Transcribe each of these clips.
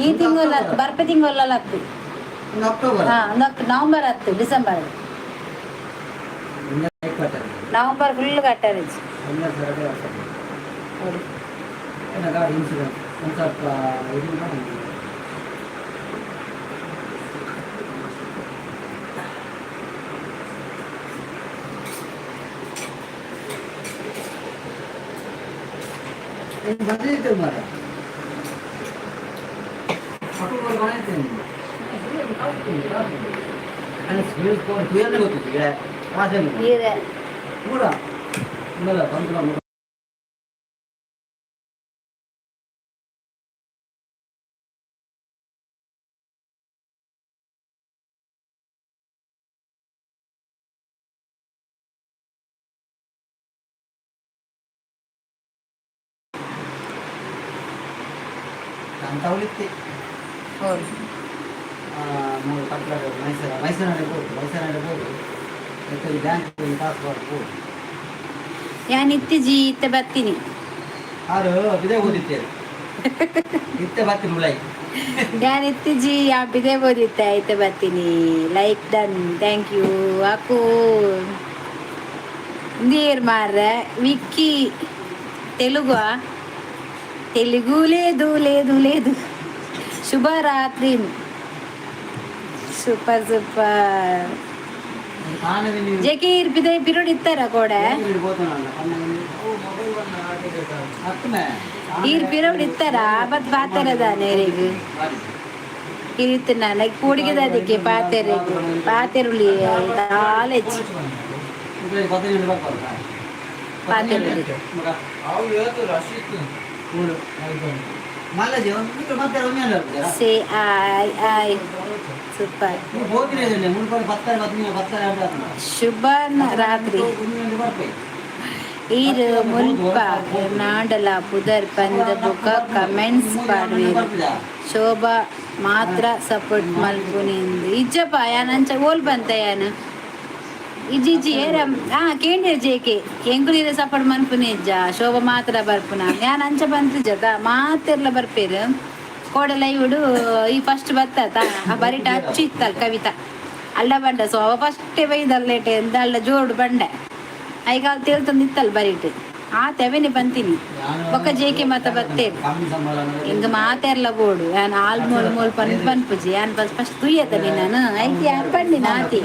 ಈ ತಿಂಗಳ ಬರ್ಪೆ ತಿಂಗಳಲ್ಲ ಅತ್ತು. ಒಂದು ಅಕ್ಟೋಬರ್. ಹಾ, ಒಂದು ನವಂಬರ್ ಹತ್ತು, ಡಿಸೆಂಬರ್. 20. November full ಕಟ್ಟಾರಿಜಿ. 12 ವರ್ಷ. ಏನ ಗಾಡಿ ಇನ್ಸೂರೆನ್ಸ್ ಒಂದು ಸ್ವಲ್ಪ ಇದು ಮಾಡಿ. ನೀನು ಬಂದಿದ್ದೆ ಮಾರ್ರೆ. ಅಕ್ಟೋಬರ್ ಬಂದಿದ್ದೆ ನೀನು. ಗೊತ್ತಿತ್ತು ಕಾಸೇನು. ಈರೆ. ಕೂಡ ಇಲ್ಲ ಬಂದು. ಅಂತ ಹೌದು. ಮೂರು ಕಟ್ಟಡ ಮೈಸೂರು, ಮೈಸೂರಿನಲ್ಲಿ ಹೋಗಿ, ಮೈಸೂರಿನಲ್ಲಿ ಹೋಗಿ ಮತ್ತೆ ಬ್ಯಾಂಕ್ ಪಾಸ್ ಹೋಗಿ. ಯಾನ್ ಇತ್ತೀಜಿ, ಇತ್ತೆ ಬರ್ತೀನಿ. ಆರು ಬಿದೆ ಓದಿತ್ತೇವೆ, ಇತ್ತೆ ಬರ್ತೀನಿ ಉಳೈ. ಯಾನ್ ಇತ್ತೀಜಿ, ಯಾ ಬಿದೆ ಓದಿತ್ತೆ, ಇತ್ತೆ ಬರ್ತೀನಿ. Like done, thank you ಅಕು. ನೀರ್ ಮಾರ್ರೆ ವಿಕ್ಕಿ తెలుగు, తెలుగు లేదు లేదు లేదు. ಶುಭರಾತ್ರಿ, ಸೂಪರ್ ಸೂಪರ್. ಜೆಕೆ ಇರ್ಪಿದೆ ಪಿರೋಡ್ ಇತ್ತಾರ ಕೋಡೆ. ಈರ್ ಪಿರೋಡ್ ಇತ್ತಾರ ಬತ್ ಪಾತೆರದಾನೆ ಎರೆಗ್ ಇರಿತ್ತು ನಾನು ಕೂಡಿಗೆದ ಅದಕ್ಕೆ ಪಾತೆರೆ ಪಾತೆರುಳಿ ದಾಲೆಚ್ಚಿ ಪಾತೆರುಳಿ. ಸೇ ಆಯ್ ಆಯ್ ಸೂಪರ್. ಶುಭ ರಾತ್ರಿ. ಈರ್ ಮುಲ್ಪ ನಾಡಲ ಪುದರ್ ಪಂದ ಬುಕ ಕಮೆಂಟ್ಸ್ ಪಾಡ್ವೇರು, ಶೋಭಾ ಮಾತ್ರ ಸಪೋರ್ಟ್ ಮಲ್ಪುನಿಂದು ಇಜ್ಜಪ್ಪ. ಯಾನ್ ಅಂಚ ಓಲ್ ಬಂತ ಯಾನ್ ಇಜ್ಜಿ ಇಜ್ಜಿ ಏರ ಆ ಕೇಂದ್ರ ಜೇಕೆ ಎಂಕುಲು ಸಪೋರ್ಟ್ ಮನ್ಪುನಿ ಇಜ್ಜ, ಶೋಭಾ ಮಾತ್ರ ಬರ್ಪುನ. ಯಾನ್ ಅಂಚ ಬಂತಿಜ್ಜತ, ಮಾತೆರ್ಲ ಬರ್ಪೇರು. ಕೋಡಲ ಇವುಡು ಈ ಫಸ್ಟ್ ಬತ್ತ ಆ ಬರಿ ಟಚ್ ಇತ್ತಲ್ ಕವಿತಾ ಅಲ್ಲ ಬಂಡ. ಸೊ ಅವ ಫಸ್ಟೇ ಬೈದಲ್ಲೇಟೆ ಎಂದ ಅಲ್ಲ ಜೋಡು ಬಂಡೆ ಐಗಾಲ್ ತೇಲ್ತಂದು ಇತ್ತಲ್ ಬರಿಟ್ ಆ ತೆವೆನೆ ಬಂತೀನಿ ಬೊಕ್ಕ ಜೇಕೆ ಮತ ಬತ್ತೇರು. ಹಿಂಗ ಮಾತೆರ್ಲ ಬೋಡು, ಯಾನ್ ಆಲ್ ಮೂಲ್ ಮೂಲ್ ಪನ್ ಪನ್ಪುಜಿ. ಯಾನ್ ಬಸ್ ಫಸ್ಟ್ ತುಯ್ಯತ ನಾನು ಐತಿ ಪಂಡಿ ನಾತಿ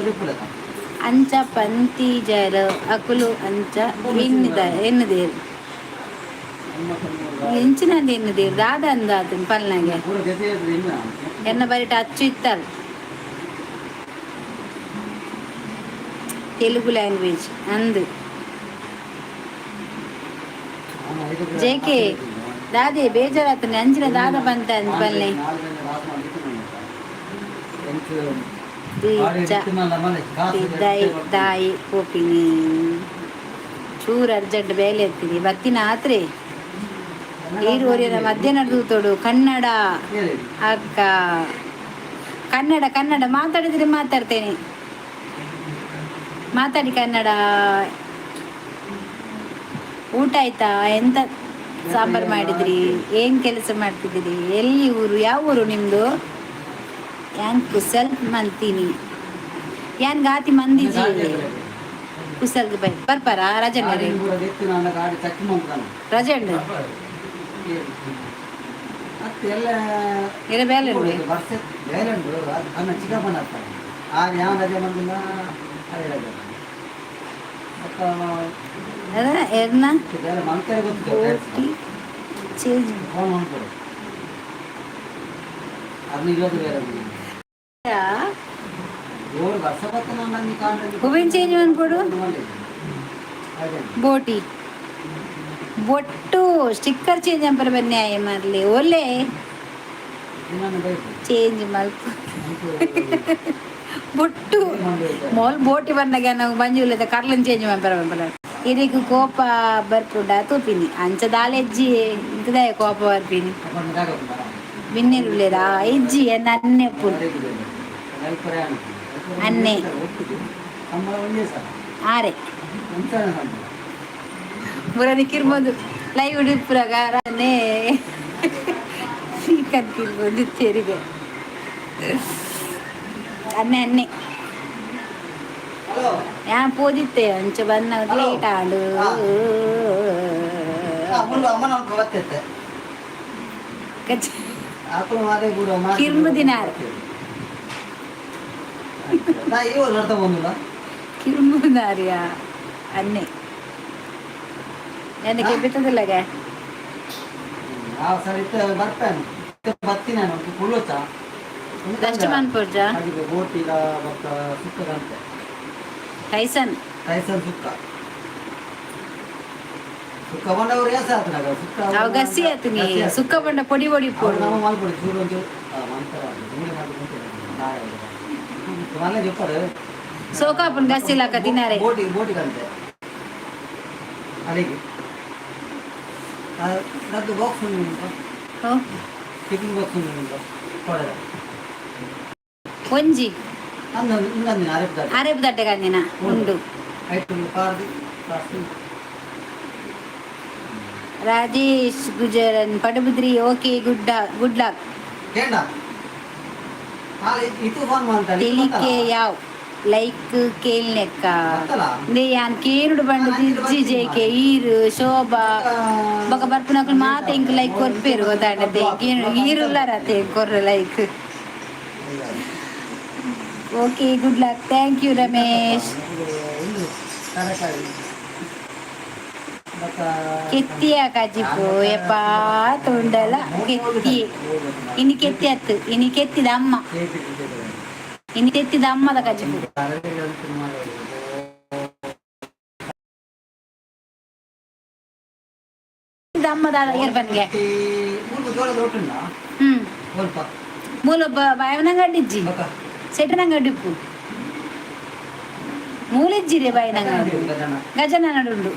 ಅಂಚ ಪಂತಿಜರ ಅಕುಲು ಅಂಚ ಎನ್ನಿದ ಎನ್ನುದೇರು ಎಂಚಿನಂದ ಎನ್ನುದೇರು ದಾದ ಅಂದ ಆತನ ಪಲ್ನಾಗೆ ಎನ್ನ ಬರಿಟ ಅಚ್ಚು ಇತ್ತಲ್. ತೆಲುಗು ಲ್ಯಾಂಗ್ವೇಜ್ ಅಂದು ಜೇಕೆ ದಾದೆ ಬೇಜಾರಾತನೆ ಅಂಚಿನ ದಾದ ಬಂತ ಅಂದ್ ಪಲ್ಲೆ. ದಾಯಿ ಕೋಪಿನಿ ಚೂರು ಅರ್ಜೆಂಟ್ ಬೇಲೆ ಇರ್ತೀನಿ, ಬರ್ತೀನಿ ಆತ್ರಿ. ನೀರು ಒರಿಯನ ಮಧ್ಯಾಹ್ನ ತೂತೋಡು. ಕನ್ನಡ ಅಕ್ಕ, ಕನ್ನಡ ಕನ್ನಡ ಮಾತಾಡಿದ್ರೆ ಮಾತಾಡ್ತೇನೆ, ಮಾತಾಡಿ ಕನ್ನಡ. ಊಟ ಆಯ್ತಾ? ಎಂತ ಸಾಂಬಾರ್ ಮಾಡಿದ್ರಿ? ಏನ್ ಕೆಲಸ ಮಾಡ್ತಿದ್ದೀರಿ? ಎಲ್ಲಿ ಊರು? ಯಾವ ಊರು ನಿಮ್ದು? ಯಾನ್ ಕುಸಲ್ ಮಲ್ತೀನಿ, ಯಾನ್ ಗಾತಿ ಮಂದಿಜಿ ಕುಸಲ್ ಬೈ ಬರ್ಪಾರ ರಜಣ್ಣ ರಜಣ್ಣ. ಇರ ಬೇಲೆ. ಚಿಕ್ಕಪ್ಪನ ಯಾವ ರಜೆ ಬಂದಿಲ್ಲ, ಅದೇ ರಜೆ. ಎರ್ನ ಗೊತ್ತಿದೆ. ಚೇಂಜ್. ಫೋನ್ ಮಾಡ್ಕೊಡು ಅದನ್ನ ಇರೋದು ಬೇರೆ. ಏಳು ವರ್ಷ ಬತ್ತ ನಾನು. ಹೂವಿನ ಚೇಂಜ್ ಅನ್ಕೊಡು. ಬೋಟಿ ಬೊಟ್ಟು ಸ್ಟಿಕ್ಕರ್ ಚೇಂಜ್ ಅಂಪರ ಬನ್ನಿ ಮರ್ಲಿ ಒಲ್ಲೆ ಚೇಂಜ್ ಮಲ್ಪ ಬೊಟ್ಟು ಮೋಲ್ ಬೋಟಿ ಬಂದಾಗ ನಾವು ಮಂಜುಲದ ಕರ್ಲನ್ ಚೇಂಜ್ ಮಂಪರ ಬಂಪರ. ಇರಿಗ್ ಕೋಪ ಬರ್ಪುಂಡ ತೂಪಿನಿ ಅಂಚ ದಾಲೆಜ್ಜಿ ಇಂತದೇ ಕೋಪ ಬರ್ಪಿನಿ. ಬಿನ್ನಿರುಳ್ಳೇರಾ ಇಜ್ಜಿ ಎನ್ನ ಅನ್ನೆ ಪುಲ್ ಅನ್ನೆ ಆರೆ ಮುರನಿ ಕಿರ್ಬೋದು ಲೈವ್ ಉಡಿಪುರಗ ರಾನೆ. ಕರ್ಕಿರ್ಬೋದು ತೆರಿಗೆ ಅನ್ನೆ ಅನ್ನೆ. ಹಲೋ. ಯಾ ಪೋದಿತ್ತೆ ಅಂಚ ಬನ್ನ. Hello. Late ಆಂಡು. ಮುಳ್ಳು ಅಮ್ಮನ ಬರ್ತೈತೆ. ಆಕಳು ಮಾರೇ ಗುರು. ಕಿರ್ಮುದಿನಾರ್. ನಾ ಇವ ನಡ್ತಾ ಬಂದಿಲ್ಲ. ಕಿರ್ಮುನಾರಿಯ ಅನ್ನೆ ನನ್ನ ಕೆಬಿತ್ತದಲ್ಲಗೆ. ಆ ಸರ್ ಇತ್ತ ಬರ್ಪೇನು ಬತ್ತಿ ನಾನು ಕುಳ್ಳೊಚ್ಚ. ದಷ್ಟ ಮನ್ಪುರ್ಜ. ಹಾಗೆ ಬೋಟಿಲ ಬೊಕ್ಕ ಸುಕ್ಕ ಕಾಣ್ತೆ. ಟೈಸನ್. ಟೈಸನ್ ಸುಕ್ಕ ಸುಕ್ಕ ಬಂಡವರು ಏಸ ಆತನಾಗ ಸುಕ್ಕ. ಅವು ಗಸಿ ಆತನಿ ಸುಕ್ಕ ಬಂಡ ಪೊಡಿ ಪೊಡಿ ಅವ್ರು ಪೋಡು. ನಮ್ಮ ಮಲ್ಪೊಡಿ ಚೂರು ಒಂಚೂರು ಮಂತರ ಮೂಳೆ ಮಾಡಿ ನಾಳೆ ಮನೆ చెప్పాడు. ಸೋಕಾಪುನ್ ಗಸಿ ಲಾಕ ತಿನಾರೆ. ಬೋಟಿ ಬೋಟಿ ಕಂತೆ ಅಡಿಗೆ ನದ್ದು ಬಾಕ್ಸ್ ಉಂಟು. ಹೋ. ಟಿಫಿನ್ ಬಾಕ್ಸ್ ಉಂಟು ಕೊಡದ. ಒಂಜಿ. ಅಂದ ಇಂದಂದಿನ ಅರೆಪ್ಪ. ಅರೆಬ್ ದಡ್ಡಗಂದಿನ ಉಂಡು. ಐಟು ಕಾರ್ದಿ ಕಾಸು. Rajesh Gujaran Padubidri, okay, good good luck. ಕೇಂಡ ಇದು ಫೋನ್ ಮಾಡ್ತಾರೆ. ತೆಲಿಕೆ ಯಾವ್ ಲೈಕ್ ಕೇಳ್ನೆಕ್ಕ ಯಾನ್ ಕೇರುಡು ಬಂಡು ದಿಜ್ಜಿ ಜೇಕೆ ಈರು ಶೋಭಾ ಬೊಕ ಬರ್ಪುನಕುಲು ಮಾತ ಎಂಕ್ like ಕೊರ್ಪೇರು ಗೊತ್ತಾಂಡತೆ. ಕೇನು ಈರುಲ್ಲಾರತೆ ಕೊರ್ರ like. Okay, good luck, thank you Ramesh. ಒಂದು ತರಕಾರಿ ಬೊಕ್ಕ. ಕೆತ್ತಿಯ ಕಜಿಪು ಯಪ್ಪಾ ತುಂಡಲ ಕೆತ್ತಿ ಇನಿ ಕೆತ್ತಿ ಅತ್ತು ಇನಿ ಕೆತ್ತಿದ ಅಮ್ಮ. ಇನಿ ತೆತ್ತಿದ ಅಮ್ಮದ ಕಜಿಪು. ಅಮ್ಮದ ಇರ್ಬನ್ಗೆ. ಹ್ಮ್ ಮೂಲ ಬಾಯವನಂಗಡಿಜ್ಜಿ ಸೆಟ್ನಂಗಡಿಪ್ಪು ಮೂಲಿಜ್ಜಿರೆ ಬಾಯಿನಂಗಡಿ ಗಜನ ನಡುಂಡು.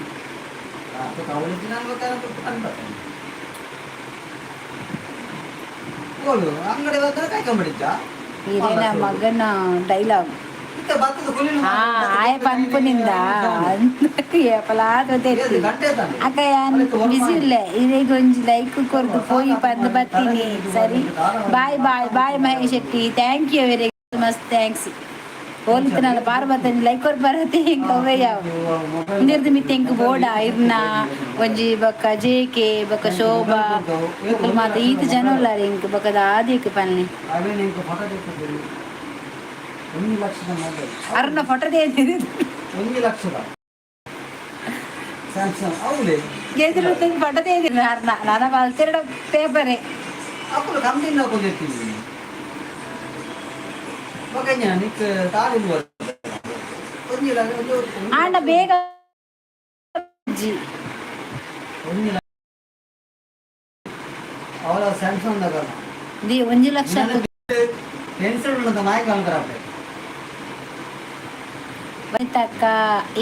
ಅಂಗಡಿ ಕಾಯ್ಕೊಂಡ್ಬಿಡಿದ್ದ. ಇದೇನ ಮಗನ ಡೈಲಾಗ್. ಹಾ ಆಯ ಪನ್ಪುನಿಂದ ಏಪಲಾದ. ಅಕ್ಕ ಯಾನ್ ಬಿಸಿ ಇಲ್ಲ ಇದೇ ಒಂಜಿ ಲೈಕ್ ಕೊರ್ದು ಪೋಯಿ ಪಂದ್ ಬತ್ತೀನಿ. ಸರಿ, bye bye bye Mahesh Shetty, thank you very much, thanks. ಹೋಲಿತನಲ್ಲ ಪಾರ್ವತನ್ ಲೈಕ್ ಕೊರ್ ಬರತ್ತೆ ಹಿಂಗ ಯಾವ ನಿರ್ದು ಮಿತ್ತೆ ಇಂಕ್ ಬೋಡ ಇರ್ನ ಒಂಜಿ ಬೊಕ್ಕ ಜೇಕೆ ಬೊಕ್ಕ ಶೋಭಾ ಬೊಕ್ಕ ಮಾತ ಈತ ಜನ ಉಲ್ಲಾರ ಇಂಕ್ ಬೊಕ್ಕದ ಆದಿಕ್ ಪನ್ನಿ. ಫೋಟೋ 1 ಲಕ್ಷದ ಮೊಬೈಲ್. ಅರ್ನ ಫೋಟೋ 1 ಲಕ್ಷದ ಸ್ಯಾಮ್ಸಂಗ್ అవులే. ಎದುರು ಫೋಟೋ ಅರ್ನ ನನ್ನ ಬಲ್ತಿರಡ ಪೇಪರೇ. అప్పుడు కంపెనీ కొంచెం ఒక నీకు తాళి ಒಂಜಿ. ಆಂಡ ಬೇಗ ಜಿ. 1 ಲಕ್ಷ ಅವಳ ಸ್ಯಾಮ್ಸಂಗ್ ದಾಗ. The 1 lakh. Pencil ఉన్నంత ನಾಯಕ ಅಂತಾರೆ. ಬೈತಕ್ಕ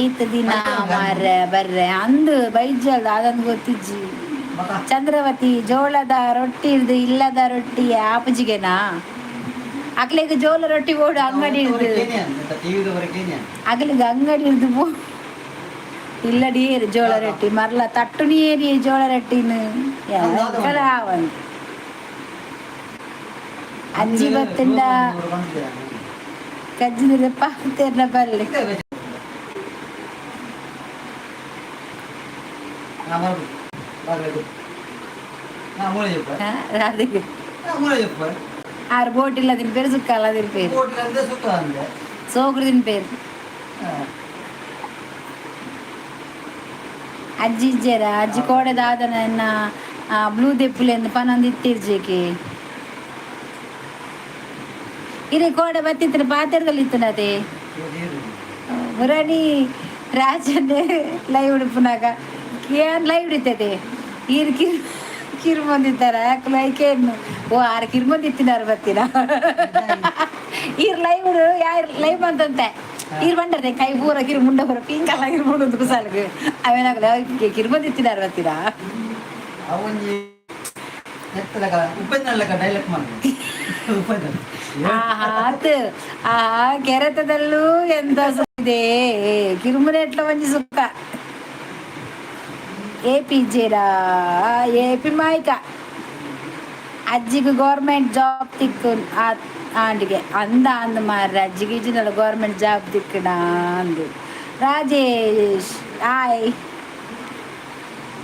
ಈತ ದಿನ ಮಾರ್ರೆ ಬರ್ರೆ ಅಂದು ಬೈಜಲ್ ಅದೊಂದು ಗೊತ್ತಿಜ್ಜಿ. ಚಂದ್ರವತಿ ಜೋಳದ ರೊಟ್ಟಿ ಇರ್ದು ಇಲ್ಲದ ರೊಟ್ಟಿ ಆಪುಜಿಗೆನಾ ಅಕ್ಲೆಗ್ ಜೋಳ ರೊಟ್ಟಿ ಬೋಡು ಅಂಗಡಿ ಇರ್ದು. ಅಗಲಿಗೆ ಅಂಗಡಿ ಇರ್ದು ಪೋ ಇಲ್ಲಡಿ ಏರು ಜೋಳ ರೊಟ್ಟಿ ಮರ್ಲ ತಟ್ಟು ನೀರಿ ಜೋಳ ರೊಟ್ಟಿನ ಆವಂದು ಅಜ್ಜಿ ಬತ್ತಂಡ ಕಜ್ಜಿದ ಪಾತೇರ್ನ ಬರಲಿ. ರಾಧೆಗೆ ಆರು ಬೋಟ್ ಇಲ್ಲ ದಿನ ಪೇರು ಸುಕ್ಕ ಅಲ್ಲ ದಿನ ಪೇರು ಸೋಕ್ರು ದಿನ ಪೇರು. ಅಜ್ಜಿ ಇಜ್ಜೇರ ಅಜ್ಜಿ ಕೋಡೆ ದಾದನ ಎನ್ನ ಬ್ಲೂ ದೆಪ್ಪುಲೆ ಎಂದು ಪನೊಂದು ಇತ್ತಿರ್ಜೇಕೆ ಇರೆ ಕೋಡೆ ಬತ್ತಿತ್ತು ಪಾತೆರ್ದಲ್ಲಿ ಇತ್ತನತೆ. ಮುರಣಿ ರಾಜನ್ನೇ ಲೈವ್ ಉಡುಪುನಾಗ ಏನ್ ಲೈವ್ ಹಿಡಿತದೆ ಈರ್ ಕಿರ್ ಕಿರ್ಮೊಂದಿತ್ತಾರ ಲೈಕೇನು ಓ ಆರು ಕಿರ್ಮೊಂದಿತ್ತಿನಾರು ಬತ್ತೀರ ಈರ್ ಲೈವ್ ಯಾರು ಲೈವ್ ಬಂತಂತೆ ಈರ್ ಬಂಡರ್ದೆ ಕೈ ಪೂರ ಕಿರು ಮುಂಡ ಪೂರ ಪಿಂಕಲ್ಲ ಕಿರ್ಮುಂಡು ಕುಸಾಲ್ಗೆ ಅವೇನಾಗಲ್ಲ ಕಿರ್ಮೊಂದಿತ್ತಿನಾರು ಬತ್ತೀರಾ. ಅವೊಂಜಿ ಉಪೇಂದ್ರ ಡೈಲಾಗ್ ಮಾಡಿ ಉಪೇಂದ್ರ. ಆತ್ ಆ ಕೆರೆತದಲ್ಲೂ ಎಂತ ಸುಖ ಇದೆ ಕಿರುಮುನೆಟ್ಲ ಒಂಜಿ ಸುಖ ಎ ಪಿ ಜೇರಾ ಎ ಪಿ ಮಾಯ್ಕ. ಅಜ್ಜಿಗೆ ಗೌರ್ಮೆಂಟ್ ಜಾಬ್ ತಿಕ್ಕು ಆಂಡಿಗೆ ಅಂದ ಅಂದ ಮಾರ್ರೆ. ಅಜ್ಜಿಗೆ ಇಜ್ಜಿನಲ್ಲ ಗೌರ್ಮೆಂಟ್ ಜಾಬ್ ತಿಕ್ಕಣ ಅಂದು. Rajesh, hi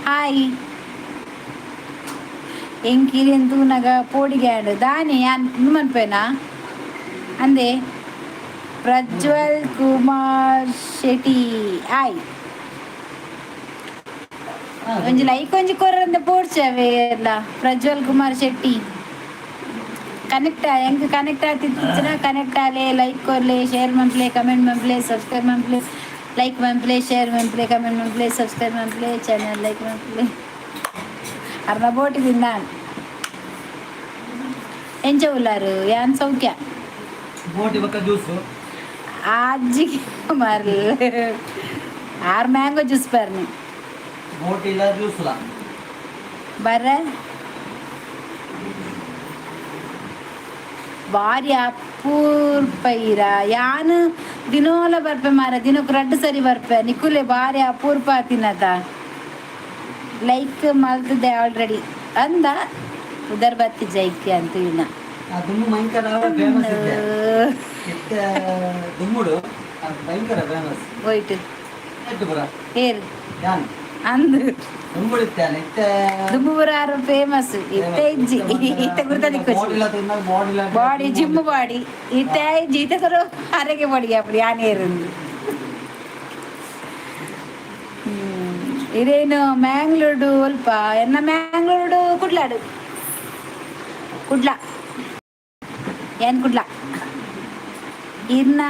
hi. ಎಂಕ್ ತೂನಗ ಪೋಡಿಗೆ ಆಂಡ್ ದಾನಿ ಯಾನ್ ಮನ್ಪೇನಾ ಅಂದೆ. ಪ್ರಜ್ವಲ್ ಕುಮಾರ್ ಶೆಟ್ಟಿ, ಹಾಯ್. ಒಂಜಿ ಲೈಕ್ ಒಂಜಿ ಕೊರಂದ ಪೋಡ್ಚವೆ ಎಲ್ಲ. ಪ್ರಜ್ವಲ್ ಕುಮಾರ್ ಶೆಟ್ಟಿ ಕನೆಕ್ಟ್, ಹೆಂಗ್ ಕನೆಕ್ಟ್ ಆಗ್ತಿತ್ತಿನ? ಕನೆಕ್ಟ್ ಆಲೆ, ಲೈಕ್ ಕೊರ್ಲೆ, ಶೇರ್ ಮನ್ಪ್ಲೆ, ಕಮೆಂಟ್ ಮನ್ಪ್ಲೆ, ಸಬ್ಸ್ಕ್ರೈಬ್ ಮನ್ಪ್ಲೆ. ಲೈಕ್ ಮನ್ಪ್ಲೆ, ಶೇರ್ ಮನ್ಪ್ಲೆ, ಕಮೆಂಟ್ ಮನ್ಪ್ಲೆ, ಸಬ್ಸ್ಕ್ರೈಬ್ ಮನ್ಪ್ಲೆ, ಚಾನಲ್ ಲೈಕ್ ಮನ್ಪ್ಲೆ. ಅರ್ನ ಬೋಟಿ ತಿಂದಾನ್. ಎಂಚ ಉಲ್ಲಾರು? ಯಾನ್ ಸೌಖ್ಯ. ಬೋಟಿ ಬೊಕ್ಕ ಜ್ಯೂಸು. ಅಜ್ಜಿಗೆ ಮರ್ಲ್ ಆರ್ ಮ್ಯಾಂಗೋ ಜ್ಯೂಸ್ ಬರ್ನಿ. ಬೋಟಿ ಇಲ್ಲ, ಜ್ಯೂಸ್ ಇಲ್ಲ. ಬರ್ರೆ. ಬಾರಿ ಅಪೂರ್ಪ ಇರ. ಯಾನ್ ದಿನೋಲ ಬರ್ಪೆ ಮಾರ, ದಿನಕ್ಕೆ ರಡ್ಡು ಸರಿ ಬರ್ಪೆ. ನಿಕುಲೆ ಬಾರಿ ಅಪೂರ್ಪ ತಿನ್ನತ. ಲೈಕ್ ಮಲ್ತದೆ ಆಲ್ರೆಡಿ ಅಂದ. ಉದರ್ ಬತ್ತಿ ಜೈಕೆ ಅಂತ ಇನ್ನ. ಆ ದುಮ್ಮು ಭಯಂಕರ ಫೇಮಸ್ ಇದೆ ಇತ್ತೆ. ದುಮ್ಮುಡು ಅದು ಭಯಂಕರ ಫೇಮಸ್. ಹೋಯ್ತು. ಎಟ್ಟು ಪುರ. ಏರು? ಯಾನ್. ಅಂದು. ದುಂಬುಡು ಇತ್ತಾನೆ ಇತ್ತೆ. ದುಮ್ಮುರಾರು ಫೇಮಸ್ ಇತ್ತೆ ಇಜ್ಜಿ. ಇತ್ತೆ ಗುರ್ತದಿಕ್ಕು. ಬಾಡಿಲ ತಿನ್ನಾಗ ಬಾಡಿಲ. ಬಾಡಿ, ಜಿಮ್ ಬಾಡಿ ಇತ್ತೆ ಇಜ್ಜಿ. ಇತ್ತೆ ಸರ ಅರೆಗೆ ಬಾಡಿ ಅಪ್ಪಡಿ ಯಾನ್ ಏರುಂದು. ಇದೇನು ಮ್ಯಾಂಗ್ಳೂರು ಅಲ್ಪ ಎನ್ನ? ಮ್ಯಾಂಗ್ಳೂರು ಕುಡ್ಲಾಡು, ಕುಡ್ಲ ಏನ್ ಕುಡ್ಲ. ಇನ್ನ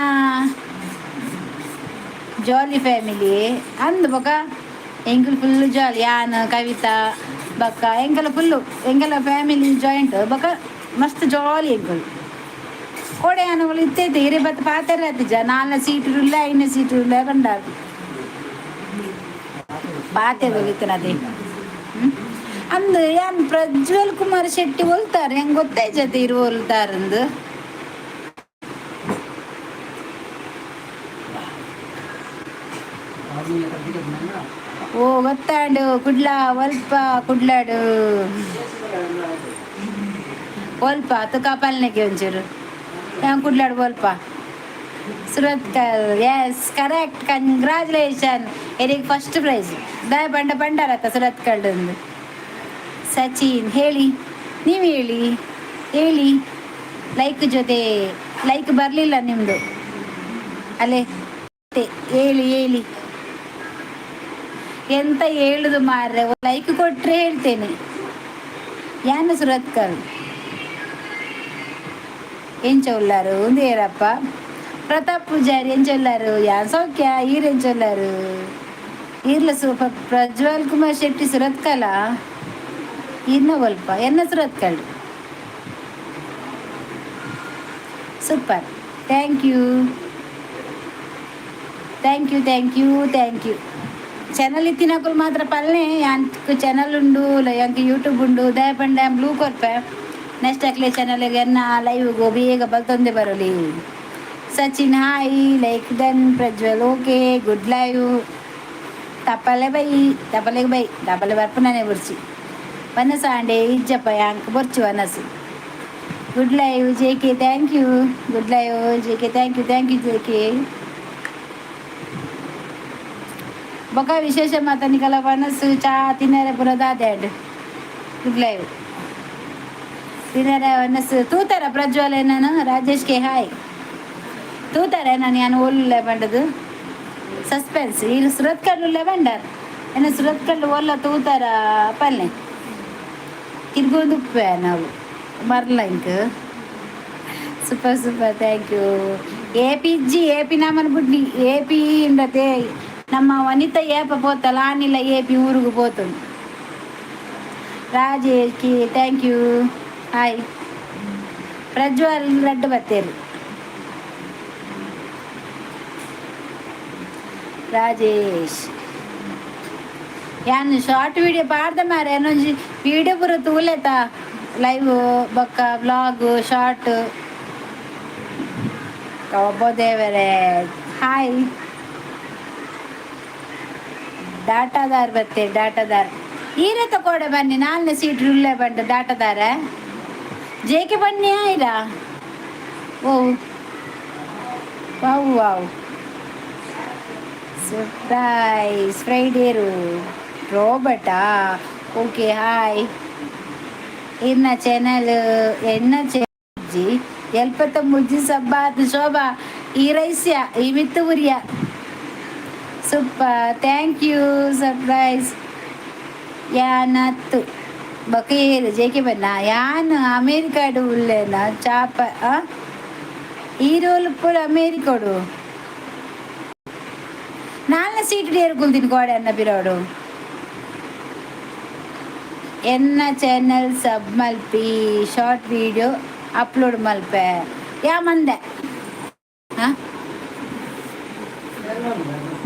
ಜಾಲಿ ಫ್ಯಾಮಿಲಿ ಅಂದ್ ಬೊಕ ಎಂಕುಲು ಫುಲ್ ಜಾಲಿ. ಯಾನ್, ಕವಿತಾ ಬೊಕ್ಕ ಎಂಕಲ ಫುಲ್ಲು ಎಂಕಲ ಫ್ಯಾಮಿಲಿ ಜಾಯಿಂಟ್ ಬೊಕ ಮಸ್ತ್ ಜಾಲಿ ಎಂಕುಲು. ಕೋಡೆ ಯಾನಗಳು ಇತ್ತೈತೆ ಇರೆ ಬತ್ತ ಪಾತೆರ ಆತಿಜ. ನಾಲ್ನ ಸೀಟ್ ಇಲ್ಲ, ಐದನೇ ಸೀಟ್ ಇಲ್ಲ ಬಂಡಾರ ಪಾತೆರ ಇತ್ತನದೇ. ಅಂದ್ ಯಾನ್ ಪ್ರಜ್ವಲ್ ಕುಮಾರ್ ಶೆಟ್ಟಿ ಒಲ್ತಾರೆ? ಹೆಂಗ್ ಗೊತ್ತಾಯ್ತದೆ ಇರು ಒಲ್ತಾರಂದು? ಓ, ಗೊತ್ತಾಂಡು. ಕುಡ್ಲ ಒಲ್ಪ? ಕುಡ್ಲಾಡು ಒಲ್ಪ ತುಕಾ ಪಲ್ನೆಗೆ ಒಂಚೂರು. ಯಾನ್ ಕುಡ್ಲಾಡು ಒಲ್ಪ? Surathkal, yes, correct. ಕಂಗ್ರಾಚುಲೇಷನ್ ಎರಿಗೆ ಫಸ್ಟ್ ಪ್ರೈಸ್. ದಾಯ ಬಂಡ ಬಂಡಾರತ್ತ ಸುರತ್ಕಲ್. ಸಚಿನ್, ಹೇಳಿ, ನೀವು ಹೇಳಿ ಹೇಳಿ. ಲೈಕ್ ಜೊತೆ ಲೈಕ್ ಬರಲಿಲ್ಲ ನಿಮ್ಮದು ಅಲ್ಲೇ. ಹೇಳಿ ಹೇಳಿ. ಎಂತ ಹೇಳುದು ಮಾರ್ರೆ? ಲೈಕ್ ಕೊಟ್ರೆ ಹೇಳ್ತೇನೆ. ಯಾನು ಸುರತ್ಕಲ್. ಎಂಚ ಉಲ್ಲಾರು ಉಂದೇರಪ್ಪ? ಪ್ರತಾಪ್ ಪೂಜಾರಿ, ಎಂಚ ಉಲ್ಲಾರು? ಯಾನ್ ಸೌಖ್ಯ. ಈರ್ ಎಂಚ ಉಲ್ಲಾರು? ಈರ್ಲ ಸೂಪ. ಪ್ರಜ್ವಲ್ ಕುಮಾರ್ ಶೆಟ್ಟಿ ಸುರತ್ಕಲ ಇನ್ನ ಒಲ್ಪ ಎನ್ನ Surathkal. Super, thank you, thank you, thank you, thank you. Channel ಇತ್ತಿನಕುಲು ಮಾತ್ರ ಪಲ್ನೆ. ಯಾಂಕ್ ಚಾನಲ್ ಉಂಡು, ಯಾಂಕ್ ಯೂಟ್ಯೂಬ್ ಉಂಡು. ದಯ ಪಂಡ ಬ್ಲೂ ಕೊರ್ಪೆ. ನೆಕ್ಸ್ಟ್ ಅಕ್ಲೆ ಚಾನಲ್ಗೆ ಎನ್ನ ಲೈವ್ಗು ಬೇಗ ಬಲ್ತೊಂದೆ ಬರಲಿ. Sachin, hi. Like done Prajwal, okay, good live. ತಪ್ಪಲೆ by, ತಪ್ಪಲೆಗೆ by, ತಪ್ಪಲೆ ಬರ್ಪುನನೆ ಬುರ್ಚಿ. ವನಸ ಆಂಡೆ ಇಜ್ಜಪ್ಪ ಯಾಂಕ್ ಬೊರ್ಚು ವನಸು. Good live J K, thank you. Good live J K, thank you, thank you J K. ಬೊಕ ವಿಶೇಷ ಮಾತನಿಕಲ ವನಸು ಚಾ ತಿನ್ನರೆ ಪುರ ದಾದೆ? ಗುಡ್ ಲೈವ್ ತಿನ್ನರೆ ವನಸು ತೂತಾರ ಪ್ರಜ್ವಲ್ ನಾನು? Rajesh K hi. ತೂತಾರೆ ನಾನು ಯಾನು ಒಲ್ಲೆ ಬಂಡದು ಸಸ್ಪೆನ್ಸ್. ಈಗ ಸುರತ್ಕಲ್ ಉಲ್ಲೆ ಬಂಡಾರ್ ಏನ? ಸುರತ್ಕಲ್ ಒಲ್ಲ ತೂತಾರ ಪಲ್ಲೆ ತಿರ್ಗೊಂದು ಉಪ್ಪೆ ನಾವು ಮರ್ಲ ink. Super super, thank you. A P G A P ನಮ್ಮನ್ ಬುಡ್ನಿ. ಎ ಪಿ ಇಂಡತೆ ನಮ್ಮ ವನಿತಾ ಏಪ ಪೋತಲ್ಲ ಆನಿಲ್ಲ ಎ ಪಿ ಊರಿಗೆ ಪೋತು. ರಾಜೇಶ್ ಕಿ thank you. Hi Prajwal ರಡ್ಡು ಬತ್ತೇರು. Rajesh, ಯಾನ್ ಶಾರ್ಟ್ ವಿಡಿಯೋ ಪಾಡ್ದ ಮಾರೆ. ಏನೊಂಜಿ ವಿಡಿಯೋ ಪೂರ ತೂಲೆತ. ಲೈವ್ ಬೊಕ್ಕ ವ್ಲಾಗ್ ಶಾರ್ಟ್ ದೇವರೇ. ಹಾಯ್ ಡಾಟಾದಾರ್ ಬತ್ತೆ. ಡಾಟಾದಾರ್ ಈರೆ ತಕೋಡೆ ಬನ್ನಿ. ನಾಲ್ನೇ ಸೀಟ್ ಉಲ್ಲೇ ಬಂಡು ಡಾಟಾದಾರ. ಜೇಕೆ ಬನ್ನಿ ಆಯ್ರಾ. ಓ wow wow, surprise ಫ್ರೈಡೇರು ರೋಬಟಾ. Okay, hi. ಇನ್ನ ಚಾನಲ್ ಎನ್ನ ಚಿ ಎಲ್ಪತ್ತ ಮುಜ್ಜಿ ಸಬ್ಬಾತ್ ಶೋಭಾ ಈ ರೈಸ್ಯ ಈ ಮಿತ್ತು ಉರಿಯ. Super, thank you. Surprise ಯಾನತ್ತು ಬಕೇರು ಜೇಕೆ ಬನ್ನ ಯಾನ್ ಅಮೇರಿಕಾಡು ಉಲ್ಲೇನ ಚಾಪ. ಈ ರೋಲ್ ಪೂರ ಅಮೇರಿಕಾಡು ನಾಲ್ನ ಸೀಟ್ ಏರ್ಕುಲ್ದಿನ ಗೋಡೆ ಅನ್ನ ಬಿರೋಡು. ಎನ್ನ ಚಾನಲ್ ಸಬ್ ಮಲ್ಪಿ, ಶಾರ್ಟ್ ವಿಡಿಯೋ ಅಪ್ಲೋಡ್ ಮಲ್ಪೆ. ಯಾ ಮಂದೆ ಹಾ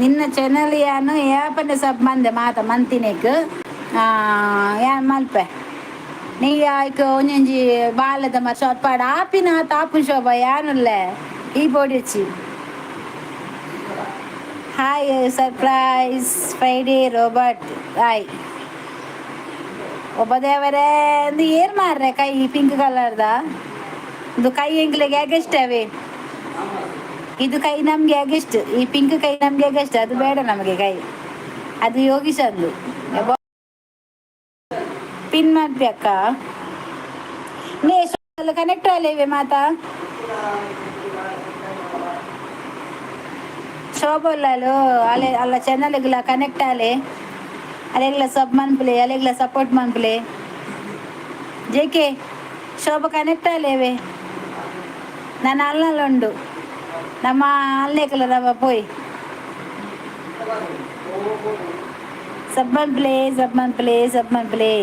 ನಿನ್ನ ಚಾನಲ್ ಯಾನು ಯಾಪನೆ ಸಬ್ ಮಂದೆ ಮಾತ ಮಂತಿನೆಕ್ ಯಾನ್ ಮಲ್ಪೆ. ನೀ ಆಯ್ಕ ಒಂಜೊಂಜಿ ಬಾಲದ ಮರ್ ಶಾರ್ಟ್ ಪಾಡ ಆಪಿನ ತಾಪು ಶೋಭಾ ಯಾನುಲ್ಲೆ ಈ ಪೋಡಿಚ್ಚಿ. Hi surprise Friday Robert hi. ಒಬ್ಬ ದೇವರೇ ಒಂದು ಏನ್ ಮಾರ್ರೆ ಕೈ ಪಿಂಕ್ ಕಲರ್ದ ಇದು ಕೈ ಎಂಗ್ಲಿಗೆ ಅಗೆಸ್ಟ್ ಅವೇ. ಇದು ಕೈ ನಮ್ಗೆ ಅಗೆಸ್ಟ್, ಈ ಪಿಂಕ್ ಕೈ ನಮ್ಗೆ ಅಗೆಸ್ಟ್. ಅದು ಬೇಡ ನಮಗೆ ಕೈ, ಅದು ಯೋಗೀಶಂದು. ಪಿನ್ ಮಾಡ್ಪಿ ಅಕ್ಕ. ನೇ ಕನೆಕ್ಟ್ ಅಲ್ಲೇವೆ ಮಾತಾ ಶೋಭೊಲ್ಲಾಲು ಅಲೆ ಅಲ್ಲ ಚಾನಲ್ಗ್ಲ ಕನೆಕ್ಟ್ ಆಲೆ, ಅಲೆಗ್ಲ sub ಮನ್ಪುಲೆ, ಅಲೆಗ್ಲ support ಮನ್ಪುಲೆ. JK Shobha connect ಆಲೇವೆ. ನಾನು ಅಲ್ಲಲ್ಲ ಉಂಡು ನಮ್ಮ ಅಲ್ಲೇಕಲ ರವ ಪೋಯ್ ಸಬ್ ಮನ್ಪುಲೆ, ಸಬ್ ಮನ್ಪುಲೆ, ಸಬ್ ಮನ್ಪುಲೆ.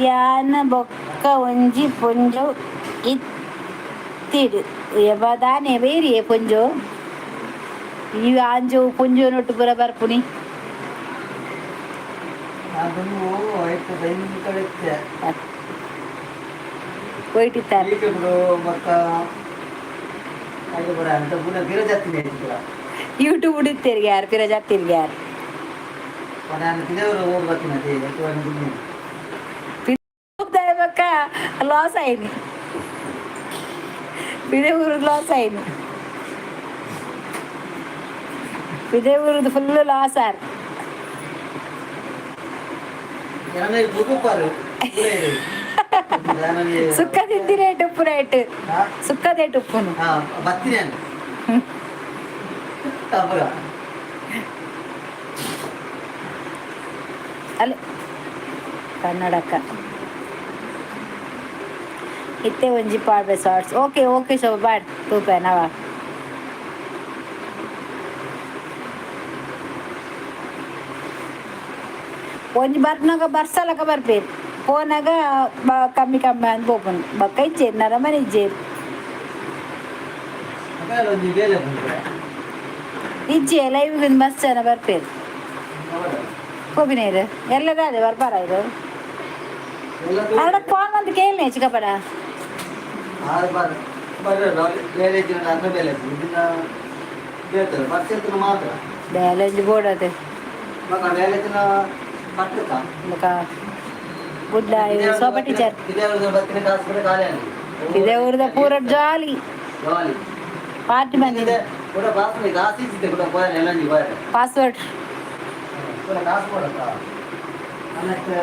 ಯಾನ ಬೊಕ್ಕ ಒಂಜಿ ಪೊಂಜೊ ಇತ್ತಿಡು ದಾನೆ ಬೇರಿಯೇ ಪೊಂಜೊ ಈ ಆಂಜೋ ಪೊಂಜೊ ನೊಟ್ಟು ಪೂರ ಬರ್ಪುನಿ. ಅದನ್ನು ಆಯ್ತು ಭಯಂಕರ ಇತ್ತೆ. ಹೋಯ್ಟಿತ್ತಾರೆ. ಯೂಟ್ಯೂಬ್ ಬೊಕ್ಕ ಐದು ಬರ ಅಂತ ಪೂರ ಗಿರ ಜಾಸ್ತಿ ಇತ್ತು. ಯೂಟ್ಯೂಬ್ ಉಡಿತ್ತೇರಿಗೆ ಯಾರು ಪಿರ ಜಾತಿರ್ಗೆ ಯಾರು. ನಾನು ತಿಂದವರು ಹೋಗಿ ಬರ್ತೀನಿ ಅದೇ ఎక్కువ. ಬೊಕ್ಕ ಲಾಸ್ ಆಯ್ನಿ ಪಿದೆ ಊರು ಲಾಸ್ ಆಯ್ನಿ ಪಿದೆ ಊರುದು ಫುಲ್ ಲಾಸ್ ಆರ್. ಬುಗುಪಾರು. ಸುಕ್ಕ ತಿಂದಿರೇಟ್ ಉಪ್ಪು ರೇಟ್ ಸುಕ್ಕದೇಟ್ ಉಪ್ಪುನು. ಬರ್ತೀನಿ ಅಪ್ಪಗ. ಅಲ್ಲಿ ಕನ್ನಡಕ್ಕ ಇತ್ತೆ ಒಂಜಿ ಪಾಡ್ಬೆ ಶಾರ್ಟ್ಸ್. ಓಕೆ ಓಕೆ ಶೋಭ ಬಾಡ್ ತೂಪೆ ನವ. ಒಂಜಿ ಬರ್ನಾಗ ಬರ್ಸಲಕ ಬರ್ಪೇರು ಪೋನಾಗ ಕಮ್ಮಿ ಕಮ್ಮಿ ಅಂದ್ ಪೋಪುಂಡು. ಬೊಕ್ಕ ಇಜ್ಜೇರು ನರಮನೆ ಇಜ್ಜೇರು. ಒಂಜಿ ಬೇಲೆ ಬಂದ್ರೆ ಇಜ್ಜೆ ಲೈವ್ ಮಸ್ತ್ ಜನ ಬರ್ಪೇರು ಪೋಪಿನೇರು ಎಲ್ಲದಾದೆ ಬರ್ಪಾರ ಇದು. ಅಡ ಫೋನ್ ಬಂದು ಕೇಳನೆ ಚಿಕ್ಕಪ್ಪಡ. ಆರು ಬಾರ್ ಬರ ಬೇಲೆ ಇದ್ದಿನ ಅನ್ನ ಬೇಲೆ ಇದನ್ನ ಹೇಳ್ತಾರೆ ಬರ್ತಿರ್ತಾನೆ ಮಾತ್ರ. ಬ್ಯಾಲೆಂಜ್ ಬೋರ್ಡ್ ಅದೇ. ಮಗ ಬೇಲೆ ಇದ್ದಿನ ಪಟ್ಟಕ್ಕ. ಬೊಕ ಗುಡ್ ಲೈವ್ ಶೋಭಾ ಟೀಚರ್. ಇದೇ ಊರ್ದ ಬತ್ತಿನ ಕಾಸು ಕೂಡ ಖಾಲಿ ಆಗಿ. ಇದೇ ಊರದ ಪೂರ ಜಾಲಿ. ಜಾಲಿ. ಪಾರ್ಟಿ ಬಂದಿದೆ. ಕೂಡ ಬಾಸ್ ಕಾಸು ಇದ್ದಿದ್ದೆ ಕೂಡ ಹೋಯ್ ಎಲ್ಲ ಹೋಯ್. ಪಾಸ್ವರ್ಡ್. ಕೂಡ ಕಾಸು ಕೊಡತ್ತ ಅನ್ನಕ್ಕೆ.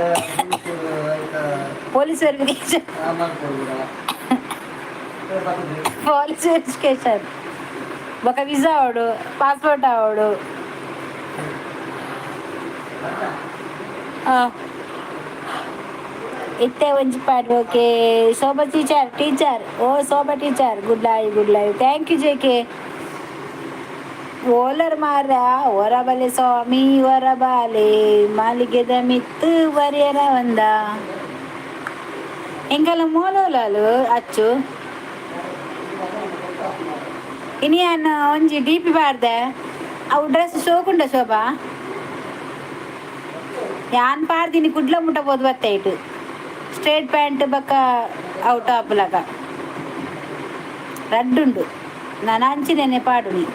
Police verification. ಕೂಡ ಪೊಲೀಸ್ ವೆರಿಫಿಕೇಶನ್ ಬೊಕ ವೀಸಾ ಅವಡು ಪಾಸ್ಪೋರ್ಟ್ ಅವಡು. ಇತ್ತೆ ಒಂಜಿ ಪಾಡ್. Okay Shobha teacher, teacher oh Shobha teacher, good live, good live. Thank you J K. ಓಲರ್ ಮಾರ ಹೊರಬಲೆ ಸ್ವಾಮಿ ಹೊರಬಾಲೆ ಮಾಲಿಗೆದ ಮಿತ್ತು ಬರಿಯರ ಒಂದ ಎಂಕಲ ಮೋಲೋಲಾಲು ಅಚ್ಚು. ಇನಿ ಯಾನ್ ಒಂಜಿ ಡಿ ಪಿ ಪಾಡ್ದೆ. ಅವು ಡ್ರೆಸ್ ಶೋಕುಂಡ ಶೋಭಾ. ಯಾನ್ ಪಾಡ್ದಿನಿ ಕುಡ್ಲ ಮುಟ್ಟ ಪೋದು ಬತ್ತೈಟ್ ಸ್ಟ್ರೇಟ್ ಪ್ಯಾಂಟ್ ಬಕ್ಕ ಅವು ಟಾಪ್ ಲಕ ರಡ್ಡುಂಡು. ನಾನು ಅಂಚಿನೇನೆ ಪಾಡುನಿ.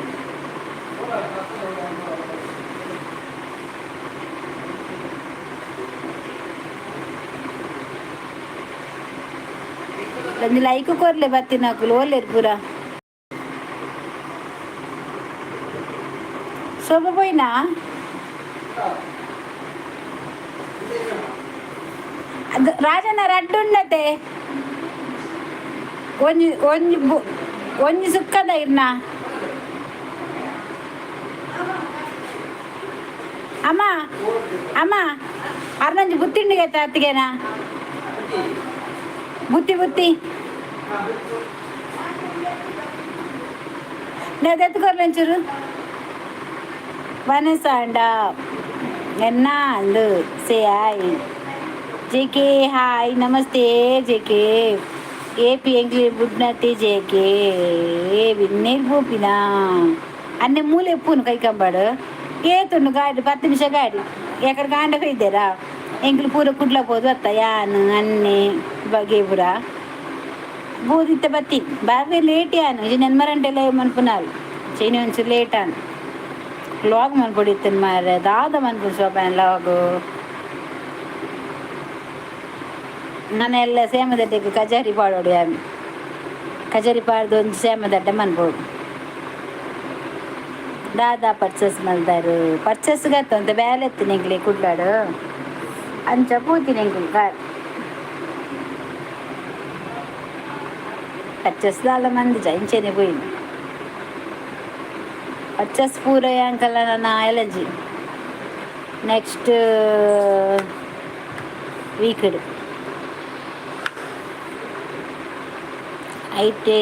ಒಂಜಿ ಲೈಕ್ ಕೊರ್ಲೆ ಬತ್ತಿನಕುಲು ಓಲೇರ್ ಪೂರ. ಶೋಭ ಪೋಯಿನಾ? ಅದು ರಾಜಣ್ಣ ರಡ್ಡು ಉಂಡತೆ. ಒಂಜಿ ಒಂಜಿ ಒಂಜಿ ಸುಕ್ಕದ ಇರ್ನ. ಅಮ್ಮ ಅಮ್ಮ, ಅರ್ನಂಜಿ ಬುತ್ತಿಂಡಿಗೆ ಅತ್ತಿಗೆನಾ? ಬುತ್ತಿ ಬುತ್ತಿ నేను ఎత్తుకోర్లేంచూరు. వనసాండ ఎన్న అందు సే హాయ్. జేకే హాయ్, నమస్తే జేకే. ఏపీ ఎంక్లి బుడ్నతి జేకే విన్నేరు పోపినా అన్నీ మూల ఎప్పును కైకంబాడు ಏತುಂಡು ಗಾಡಿ 10 ನಿಮಿಷ ಗಾಡಿ ಎಕಡೆ ಗಾಂಡ ಹೋಯ್ದೇರಾ. ಎಂಕ್ಲು ಪೂರ ಕುಡ್ಲ ಪೋದು ಅತ್ತ ಯಾನು ಅನ್ನೆ ಬಗೆ ಪೂರ ಬೂದಿತ್ತ ಬತ್ತಿ ಬಾರಿ ಲೇಟ್ ಯಾನು ಇದು ನೆನ್ಮರಂಟೆಲ್ಲ ಮನ್ಪುನಾಲ್ ಚೈನಿ ಒಂಚೂರು ಲೇಟ್ ಆನು. ಲಾಗ್ ಮನ್ಪೊಡಿತ್ತನ್ ಮಾರೆ ದಾದ ಮನ್ಪುನ್ ಶೋಭಾನ್ ಲಾಗು. ನಾನೆಲ್ಲ ಸೇಮದಡ್ಡೆಗೆ ಕಜಾರಿ ಪಾಡೋಡು ಯಾನು ಕಜಾರಿ ಪಾಡ್ದು ಒಂಜಿ ಸೇಮದಡ್ಡೆ ಮನ್ಪೊಡು. ದಾದಾ ಪರ್ಚೇಸ್ ಮಲ್ದಾರು? ಪರ್ಚೇಸ್ ಗತ್ತಂತ ಬೇಲೆ ಎತ್ತಿನ ಎಂಕ್ಲೆ ಕುಡ್ಲಾಡು ಅಂಚ ಪೂತಿನ ಎಂಕ್ಲು ಕಾರ್ ಪರ್ಚೇಸ್ ದಾಲ ಮಂದಿ ಇಂಚೆನೆ ಪೋಯಿನಿ ಪರ್ಚೇಸ್ ಪೂರ ಯಾಂಕಲ್ಲ ನನ್ನ ಎಲಜಿ ನೆಕ್ಸ್ಟ್ ವೀಕ್ಡ್ ಐಟೆ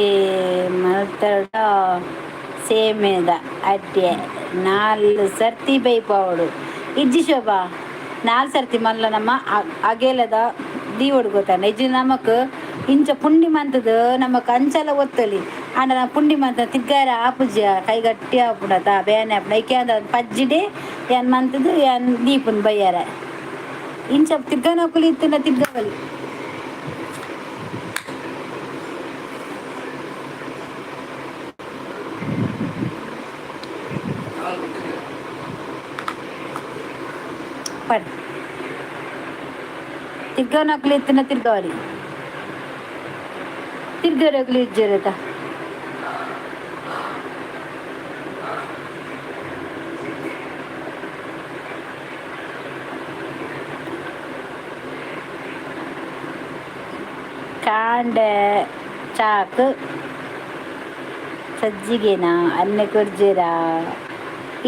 ಮಲ್ತಡ ಸೇಮೆದ ಅಡ್ಡೆ ನಾಲ್ ಸರ್ತಿ ಬೈಪಾವಡು. ಇಜ್ಜಿ ಶೋಭಾ, ನಾಲ್ ಸರ್ತಿ ಮಲ್ಲ ನಮ್ಮ ಅಗೇಲದ ದೀವೊಡು ಗೊತ್ತಾಂಡ. ಇಜ್ಜಿ ನಮಕ್ ಇಂಚ ಪುಂಡಿ ಮಂತದ ನಮಕ್ ಅಂಚಲ ಒತ್ತಲಿ. ಆಂಡ ನಾ ಪುಂಡಿ ಮಂತ ತಿಗ್ಗಾರ ಆಪುಜ, ಕೈ ಗಟ್ಟಿ ಆಪುಂಡತ ಬೇನೆ ಆಪುಂಡು. ಐಕೆ ಅಂದ ಪಜ್ಜಿಡೆ ಯಾನ್ ಮಂತದು ಯಾನ್ ದೀಪುನ್ ಬಯ್ಯಾರ. ಇಂಚ ತಿಗ್ಗನಕುಲು ಇತ್ತಿನ ತಿಗ್ಗವಲಿ. ಪಡ್ ತಿರ್ಗನಕುಲು ಇತ್ತಿನ ತಿರ್ಗವಲಿ ತಿರ್ಗರಕುಲು ಇಜ್ಜರತ. ಕಾಂಡೆ ಚಾಕ್ ಸಜ್ಜಿಗೆನಾ ಅನ್ನೆ ಕೊರ್ಜೆರಾ?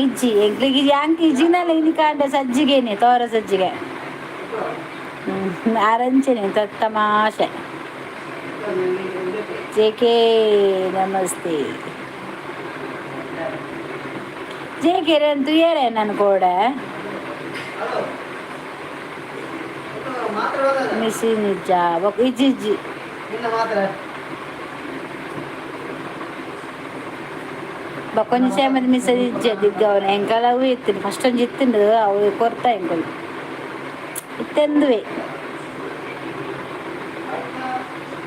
ಇಜ್ಜಿ ಎಂಕ್ಲೆಗ್ ಯಾಂಕ್ ಇಜ್ಜಿನಲ್ಲ ಇನಿ ಕಾಂಡೆ ಸಜ್ಜಿಗೆನೆ ತೋರ ಸಜ್ಜಿಗೆ ಅರಂಚನೆ ತಮಾಷೆ. ಜೆ ಕೆ ನಮಸ್ತೆ. ಜೆ ಕೆ ತೂಯರೆ ನನ್ ಕೋಡ ಮಿಷಿನ್ ಇಜ್ಜ ಬೊಕ ಇಜ್ಜಿ ಇಜ್ಜಿ. ಮಾತ್ರ. ಬೊಕೊಂಜಿ ಸೇಮದ ಮಿಸನ್ ಇಜ್ಜ ದಿಗ್ಗವನ ಎಂಕಲ ಅವು ಇತ್ತಿನ ಫಸ್ಟ್ ಒಂಜಿ ಇತ್ತಿಂಡು ಅವು ಕೊರ್ತ ಎಂಕುಲು ಇತ್ತೆಂದುವೆ.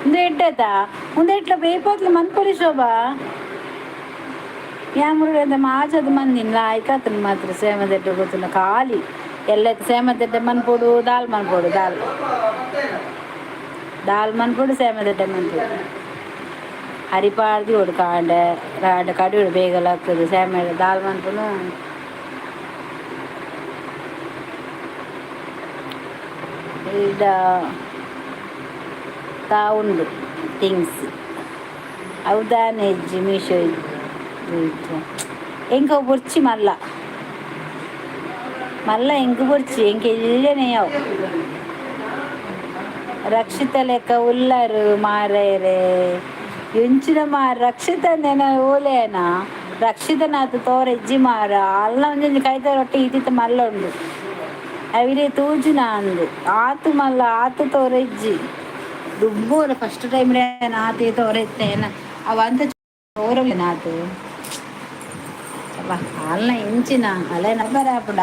ಉಂದು ಎಡ್ಡೆತ ಉಂದು ಎಟ್ಲ ಬೇಪತ್ಲ ಮನ್ಪೊಲಿ ಶೋಭಾ. ಯಾಮುರುಡು ಮಾಜದ ಮಂದಿನ ಲಾಯ್ಕ್ ಮಾತ್ರ ಸೇಮದೆಡ್ಡೆ ಗೊತ್ತುಂಡ ಖಾಲಿ ಎಲ್ಲ ಸೇಮದೆಡ್ಡೆ ಮನ್ಪೊಡು ದಾಲ್ ಮನ್ಪೊಡು ದಾಲ್ ದಾಲ್ ಮನ್ಪೊಡು ಸೇಮದೆಡ್ಡೆ ಮನ್ಪೊಡು ಅರಿಪಾಡ್ದು ಒಡು ಕಾಂಡೆ ರಾಂಡೆ ಕಡಿಯೋಡು ಬೇಗ ಲಕ್ಕದು ಸೇಮ ದಾಲ್ ಮನ್ಪುನು. ಇಡ ತಾ ಉಂಡು ಥಿಂಗ್ಸ್ ಅವು ದಾನೆ ಇಜ್ಜಿ ಮೀಶೋ ಇಜ್ಜಿ. ಎಂಕ ಬೊರ್ಚಿ ಮಲ್ಲ ಮಲ್ಲ ಎಂಕ್ ಬೊರ್ಚಿ ಎಂಕ್ ಎಲ್ಲನೆ ಅವು. ರಕ್ಷಿತ ಲೆಕ್ಕ ಉಲ್ಲರು ಮಾರಾಯರೆ ಎಂಚಿನ ಮಾರ ರಕ್ಷಿತ ನೆನ ಓಲೇನ ರಕ್ಷಿತನಾಥ ತೋರ ಇಜ್ಜಿ ಮಾರ ಅಲ್ಲ ಒಂಜೊಂಜಿ ಕೈತ ರೊಟ್ಟಿ ಇತ್ತಿತ್ತ ಮಲ್ಲ ಉಂಡು ಅವಿರೇ ತೂಜುನ ಅಂದು ಆತು ಮಲ್ಲ ಆತು ತೋರ ಇಜ್ಜಿ ದುಂಬು ಫಸ್ಟ್ ಟೈಮ್ ಆತು ತೋರ ಇತ್ತೇನ ಅವ ಅಂತ ತೋರಲ್ಲ ನಾತು ಅಲ್ಲ ಇಂಚಿನ ಅಲೆ ನಬ್ಬರಾಪುಡ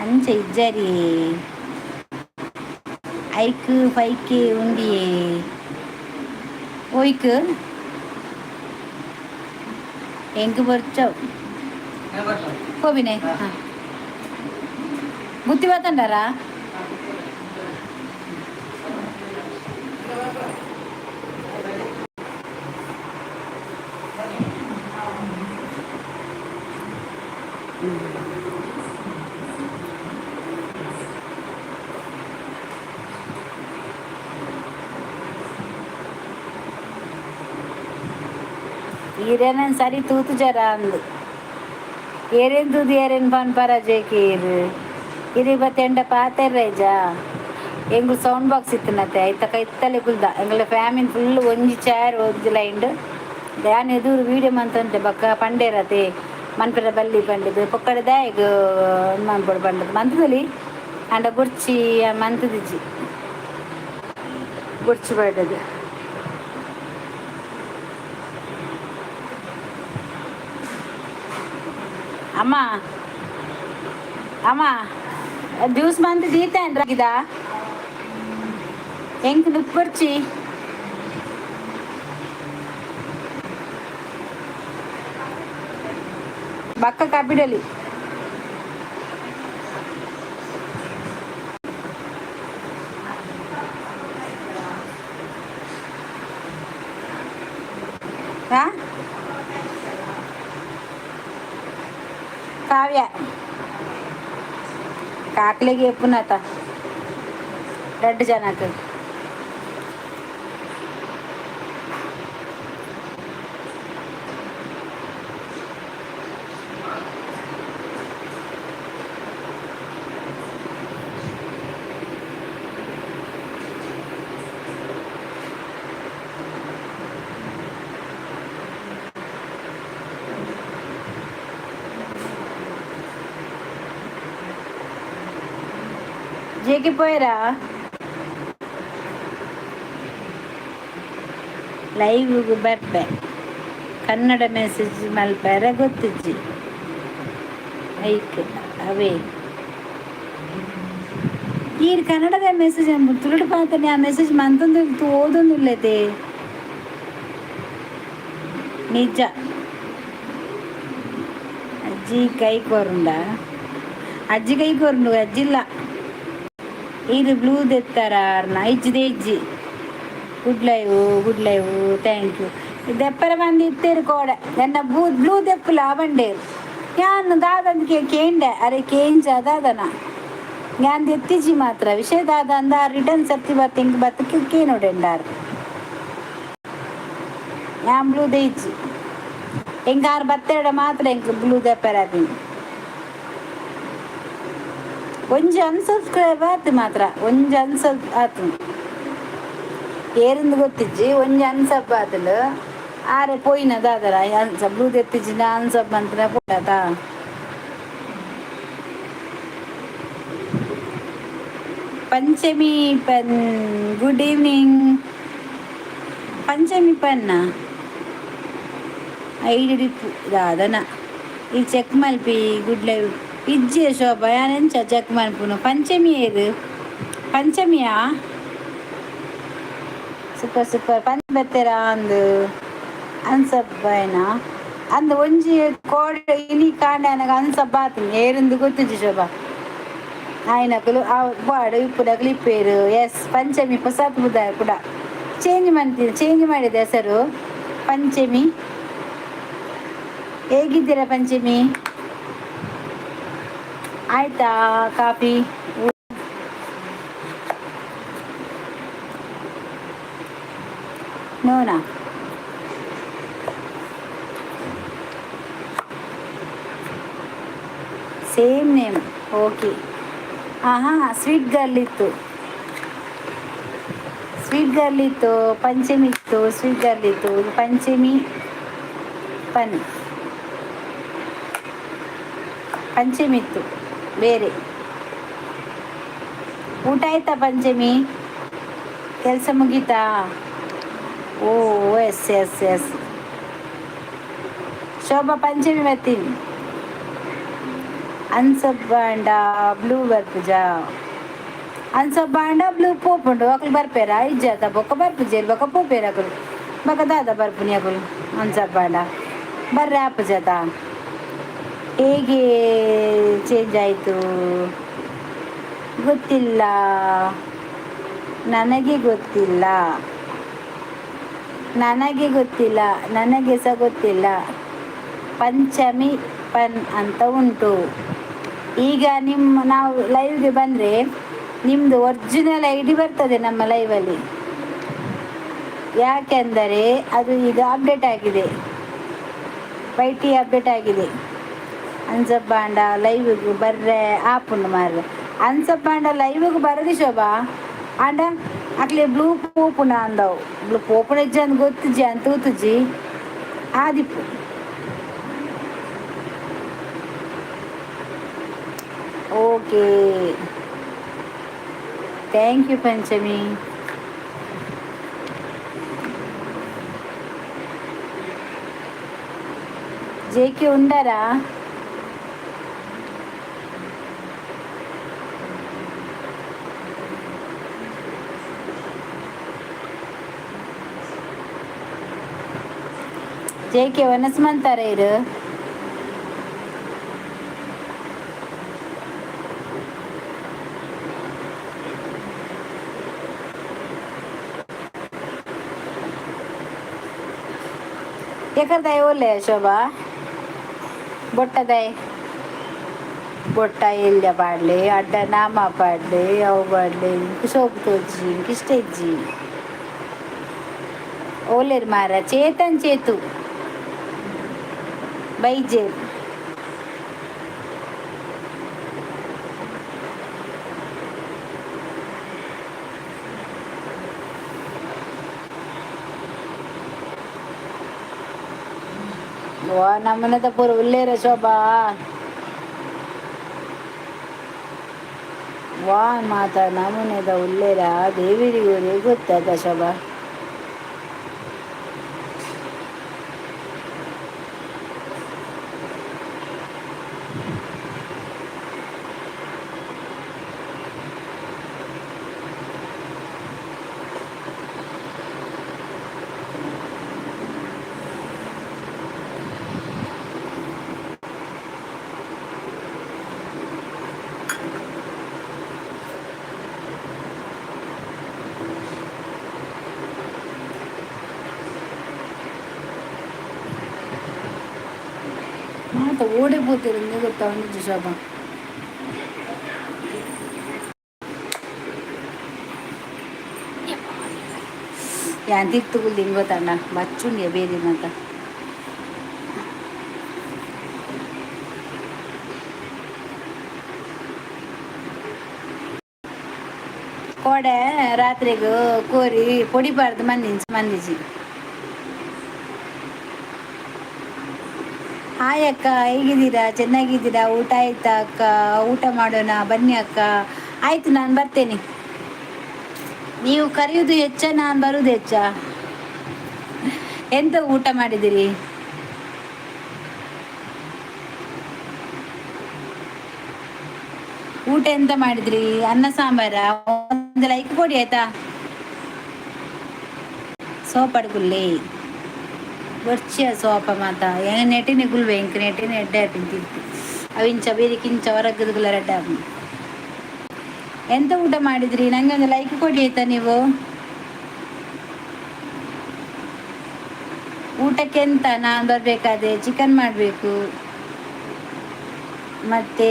ಅಂಚ ಇಜ್ಜರಿ ಐಕ್ ಫೈಕೆ ಉಂಡಿಯೇ ಒಯ್ಕ್ ಎಂಕ್ ಬೊರ್ಚವು ಪೋಬಿನೆ. ಹಾಂ ಬುತ್ತಿ ಬತ್ತಂಡಾರಾ? ಈರೇನ ಸರಿ ತೂತು ಜರ ಅಂದು ಏರೇನು ತೂದು ಏರೇನು ಪನ್ಪರ ಜೇಕೀರ್ ಇರಿ ಬತ್ತೆಂಡ ಪಾತೆರ್ರೈಜ. ಎಂಗು ಸೌಂಡ್ ಬಾಕ್ಸ್ ಇತ್ತಿನತೆ ಐತ ಕೈತಲೆ ಕುಲ್ದ ಎಂಗಲ ಫ್ಯಾಮಿಲಿ ಫುಲ್ ಒಂಜಿ ಚೇರ್ ಒಂಜಿ ಲೈಂಡ್ ಧ್ಯಾನ ಎದುರು ವೀಡಿಯೋ ಮಂತಂತೆ ಬಕ್ಕ ಪಂಡೇರತೆ ಮನ್ಪೆರ ಬಲ್ಲಿ ಪಂಡಿದ್ದು ಪೊಕ್ಕಡೆ ದಾಯಗ್ ಮನ್ಪೊಡು ಪಂಡದು ಮಂತದಲ್ಲಿ ಅಂಡ ಗುರ್ಚಿ ಮಂತದಿಜ್ಜಿ ಗುರ್ಚಿ ಬಡ್ಡದು. ಅಮ್ಮ ಅಮ್ಮ, ಜ್ಯೂಸ್ ಮಂತ್ ದೀತೇನ್ರ ಗಿದ ಎಂಕ್ ನುಪ್ಪರ್ಚಿ. ಬಕ್ಕ ಕಬ್ಬಿಡಲಿ. ಹಾ ಕಾವ್ಯ ಕಾಕ್ಲೆಗೆ ಎಪ್ಪುನತ ರಡ್ಡು ಜನಕ್ಕೆ. ಜೇಕಿ ಪೋಯರಾ ಲೈವ್ ಬರ್ಪೆ ಕನ್ನಡ ಮೆಸೇಜ್ ಮಲ್ಪೆರೆ ಗೊತ್ತಿಜ್ಜಿ ಐಕ್ ಅವೇ ಈರ್ ಕನ್ನಡದ ಮೆಸೇಜ್ ತುಳುಡು ಪಾತನೆ ಆ ಮೆಸೇಜ್ ಮಂತೊಂದು ಓದೊಂದುಲ್ಲತೆ ನಿಜ. ಅಜ್ಜಿ ಕೈ ಕೊರುಂಡ, ಅಜ್ಜಿ ಕೈ ಕೊರುಂಡು ಅಜ್ಜಿಲ್ಲ. ಇದು ಬ್ಲೂ ದೆತ್ತರ ಅರ್ನ ಇಜ್ಜಿದೆ ಇಜ್ಜಿ. Good live, good live, thank you. ದೆಪ್ಪರ ಬಂದು ಇತ್ತೇರು ಕೋಡೆ ಎನ್ನ ಬೂ ಬ್ಲೂ ದೆಪ್ಪುಲ ಬಂಡೇರು ಯಾನ್ ದಾದಂದ ಕೇಂಡೆ ಅರೆ ಕೇಂಜ ದಾದನ ಯಾನ್ ದೆತ್ತಿಜಿ ಮಾತ್ರ ವಿಷಯ ದಾದ ಅಂದ ರಿಟರ್ನ್ ಸರ್ತಿ ಬತ್ತ ಇಂಕ್ ಬತ್ತಕ್ಕೆ ಕೇನೋಡೆಂಡಾರ್ ಯಾನ್ ಬ್ಲೂ ದೇಯಿಜ್ಜಿ. ಎಂಗಾರು ಬತ್ತೆರಡ ಮಾತ್ರ ಎಂಕ್ ಬ್ಲೂ ದೆಪ್ಪರ ಒಂಜಿ ಅನ್ಸಬ್ಸ್ಕ್ರೈಬ್ ಆತು ಮಾತ್ರ, ಒಂಜಿ ಅನ್ಸಬ್ ಆತು. ಏರಿಂದು ಗೊತ್ತಿಜ್ಜಿ, ಒಂಜಿ ಅನ್ಸಬ್ ಆತುಂಡು. ಆರೆ ಪೋಯಿನ ದಾದರ ಅನ್ಸ ಬ್ಲೂ ದೆತ್ತಿಜ್ಜಿನ ಅನ್ಸಬ್ ಅಂತ ಪೋಟಾತ. ಪಂಚಮಿ ಪನ್ ಗುಡ್ ಈವ್ನಿಂಗ್. ಪಂಚಮಿ ಪನ್ನ ಐಡಿ ರಿಪ್ಪು ದಾದನ ಈ ಚೆಕ್ ಮಲ್ಪಿ. ಗುಡ್ ಲೈವ್ ಇಜ್ಜಿ ಶೋಭಾ, ಯಾನೆಂಚ ಚೆಕ್ ಮಲ್ಪುನು? ಪಂಚಮಿ ಏರು ಪಂಚಮಿಯಾ? ಸೂಪರ್ ಸೂಪರ್ ಪಂಚ ಬತ್ತೆರಾ ಅಂದು ಅನ್ಸಬ್ಬ ಅಂದು ಒಂಜಿ ಕೋಡೆ ಇನಿ ಕಾಂಡೆ ಅನಗ ಅನ್ಸಬ್ಬ ಆತು ಏರಿಂದು ಗೊತ್ತಿಜ್ಜಿ ಶೋಭಾ. ಆಯ್ನಕುಲು ಆ ಬಾಡು ಇಪ್ಪುನಕುಲು ಇಪ್ಪೇರು. ಎಸ್, ಪಂಚಮಿ ಹೊಸತ್ ಬುದ ಕೂಡ ಚೇಂಜ್ ಮಾಡ್ತೀನಿ, ಚೇಂಜ್ ಮಾಡಿದೆ ಹೆಸರು ಪಂಚಮಿ. ಹೇಗಿದ್ದೀರಾ ಪಂಚಮಿ? ಆಯ್ತಾ ಕಾಫಿ? ನೋನಾ? Same name, okay. ಆಹಾ, ಸ್ವೀಟ್ ಗರ್ಲ್ ಇತ್ತು, ಸ್ವೀಟ್ ಗರ್ಲ್ ಇತ್ತು, ಪಂಚಮಿ ಇತ್ತು, ಸ್ವೀಟ್ ಗರ್ಲ್ ಇತ್ತು. ಪಂಚಮಿ ಪನ್ ಪಂಚಮಿ ಇತ್ತು ಬೇರೆ. ಊಟ ಆಯ್ತಾ ಪಂಚಮಿ? ಕೆಲಸ ಮುಗೀತಾ? ಓ ಎಸ್ ಎಸ್ ಎಸ್. ಶೋಭಾ ಪಂಚಮಿ ಬರ್ತೀನಿ. ಅನ್ಸಬ್ಬಾಂಡ ಬ್ಲೂ ಬರ್ಪುಜ? ಅನ್ಸಬ್ಬಾಂಡ ಬ್ಲೂ ಪೋಪುಂಡು. ಅಕುಲು ಬರ್ಪೇರ ಇಜ್ಜಾತ ಬೊಕ್ಕ ಬರ್ಪುಜೇರು ಬೊಕ್ಕ ಪೋಪೇರ ಅಕುಲು ಬೊಕ್ಕ ದಾದ ಬರ್ಪುನಿ ಅಕುಲು. ಅನ್ಸಬ್ಬಾಂಡ ಬರ್ರೆ ಆಪುಜಾತ. ಹೇಗೆ ಚೇಂಜ್ ಆಯಿತು ಗೊತ್ತಿಲ್ಲ, ನನಗೆ ಗೊತ್ತಿಲ್ಲ, ನನಗೆ ಗೊತ್ತಿಲ್ಲ, ನನಗೆ ಸಹ ಗೊತ್ತಿಲ್ಲ. ಪಂಚಮಿ ಪನ್ ಅಂತ ಉಂಟು. ಈಗ ನಿಮ್ಮ ನಾವು ಲೈವ್ಗೆ ಬಂದರೆ ನಿಮ್ಮದು ಒರಿಜಿನಲ್ ಐಡಿ ಬರ್ತದೆ ನಮ್ಮ ಲೈವಲ್ಲಿ. ಯಾಕೆಂದರೆ ಅದು ಈಗ ಅಪ್ಡೇಟ್ ಆಗಿದೆ, ವೈ ಟಿ ಅಪ್ಡೇಟ್ ಆಗಿದೆ. ಅನ್ಸಬ್ಬಾಂಡ ಲೈವ್ಗೆ ಬರ್ರೆ ಆಪುಂಡು ಮಾರ್ರೆ. ಅನ್ಸಬ್ಬಾಂಡ ಲೈವ್ಗೆ ಬರದಿ ಶೋಭಾ ಆಂಡ ಅಕ್ಲೆ ಬ್ಲೂ ಪೋಪುನ ಅಂದವು. ಬ್ಲೂ ಪೋಪುನ ಇಜ್ಜಿ ಅಂದ್ ಗೊತ್ತಿಜ್ಜಿ ಅಂತ ತೂತುಜಿ ಆದಿಪ್ಪು. Okay, thank you Panchami. J K ಉಂಡರಾ? J K ವನಸ್ಮಂತಾರ ಇರು. ಎಕರ್ದಾಯ ಓಲೆ ಶೋಭಾ? ಬೊಟ್ಟದಾಯ್ ಬೊಟ್ಟ ಎಲ್ಯ ಪಾಡ್ಲೆ, ಅಡ್ಡ ನಾಮ ಪಾಡ್ಲೆ, ಅವು ಪಾಡ್ಲೆ. ಇಂಕ್ ಶೋಭ ತೋಜಿ, ಇಂಕ್ ಇಷ್ಟ ಇಜ್ಜಿ. ಓಲೇರ್ ಮಾರ ಚೇತನ್ ಚೇತು ಬೈಜೆ. ವಾ ನಮ್ಮನೆದ ಪೂರ ಉಲ್ಲೇರ ಶೋಭಾ. ವಾ ಮಾತ ನಮೂನೆದ ಉಲ್ಲೇರ ದೇವಿರಿಗೂ ಗೊತ್ತದ ಶೋಭಾ. ಮಾತ ಓಡೆ ಪೋತಿರಂದು ಗೊತ್ತಾವೊಂದು ಶೋಭಾ. ಯಾನ್ ತಿರ್ತು ಕುಲ್ದು ಗೊತ್ತಣ್ಣ ಬಚ್ಚುಂಡಿಯ ಬೇರೆ ಮಾತ. ಕೋಡೆ ರಾತ್ರಿಗ್ ಕೋರಿ ಪೊಡಿ ಪಾಡ್ದು ಮಂದಿಂಚ ಮಂದಿಜಿ. ಹಾಯ್ ಅಕ್ಕ, ಹೇಗಿದ್ದೀರಾ? ಚೆನ್ನಾಗಿದ್ದೀರಾ? ಊಟ ಆಯ್ತಾ ಅಕ್ಕ? ಊಟ ಮಾಡೋಣ ಬನ್ನಿ ಅಕ್ಕ. ಆಯ್ತು, ನಾನು ಬರ್ತೇನೆ. ನೀವು ಕರೆಯುವುದು ಹೆಚ್ಚ, ನಾನು ಬರುವುದು ಹೆಚ್ಚ? ಎಂತ ಊಟ ಮಾಡಿದಿರಿ? ಊಟ ಎಂತ ಮಾಡಿದ್ರಿ? ಅನ್ನ ಸಾಂಬಾರ? ಒಂದು ಲೈಕ್ ಕೊಡಿ ಆಯ್ತಾ? ಸೋಪಡ್ಗುಲ್ಲಿ ಬೊರ್ಚಿಯ ಸೋಪ ಮಾತ ಎಂಗ್ ನೆಟಿನ ಗುಲ್ವೆ, ಎಂಕ್ ನೆಟಿನ ಎಡ್ಡೆ ಆಪಿನ ತಿರ್ತು. ಅವು ಇಂಚ ಬೇರೆ ಕಿಂಚ ಹೊರಗದ ರೆಡ್ಡೆ ಆಪುಂಡು. ಎಂತ ಊಟ ಮಾಡಿದ್ರಿ? ನಂಗೆ ಒಂದು ಲೈಕ್ ಕೊಡಿ ಆಯ್ತಾ? ನೀವು ಊಟಕ್ಕೆ ಎಂತ? ನಾನು ಬರಬೇಕಾದ್ರೆ ಚಿಕನ್ ಮಾಡಬೇಕು, ಮತ್ತೆ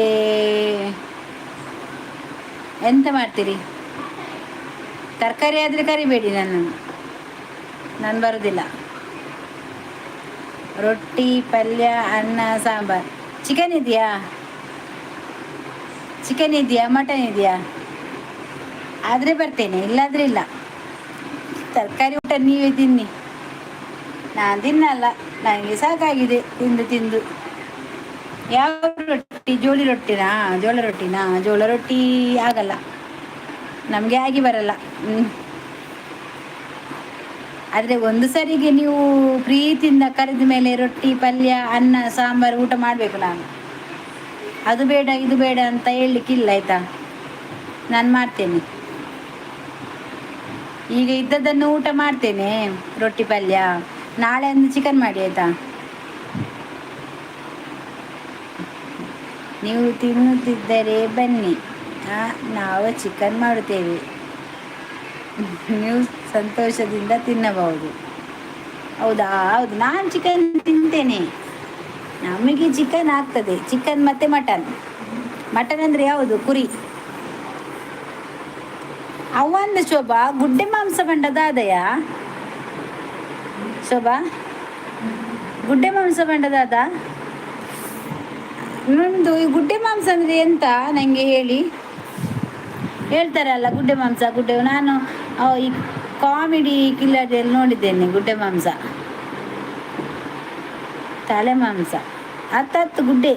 ಎಂತ ಮಾಡ್ತೀರಿ? ತರಕಾರಿ ಆದರೆ ಕರಿಬೇಡಿ ನನ್ನನ್ನು, ನಾನು ಬರೋದಿಲ್ಲ. ರೊಟ್ಟಿ, ಪಲ್ಯ, ಅನ್ನ, ಸಾಂಬಾರು. ಚಿಕನ್ ಇದೆಯಾ? ಚಿಕನ್ ಇದೆಯಾ, ಮಟನ್ ಇದೆಯಾ? ಆದರೆ ಬರ್ತೇನೆ, ಇಲ್ಲಾದರೆ ಇಲ್ಲ. ತರಕಾರಿ ಊಟ ನೀವೇ ತಿನ್ನಿ, ನಾನು ತಿನ್ನಲ್ಲ. ನನಗೆ ಸಾಕಾಗಿದೆ ತಿಂದು ತಿಂದು. ಯಾವ ರೊಟ್ಟಿ? ಜೋಳಿ ರೊಟ್ಟಿನಾ? ಜೋಳ ರೊಟ್ಟಿನಾ? ಜೋಳ ರೊಟ್ಟಿ ಆಗಲ್ಲ ನಮಗೆ, ಆಗಿ ಬರಲ್ಲ. ಆದರೆ ಒಂದು ಸರಿಗೆ ನೀವು ಪ್ರೀತಿಯಿಂದ ಕರೆದ ಮೇಲೆ ರೊಟ್ಟಿ, ಪಲ್ಯ, ಅನ್ನ, ಸಾಂಬಾರು ಊಟ ಮಾಡಬೇಕು ನಾನು. ಅದು ಬೇಡ, ಇದು ಬೇಡ ಅಂತ ಹೇಳಲಿಕ್ಕಿಲ್ಲ ಆಯಿತಾ? ನಾನು ಮಾಡ್ತೇನೆ. ಈಗ ಇದ್ದದ್ದನ್ನು ಊಟ ಮಾಡ್ತೇನೆ, ರೊಟ್ಟಿ ಪಲ್ಯ. ನಾಳೆ ಒಂದು ಚಿಕನ್ ಮಾಡಿ ಆಯಿತಾ? ನೀವು ತಿನ್ನುತ್ತಿದ್ದರೆ ಬನ್ನಿ, ನಾವು ಚಿಕನ್ ಮಾಡುತ್ತೇವೆ, ನೀವು ಸಂತೋಷದಿಂದ ತಿನ್ನಬಹುದು. ಹೌದಾ? ಹೌದು, ನಾನು ಚಿಕನ್ ತಿಂತೇನೆ. ನಮಗೆ ಚಿಕನ್ ಆಗ್ತದೆ, ಚಿಕನ್ ಮತ್ತು ಮಟನ್. ಮಟನ್ ಅಂದರೆ ಯಾವುದು? ಕುರಿ. ಅವನ್ನ ಶೋಭಾ, ಗುಡ್ಡೆ ಮಾಂಸ ಬಂಡದಾದಯ ಶೋಭಾ, ಗುಡ್ಡೆ ಮಾಂಸ ಬಂಡದಾದ ನೊಂದು. ಈ ಗುಡ್ಡೆ ಮಾಂಸ ಅಂದರೆ ಎಂತ ನನಗೆ ಹೇಳಿ. ಹೇಳ್ತಾರಲ್ಲ ಗುಡ್ಡೆ ಮಾಂಸ, ಗುಡ್ಡೆ. ನಾನು ಈ ಕಾಮಿಡಿ ಕಿಲಾಡಿಯಲ್ಲಿ ನೋಡಿದ್ದೇನೆ. ಗುಡ್ಡೆ ಮಾಂಸ, ತಲೆ ಮಾಂಸ ಹತ್ತತ್ತು ಗುಡ್ಡೆ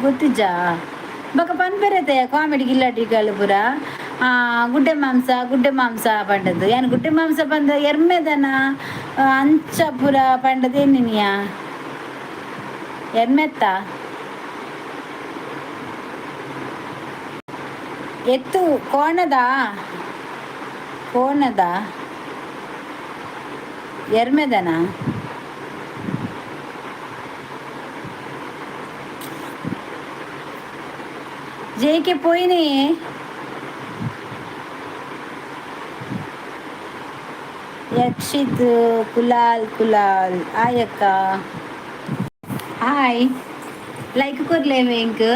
ಗೊತ್ತಿಜ್ಜಾ? ಬೊಕ ಪನ್ಪೆರತೆ ಕಾಮಿಡಿ ಕಿಲಾಡಿಗಳು ಪೂರ ಗುಡ್ಡೆ ಮಾಂಸ, ಗುಡ್ಡೆ ಮಾಂಸ ಪಂಡದ್ದು. ಏನು ಗುಡ್ಡೆ ಮಾಂಸ ಪಂದ? ಎರ್ಮೆದನ ಅಂಚ ಪೂರ ಪಂಡದ ಏನಿನಿಯಾ? ಎರ್ಮೆತ್ತ ಎತ್ತು ಕೋಣದ, ಕೋಣದ ಎರ್ಮೆದನ. ಜೇಕೆ ಪೋಯಿನಿ. ಯಕ್ಷಿತ್ ಕುಲಾಲ್, ಕುಲಾಲ್ ಆಯಕ್ಕ, ಹಾಯ್. ಲೈಕ್ ಕೊರ್ಲೆ ಇಂಕ್,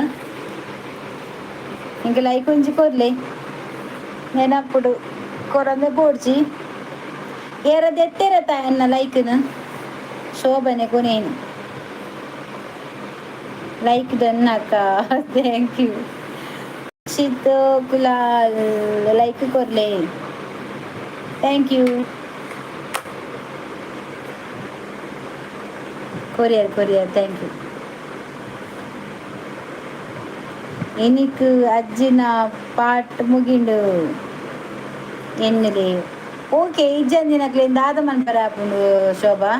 ಇಂಕ್ ಲೈಕ್ ಒಂಜಿ ಕೊರ್ಲೆ. ನೆನಪುಡು ಕೊರಂದೆ ಬೋಡ್ಚಿ. ಏರ ದೆತ್ತೆರತ ಎನ್ನ ಲೈಕ್ನ? ಶೋಭನೆ ಕೊನೇನು. ಲೈಕ್ ಡನ್ ಅಕ್ಕ, thank you. Yakshith Kulal like ಕೊರ್ಲೆ, thank you. Courier courier, thank you. എനിക്ക് ಅಜ್ಜಿನ ಪಾಟ್ ಮುಗಿಂಡು ಎನ್ನಲೆ. ಓಕೆ, ಇಜ್ಜಂದಿನಕ್ಲಿಂದ ದಾದ ಮನ್ಪರ ಆಪುಂಡು ಶೋಭಾ?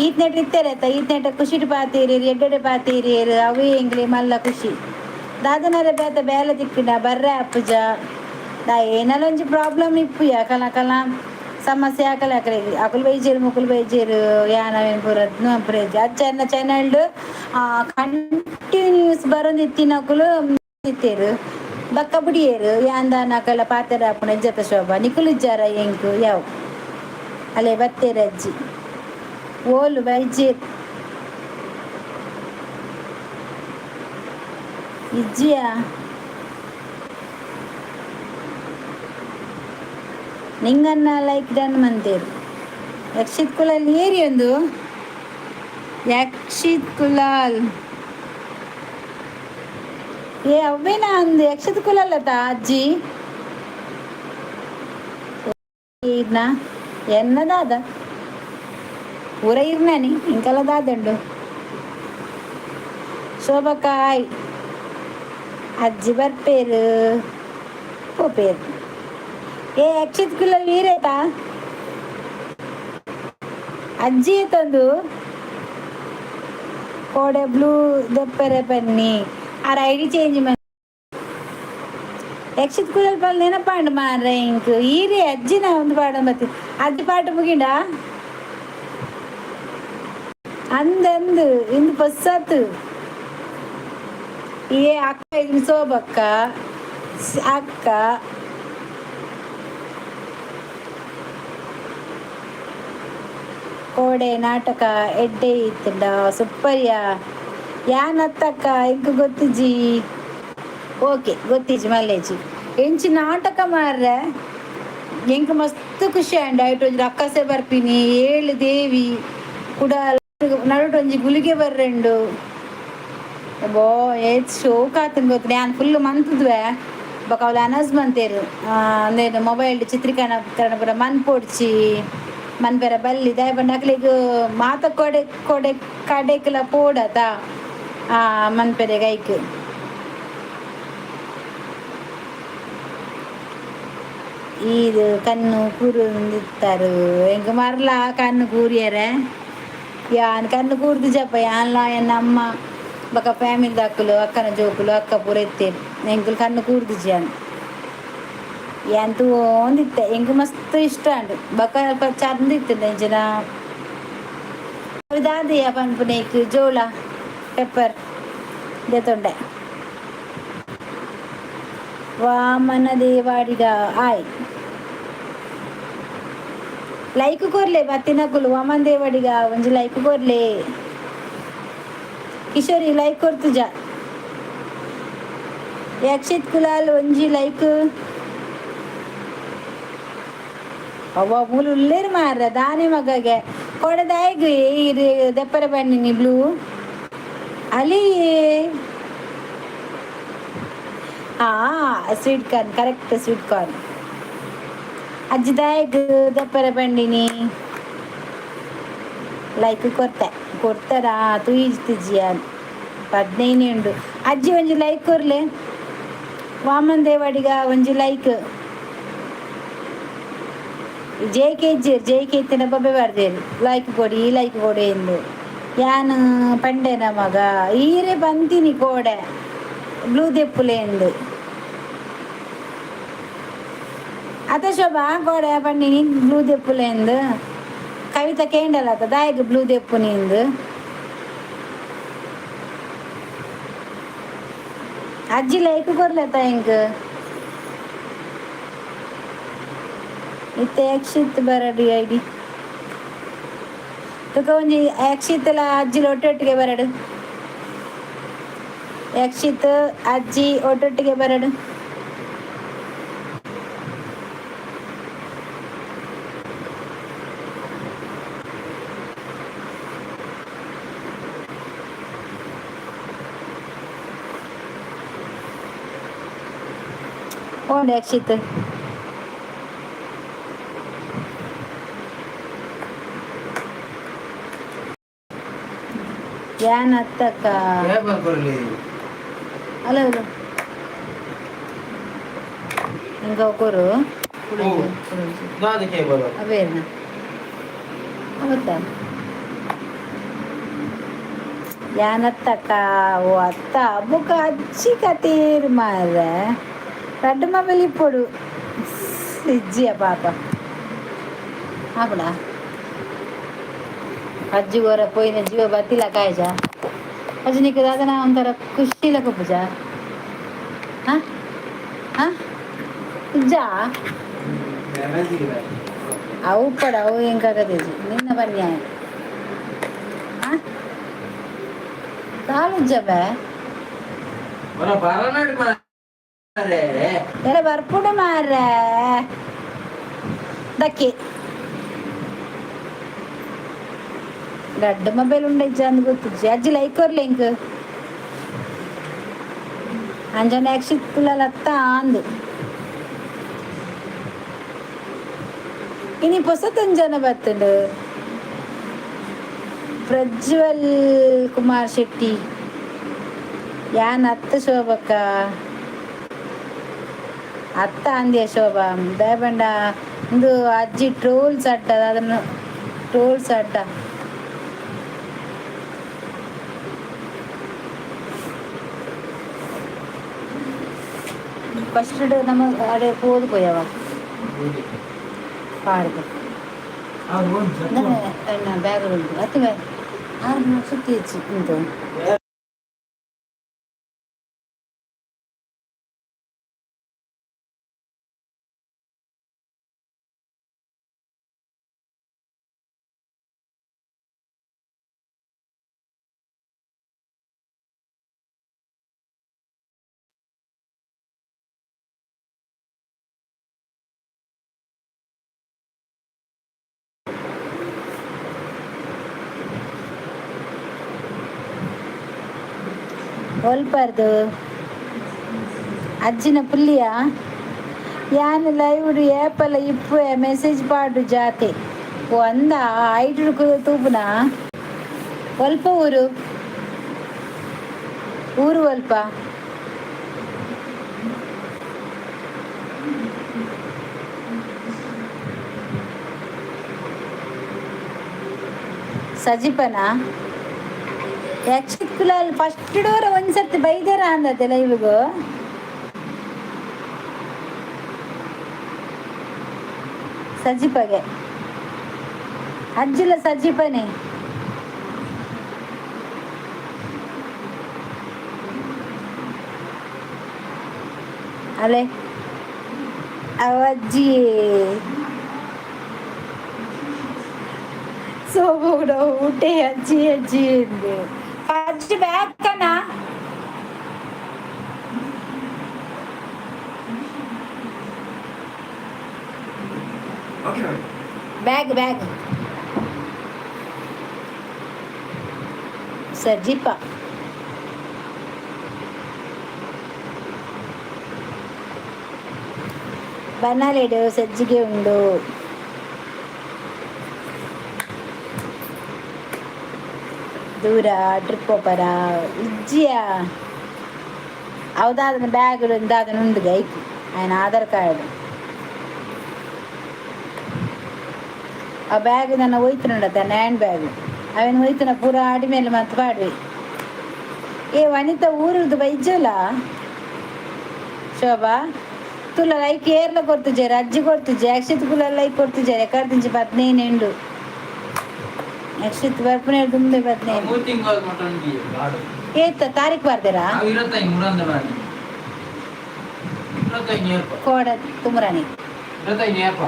ಈತ್ನೆಟ್ ಇತ್ತೆರೆ ಈತ್ನೆಟ ಖುಷಿಟ್ ಪಾತೀರಿ, ಎಡ್ಡೆಡೆ ಪಾತೀರಿ. ಅವೇ ಎಂಗ್ಲಿ ಮಲ್ಲ ಖುಷಿ. ದಾದನರೆ ಬೇತ ಬೇಲೆ ತಿಕ್ಕಿನ ಬರ್ರೆ ಅಪ್ಪುಜ ದಾ. ಏನಲ್ಲ ಒಂಜಿ ಪ್ರಾಬ್ಲಮ್ ಇಪ್ಪುಯ. ಕಲ ಕಲ ಸಮಸ್ಯೆ ಆಕಲೆ ಅಕಲೆ ಅಕುಲು ಬೈಜೇರು, ಮುಕುಲು ಬೈಜೇರು. ಯಾನವೇನು ಪೂರ ಪೂರ ಅಜ್ಜನ ಚಾನೆಲ್ಡ್ ಕಂಟಿನ್ಯೂಸ್ ಬರೊಂದಿತ್ತಿನಕುಲು ಇತ್ತೇರು, ಬಕ್ಕ ಬುಡಿಯೇರು. ಯಾಂದಾನ ಅಕಲ ಪಾತೆರ ಆಪುನ ಇಜ್ಜತ ಶೋಭಾ? ನಿಕುಲು ಇಜ್ಜಾರ ಎಂಕು ಯಾವ ಅಲೆ ಬತ್ತೇರು ಅಜ್ಜಿ ಓಲು ಬೈಜೇರು ಇಜ್ಜಿಯಾ? ನಿಂಗನ್ನ ಲೈಕ್ ಡನ್ ಮಂತೇರು. ಯಕ್ಷಿತ್ ಕುಲಾಲ್ ಏರಿ ಒಂದು. ಯಕ್ಷಿತ್ ಕುಲಾಲ್, ಏ ಅವ್ವೇನಾ ಅಂದು ಯಕ್ಷಿತ್ ಕುಲಾಲ್ ಅತ್ತ ಅಜ್ಜಿ ಇರ್ನ ಎನ್ನದಾದ ಪೂರ ಇರ್ನಾನಿ ಇಂಕಲ ದಾದಂಡು. ಶೋಭಕಾಯ್ ಅಜ್ಜಿ ಬರ್ಪೇರು ಪೋಪೇರು. ಏ ಯಕ್ಷಿತ್ ಕುಲಾಲ್ ವೀರೇತಾ ಅಜ್ಜಿ ತಂದು ಕೋಡೆ ಬ್ಲೂ ದೆಪ್ಪರೆ ಪನ್ನಿ. ಆರ್ ಐಡಿ ಚೇಂಜ್. ಯಕ್ಷಿತ್ ಕುಲಾಲ್ ಪಲ್ ನೆನಪಾಂಡು ಮಾರ್ರೆ ಇಂಕ್. ಈರೆ ಅಜ್ಜಿನ ಒಂದು ಪಾಡ ಬತ್ತಿ. ಅಜ್ಜಿ ಪಾಠ ಮುಗಿಂಡ ಅಂದಂದು ಇಂದು ಪೊಸ್ಸತ್ತು. ಏ ಅಕ್ಕ, ಇದು ಸೋಬಕ್ಕ ಅಕ್ಕ. ಕೋಡೆ ನಾಟಕ ಎಡ್ಡೆ ಇತ್ತಂಡ ಸೂಪರ್ಯ. ಯಾನತ್ತಕ್ಕ ಇಂಕ್ ಗೊತ್ತಿಜ್ಜಿ. ಓಕೆ, ಗೊತ್ತಿಜ್ಜಿ ಮಲ್ಲೇಜಿ. ಎಂಚಿ ನಾಟಕ ಮಾರ್ರೆ, ಎಂಕ್ ಮಸ್ತ್ ಖುಷಿ ಆಂಡ್. ಐಟ್ ಒಂಜಿ ರಕ್ಕಸೆ ಬರ್ಪಿನಿ, ಏಳು ದೇವಿ ಕುಡ ನಡುಟ್ ಒಂಜಿ ಗುಲಿಗೆ ಬರ್ರೆಂಡು. ಬೋ ಏತ್ ಶೋಕ್ ಆತುಂಡು ಗೊತ್ತು. ಯಾನ್ ಫುಲ್ ಮಂತುದುವೆ. ಬೊಕ ಅವ್ಲು ಅನೌನ್ಸ್ ಮಂತೇರು, ಅಂದೇನು ಮೊಬೈಲ್ ಚಿತ್ರೀಕರಣ ಪೂರ ಮನ್ಪೊಡ್ಚಿ, ಮನ್ಪೆರ ಬಲ್ಲಿ. ದಾಯೆ ಪಂಡ ಅಕ್ಲೆಗ್ ಮಾತ ಕೊಡೆ ಕೊಡೆ ಕಡೆಕ್ಲ ಪೋಡತ ಮನ್ಪೆರೆಗ್ ಐಕ್. ಈರ್ ಕಣ್ಣು ಕೂರೊಂದಿತ್ತರು. ಎಂಕ್ ಮರ್ಲ ಕಣ್ಣು ಕೂರಿಯರೆ. ಯಾನ್ ಕಣ್ಣು ಕೂರ್ದಿಜಪ್ಪ. ಯಾನ್ಲ ಎನ್ನ ಅಮ್ಮ ಬೊಕ ಫ್ಯಾಮಿಲಿ ಅಕ್ಕನ ಜೋಕುಲು ಅಕ್ಕ ಪೂರ ಇತ್ತೇರು. ಎಂಕುಲು ಕಣ್ಣು ಕೂರ್ದಿಜಿ. ಯಾನ್ ಯಾನ್ ತೂವೊಂದಿತ್ತೆ. ಎಂಕ್ ಮಸ್ತ್ ಇಷ್ಟ ಆಂಡ್. ಬೊಕ ಅಲ್ಪ ಚಂದ ಇತ್ತುಂಡು. ಎಂಚಿನ ದಾದೆಯ ಪನ್ಪುನೈಕ್ ಜೋಳ ಪೆಪ್ಪರ್ ದೆತೊಂಡೆ. ವಾಮನ ದೇವಾಡಿಗ ಆಯ್, ಲೈಕ್ ಕೊರ್ಲೆ. ಬತ್ತಿನಕುಲು ವಾಮನ್ ದೇವಾಡಿಗ ಒಂಜಿ ಲೈಕ್ ಕೊರ್ಲೆ. ಕಿಶೋರಿ ಲೈಕ್ ಕೊರ್ತುಜ. ಯಕ್ಷಿತ್ ಕುಲಾಲ್ ಒಂಜಿ ಲೈಕ್. ಅವ್ವ ಮೂಲು ಉಲ್ಲೇರು ಮಾರ್ರೆ ದಾನೆ ಮಗಗೆ ಕೊಡದಾಯ್ಗು ಇರು ದೆಪ್ಪರ ಬನ್ನಿ ಬ್ಲೂ ಅಲ್ಲಿ. ಹಾ, sweet corn, correct, sweet corn. ಅಜ್ಜಿ ದಾಯಗ್ ದೆಪ್ಪರ ಬಂಡಿನಿ? ಲೈಕ್ ಕೊರ್ತೆ ಕೊಡ್ತಾರಾ? ತೂಯಿಜ್ತಿಜ್ಜಿಯ 15 ಉಂಡು. ಅಜ್ಜಿ ಒಂಜಿ ಲೈಕ್ ಕೊರ್ಲೆ. ವಾಮನ್ ದೇವಾಡಿಗ ಒಂಜಿ ಲೈಕ್. ಜೆ ಕೆ ಇಜ್ಜೆರ್. ಜೆ ಕೆ ಇತ್ತಿನ ಬೊಬ್ಬೆ ಬರ್ದೇರು, ಲೈಕ್ ಕೊಡಿ, ಲೈಕ್ ಕೊಡಿ ಎಂದು. ಯಾನ್ ಪಂಡೆನ ಮಗ, ಈರೆ ಬಂತೀನಿ ಕೋಡೆ ಬ್ಲೂ ದೆಪ್ಪುಲೆ ಎಂದು. ಅತ ಶೋಭಾ, ಕೋಡೆ ಪಂಡಿನಿ ಬ್ಲೂ ದೆಪ್ಪುಲೆ ಎಂದು. ಕವಿತಾ ಕೇಂಡಲ ಅತ ದಾಯಗ್ ಬ್ಲೂ ದೆಪ್ಪು ನಿಂದು? ಅಜ್ಜಿ ಲೈಕ್ ಕೊರ್ಲೆತ ಎಂಕ್. ಇತ್ತೆ ಯಕ್ಷಿತ್ ಬರಡು ಐಡಿ ತುಕ ಒಂಜಿ. ಯಕ್ಷಿತ್ಲ ಅಜ್ಜಿಲ ಒಟ್ಟೊಟ್ಟಿಗೆ ಬರಡು. ಯಕ್ಷಿತ್ ಅಜ್ಜಿ ಒಟ್ಟೊಟ್ಟಿಗೆ ಬರಡು. ಓಂಡ್ ಯಕ್ಷಿತ್. ಯಾನ್ ಅತ್ತಕ್ಕ. ಪೇಪರ್ ಕೊರಲಿ. ಅಲ್ಲ ಅಲ್ಲ, ಇಂಕ ಕೊರು. ದಾದ ಕೇಬಲ್? ಅವೇರ್ನ ಅವತ್ತ ಯಾನತ್ತಕ್ಕ. ಓ ಅತ್ತ ಬುಕ್ಕ ಅಜ್ಜಿ ಕತೀರ್ ಮಾರ್ರೆ. ರಡ್ಡು ಮೊಬೈಲ್ ಇಪ್ಪೊಡು ಇಜ್ಜಿಯ ಪಾಪ. ಆಪುಣ ಅಜ್ಜಿ ಗೊರ ಪೋಯಿನ ಜೀವ ಬತ್ತಿಲ್ಲ ಕಾಯ್ಜ. ಅಜ್ಜಿ ನಿಕ್ಕ ದಾದನ ಒಂಥರ ಖುಷಿ ಲಕ್ಕ ಪೂಜಾ. ಹಾ ಹಾ, ಇಜ್ಜಾ? ಅವು ಪಡ ಅವು ಎಂಕಾಗದೇಜಿ ನಿನ್ನ ಬನ್ನಿ. ಹಾ, ಕಾಲುಜ್ಜಬೆ. ಬರ ಬರನಾಡು ಮಾರ್ರೆ. ಎರ ಬರ್ಪುಡು ಮಾರ್ರೆ ದಕ್ಕಿ. ರಡ್ಡು ಮೊಬೈಲ್ ಉಂಡಜ್ಜ ಅಂದ್ ಗೊತ್ತಿಜ್ಜಿ. ಅಜ್ಜಿ ಲೈಕ್ ಕೊರ್ಲೆ ಇಂಕ್. ಅಂಜನ ಯಕ್ಷಿತ್ ಕುಲಲತ್ತ ಅಂದು. ಇನಿ ಪೊಸತೊಂಜನ ಬತ್ತುಂಡು. ಪ್ರಜ್ವಲ್ ಕುಮಾರ್ ಶೆಟ್ಟಿ ಯಾನ್ ಅತ್ತ ಶೋಭಕ್ಕ. ಅತ್ತ ಅಂದ್ಯ ಶೋಭಾ. ದಾಯೆಪಂಡ ಇಂದು ಅಜ್ಜಿ ಟ್ರೋಲ್ಸ್ ಅಡ್ಡ ಅದನ್ನು ಟ್ರೋಲ್ಸ್ ಅಡ್ಡ. ಫಸ್ಟ್ ನಮ್ಮ ಅಡೆ ಪೋದು ಪೋಯವ ಪಾಡ್ದು ಬ್ಯಾಗ್ ಉಂಟು ಅತ್ತುವೆ. ಆರು ಸುತ್ತಿ ಹೆಚ್ಚಿ ಉಂಟು. ಒಲ್ಪರ್ದು ಅಜ್ಜಿನ ಪುಲ್ಲಿಯ. ಯಾನ್ ಲೈವ್ ಏಪಲ ಇಪ್ಪುವೆ, ಮೆಸೇಜ್ ಪಾಡು ಜಾತೆ. ಓ ಅಂದ ಐಟು ತೂಪುನ. ಒಲ್ಪ ಊರು? ಊರು ಒಲ್ಪ? ಸಜಿಪನ ಯಕ್ಷಿತ್ ಕುಲಾಲ್ ಫಸ್ಟ್ ಡೋರ್ ಒಂದ್ಸರ್ತಿ ಬೈದಾರ ಅಂದದಲ್ಲ ಇವಿಗು. ಸಜಿಪಗೆ ಅಜ್ಜಿಲ ಸಜಿಪನೆ. ಅಲೆ ಅವಜ್ಜಿ ಸೋಬೋಡ ಊಟೆ ಅಜ್ಜಿ ಅಜ್ಜಿ ಎಂದು. ಫಸ್ಟ್ ಬ್ಯಾಗ್ ಕನ. ಬ್ಯಾಗ್ ಬ್ಯಾಗ್ ಸಜ್ಜಿಪ. ಬನಾಲೆಡು ಸಜ್ಜಿಗೆ ಉಂಡು. ದೂರ ಟ್ರಿಪ್ ಪೋಪರ ಇಜ್ಜಿಯ? ಅವು ಬ್ಯಾಗ್ ದಾದನ ಉಂಡು ಐಕ್ ఆయన ಆಧಾರ್ ಕಾರ್ಡ್. ಆ ಬ್ಯಾಗ್ ನನ್ನ ಒಯ್ತುನುಂಡ ತನ್ನ ಹ್ಯಾಂಡ್ ಬ್ಯಾಗ್ ಅವೇನು ಒಯ್ತುನ ಪೂರ ಆಡಿ ಮೇಲೆ ಮತ್ತೆ ಪಾಡ್ವಿ. ಏ ವನಿತಾ ಊರುದು ಬೈಜಲ ಶೋಭಾ ತುಲ ಲೈಕ್ ಏರ್ಲ ಕೊರ್ತುಜೆರ್, ಅಜ್ಜಿ ಕೊರ್ತುಜೆ, ಅಕ್ಷಿತ್ ಕುಲ ಲೈಕ್ ಕೊರ್ತುಜೆರ್. ಎಕರ್ದಿಂಚಿ 15 ಉಂಡು. ಅಕ್ಷಿತ್ ಬರ್ಪುನೆ ದುಂಬೆ 15. ಮೂರು ತಿಂಗಳು ಮಟ್ಟ ಉಂಟು ಗಾಡು. ಏತ ತಾರೀಕು ಬರ್ದಿರಾ? ನಾವು 25 ಮುರಂದ ಬಾರಿ 25 ಏರ್ಪ. ಕೋಡ ತುಮರಾಣಿ. 25 ಏರ್ಪ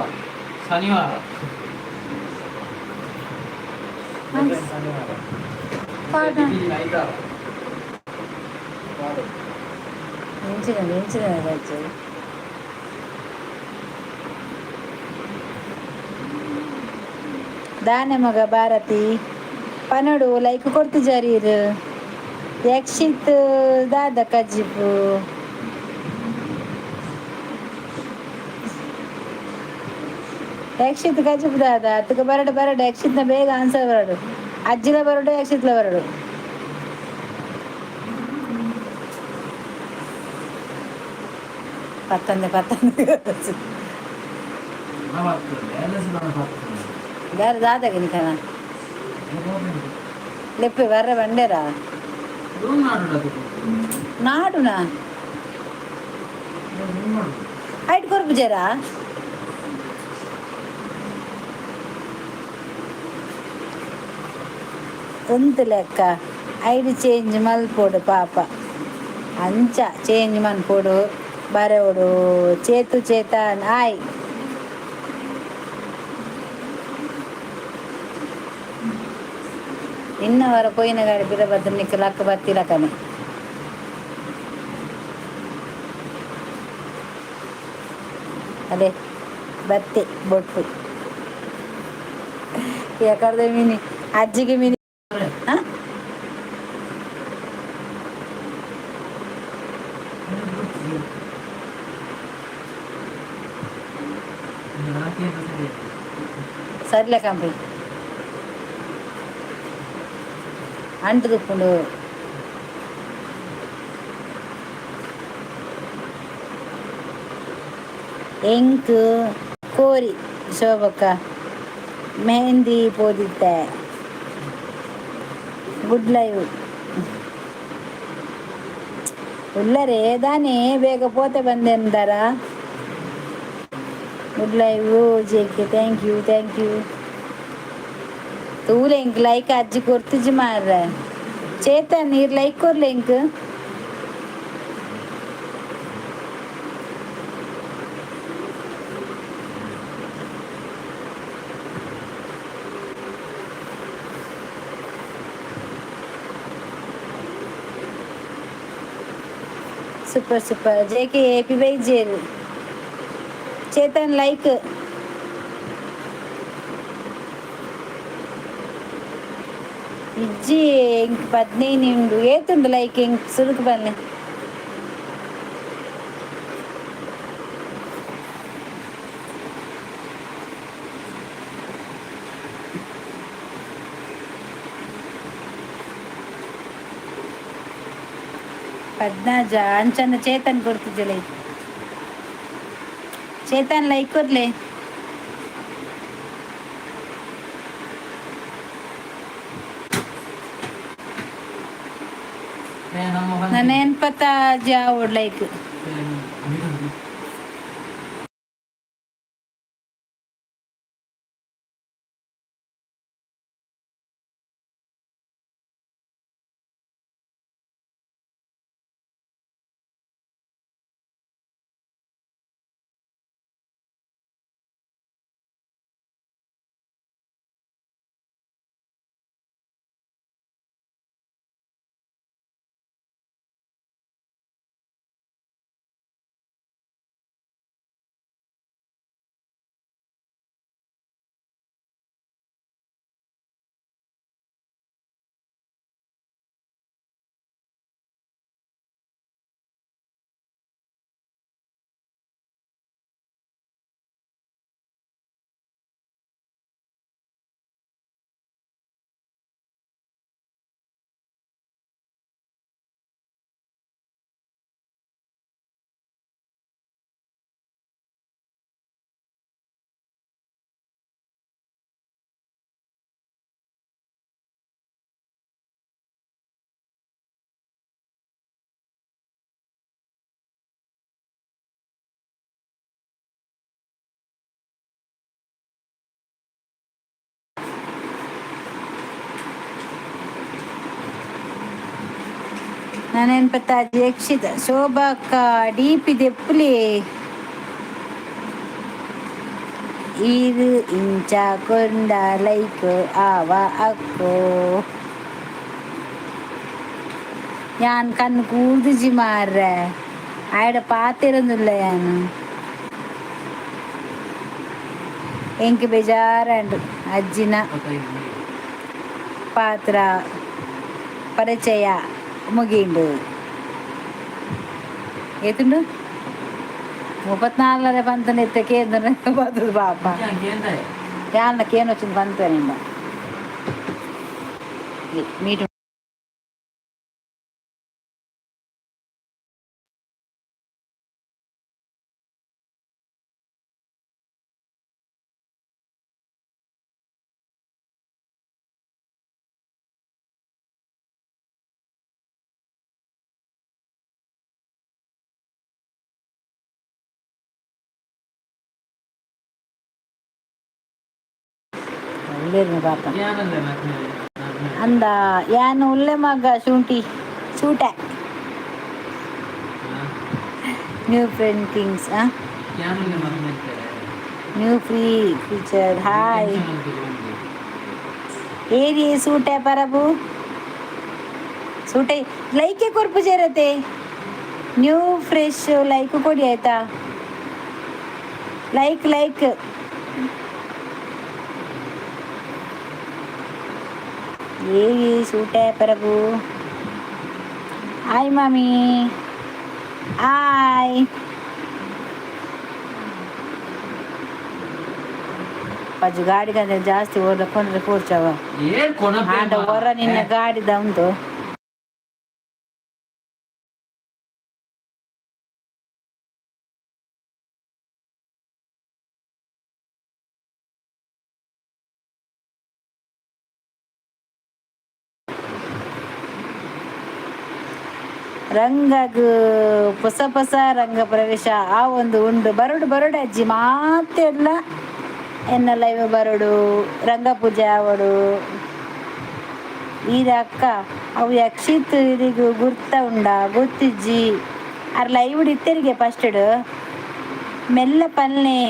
ಶನಿವಾರ. ಕೋಡ. ಐತಾರ. ಎಂಚಿನ ಎಂಚಿನ ಅಜ್ಜಿ? ದಾನೆ ಮಗ ಭಾರತಿ ಪನಡು ಲೈಕ್ ಕೊಡ್ತಿಜಾರೀರ್. ಯಕ್ಷಿತ್ ದಾದ ಕಜ್ಜಿಪು? ಯಕ್ಷಿತ್ ಕಜ್ಜಿಪು ದಾದ? ಅತ್ತಕ ಬರಡು ಬರಡು. ಯಕ್ಷಿತ್ನ ಬೇಗ ಆನ್ಸರ್ ಬರಡು. ಅಜ್ಜಿಲ ಬರಡು, ಯಕ್ಷಿತ್ಲ ಬರಡು. ಪತ್ತಂದೆ ಪತ್ತಂದೆ. ಯಾರು ದಾದಗ ನಿಕನ ಲೆಪ್ಪೆ ಬರ್ರ ಬಂಡೇರಾ? ನಾಡುನಾ? ಐಟ್ ಕೊರ್ಪುಜೇರಾ? ಉಂತು ಲೆಕ್ಕ ಐಡಿ ಚೇಂಜ್ ಮಲ್ಪೊಡು ಪಾಪ. ಅಂಚ ಚೇಂಜ್ ಮನ್ಪೊಡು ಬರೋಡು. ಚೇತು ಚೇತನ್ ಆಯ್. ಇನ್ನವರ ಪೋಯಿನ ಗಾಡಿ ಪಿರ ಬತ್ತ ನಿಕ್ಕ ಲಕ್ಕ ಬತ್ತಿಲಕನೆ. ಅದೇ ಬತ್ತೆ ಬೊಟ್ಟು ಎಕಡ್ದ ಮಿನಿ ಅಜ್ಜಿಗೆ ಮಿನಿ. ಆ? సర్లే కంపి అంటుదుప్పుడు. ಎಂಕ್ ಕೋರಿ ಶೋಭಕ್ಕ ಮೆಹಂದಿ ಪೋದಿತ್ತೆ. ಗುಡ್ ಲೈವ್ ಉಲ್ಲರೆ ದಾನೆ ಬೇಗ ಪೋತೆ ಬಂದೆಂದರ. Good live J K, thank you, thank you. ತೂಲೆ ಎಂಕ್ ಲೈಕ್ ಅಜ್ಜಿ ಕೊರ್ತಿಜಿ ಮಾರ್ರೆ. ಚೇತನ್ ನೀರ್ ಲೈಕ್ ಕೊರ್ಲೆ ಎಂಕ್. Super super J K A P by ಜೇರು. ಚೇತನ್ ಲೈಕ್. ಇಜ್ಜಿ ಎಂಕ್ 15 ಉಂಡು. ಏತುಂಡು ಲೈಕ್ ಎಂಕ್ ಸುರುಕು ಬನ್ನಿ. ಪದ್ನಾಜ ಅಂಚನ ಚೇತನ್ ಕೊಡ್ತಿದ್ದೆ ಲೈಕ್. ಚೇತನ್ ಲೈಕ್ ಕೊರ್ಲೆ. ನನ್ನ ಎನ್ಪತ್ತ ಜಾವಡ್ ಲೈಕ್. ನಾನೇನ್ ಯಕ್ಷಿತ ಶೋಭಾಕ್ಕ ಡಿಪಿ ದೆಪ್ಪುಲಿ. ಈರು ಇಂಚ ಕೊಂಡ ಲೈಕ್ ಆವ ಅಕ್ಕೋ. ಯಾನ್ ಕಣ್ಣು ಕೂರ್ದುಜಿ ಮಾರ್ರೆ, ಆಯಡ ಪಾತೆರೊಂದುಲ್ಲ ಯಾನ್. ಎಂಕ್ ಬೇಜಾರಂಡು. ಅಜ್ಜಿನ ಪಾತ್ರ ಪರಿಚಯ ಮುಗೀಂಡು. ಏತುಂಡು? 34ನೇ ಪಂತನ ಇತ್ತೆ ಕೇಂದ್ರ ಬತ್ತದ ಪಾಪ. ಯಾನ್ ಕೇನು వచ్చిಂది ಪಂತನಿಂದ ಮೀಟ್. ಉಳ್ಳೇರ್ನ ಪಾಪ. ಅಂದ ಯಾನ್ ಉಲ್ಲೆ ಮಗ ಶುಂಠಿ ಸೂಟೆ. New friend things. New free feature. Hi. ಏರಿ ಸೂಟೆ ಪರಬು ಸೂಟೆ ಲೈಕೆ ಕೊರ್ಪು ചേರತೆ. ನ್ಯೂ ಫ್ರೆಶ್ ಲೈಕ್ ಕೊಡಿ ಆಯ್ತಾ. ಲೈಕ್ ಲೈಕ್ ಏರಿ ಸೂಟೆ ಪರಬು. ಹಾಯ್ ಮಾಮಿ, ಹಾಯ್. ಪಜ್ಜು ಗಾಡಿಗಂದ್ರೆ ಜಾಸ್ತಿ ಓದ ಕೊಂಡ್ರೆ ಕೂರ್ಚವ. ಆಂಡ ಹೊರ ನಿನ್ನ ಗಾಡಿದ ಉಂಟು. ರಂಗಗ್ ಹೊಸ ಹೊಸ ರಂಗ ಪ್ರವೇಶ ಆ ಒಂದು ಉಂಡು. ಬರೋಡು ಬರೋಡು ಅಜ್ಜಿ ಮಾತೆಲ್ಲ ಎನ್ನ ಲೈವ್ ಬರೋಡು. ರಂಗ ಪೂಜೆ ಆವಡು. ಈರ ಅಕ್ಕ ಅವು ಯಕ್ಷಿತ್ ಇರಿಗು ಗುರ್ತ ಉಂಡ ಗೊತ್ತಿಜ್ಜಿ. ಅರ್ ಲೈವ್ ಇತ್ತೆರಿಗೆ ಫಸ್ಟ್ ಮೆಲ್ಲ ಪಲ್ನೆ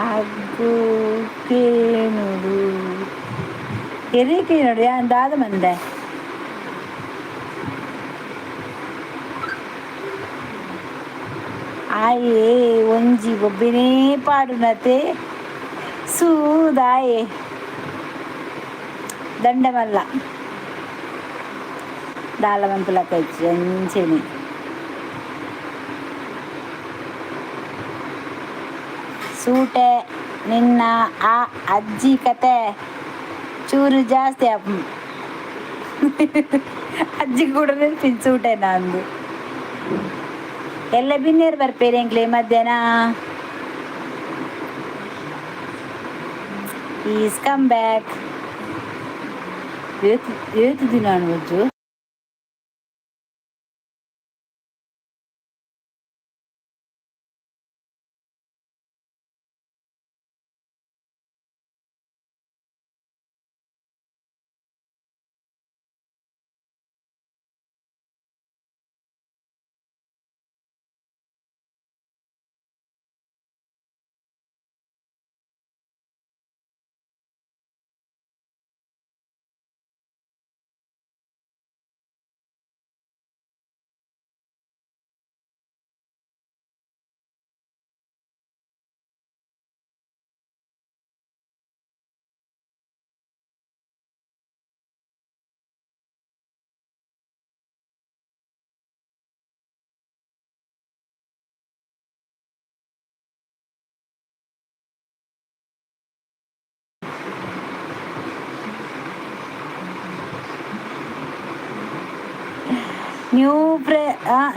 ಆಗು ಕೇನುಡು ಎರಿಕೆ ನೋಡಿ ದಾದ ಮಂದೆ. ಆಯೆ ಒಂಜಿ ಬೊಬ್ಬಿನೇ ಪಾಡುನತೆ ಸೂದಾಯೆ ದಂಡಮಲ್ಲ ದಾಲ ಮನ್ಪುಲಕ್ಕ ಇಜ್ಜಿ ಅಂಚೆನೆ. ಸೂಟೆ ನಿನ್ನ ಆ ಅಜ್ಜಿ ಕತೆ ಚೂರು ಜಾಸ್ತಿ ಆಪ್. ಅಜ್ಜಿ ಕೂಡ ನೆನ್ಪಿನ ಸೂಟೆ ನಂದು. ಎಲ್ಲ ಬಿನ್ನೇರು ಬರ್ಪೇರು ಎಂಕ್ಲೆ ಮಧ್ಯಾಹ್ನ. Is come back. ಏತ್ ಏತ್ ದಿನ ಅನ್ವಜ್ಜು.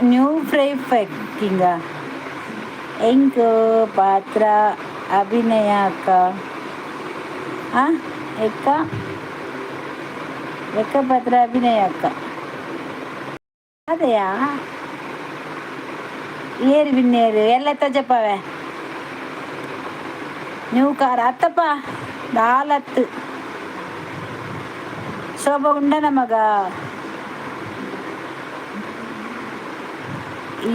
ನ್ಯೂ ಫ್ರೈ ಫೆಕ್ಕಿಂಗ ಎಂಕ್ ಪಾತ್ರ ಅಭಿನಯ ಅಕ್ಕ. ಎಕ್ಕ ಎಕ್ಕ ಪಾತ್ರ ಅಭಿನಯ ಅಕ್ಕ ಅದೆಯಾ? ಏರು ಬಿನ್ನೇರು ಎಲ್ಲ ತಜಪ್ಪವೆ. ನ್ಯೂ ಕಾರ್ ಅತ್ತಪ್ಪ ದಾಲತ್ತು. ಶೋಭ ಉಂಡ ನಮಗ.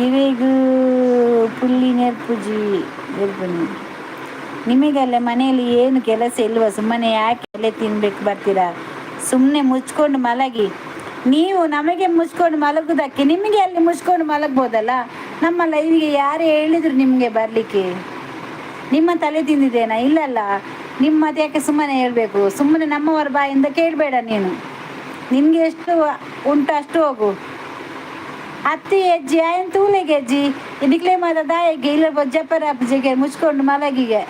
ಇರೆಗ್ ಪುಲ್ಲಿ ನೆರ್ಪುಜಿ ನೆರ್ಪುನಿ. ನಿಮಗೆಲ್ಲ ಮನೆಯಲ್ಲಿ ಏನು ಕೆಲಸ ಇಲ್ವ? ಸುಮ್ಮನೆ ಯಾಕೆ ಎಲೆ ತಿನ್ಬೇಕು ಬರ್ತೀರಾ? ಸುಮ್ಮನೆ ಮುಚ್ಕೊಂಡು ಮಲಗಿ. ನೀವು ನಮಗೆ ಮುಚ್ಕೊಂಡು ಮಲಗುದಕ್ಕೆ ನಿಮಗೆ ಅಲ್ಲಿ ಮುಚ್ಕೊಂಡು ಮಲಗ್ಬೋದಲ್ಲ. ನಮ್ಮ ಲೈವಿಗೆ ಯಾರು ಹೇಳಿದ್ರು ನಿಮಗೆ ಬರಲಿಕ್ಕೆ? ನಿಮ್ಮ ತಲೆ ತಿಂದಿದ್ದೇನಾ? ಇಲ್ಲಲ್ಲ. ನಿಮ್ಮದು ಯಾಕೆ ಸುಮ್ಮನೆ ಹೇಳಬೇಕು? ಸುಮ್ಮನೆ ನಮ್ಮವರ ಬಾಯಿಂದ ಕೇಳಬೇಡ ನೀನು. ನಿನಗೆ ಎಷ್ಟು ಉಂಟು ಅಷ್ಟು ಹೋಗು. ಅತ್ತಿ ಹೆಜ್ಜೆ ಆಯನ್ ತೂಲೆಗೆ ಹೆಜ್ಜಿ ನಿಕ್ಲೆ ಮಾದ ದಾಯಗೆ ಇಲ್ಲ ಜಪ್ಪರ ಅಪ್ಪಜಿಗೆ ಮುಚ್ಕೊಂಡು ಮಲಗಿಗೆ.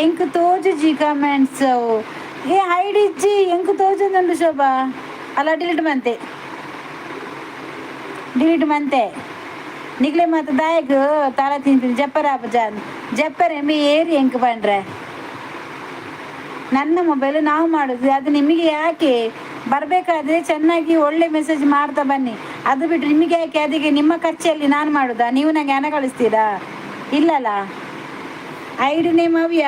ಎಂಕ್ ತೋಜುಜಿ ಕಮೆಂಟ್ಸ್. ಏ ಹೈಡ್ ಇಜ್ಜಿ, ಎಂಕ್ ತೋಜೊಂದುಂಡು ಶೋಭಾ. ಅಲ್ಲ, ಡಿಲೀಟ್ ಮಂತೆ, ಡಿಲೀಟ್ ಮಂತೆ. ನಿಕ್ಲೆ ಮಾತ ದಾಯಗ್ ತಲ ತಿನ್ಪಿನಿ ಜಪ್ಪರ ಅಪ್ಪಜಾನ್ ಜಪ್ಪರೆ ಮೀ ಏರಿ ಎಂಕ್ ಪಂಡ್ರೆ. ನನ್ನ ಮೊಬೈಲ್ ನಾವು ಮಾಡೋದು, ಅದು ನಿಮಗೆ ಯಾಕೆ? ಬರಬೇಕಾದ್ರೆ ಚೆನ್ನಾಗಿ ಒಳ್ಳೆ ಮೆಸೇಜ್ ಮಾಡ್ತಾ ಬನ್ನಿ. ಅದು ಬಿಟ್ಟು ನಿಮಗೆ ಯಾಕೆ? ಅದಕ್ಕೆ ನಿಮ್ಮ ಖರ್ಚಲ್ಲಿ ನಾನು ಮಾಡೋದಾ? ನೀವು ನನಗೆ ಹಣ ಕಳಿಸ್ತೀರಾ? ಇಲ್ಲಲ್ಲ. ಐಡಿ ನೇಮ್ ಅವ್ಯ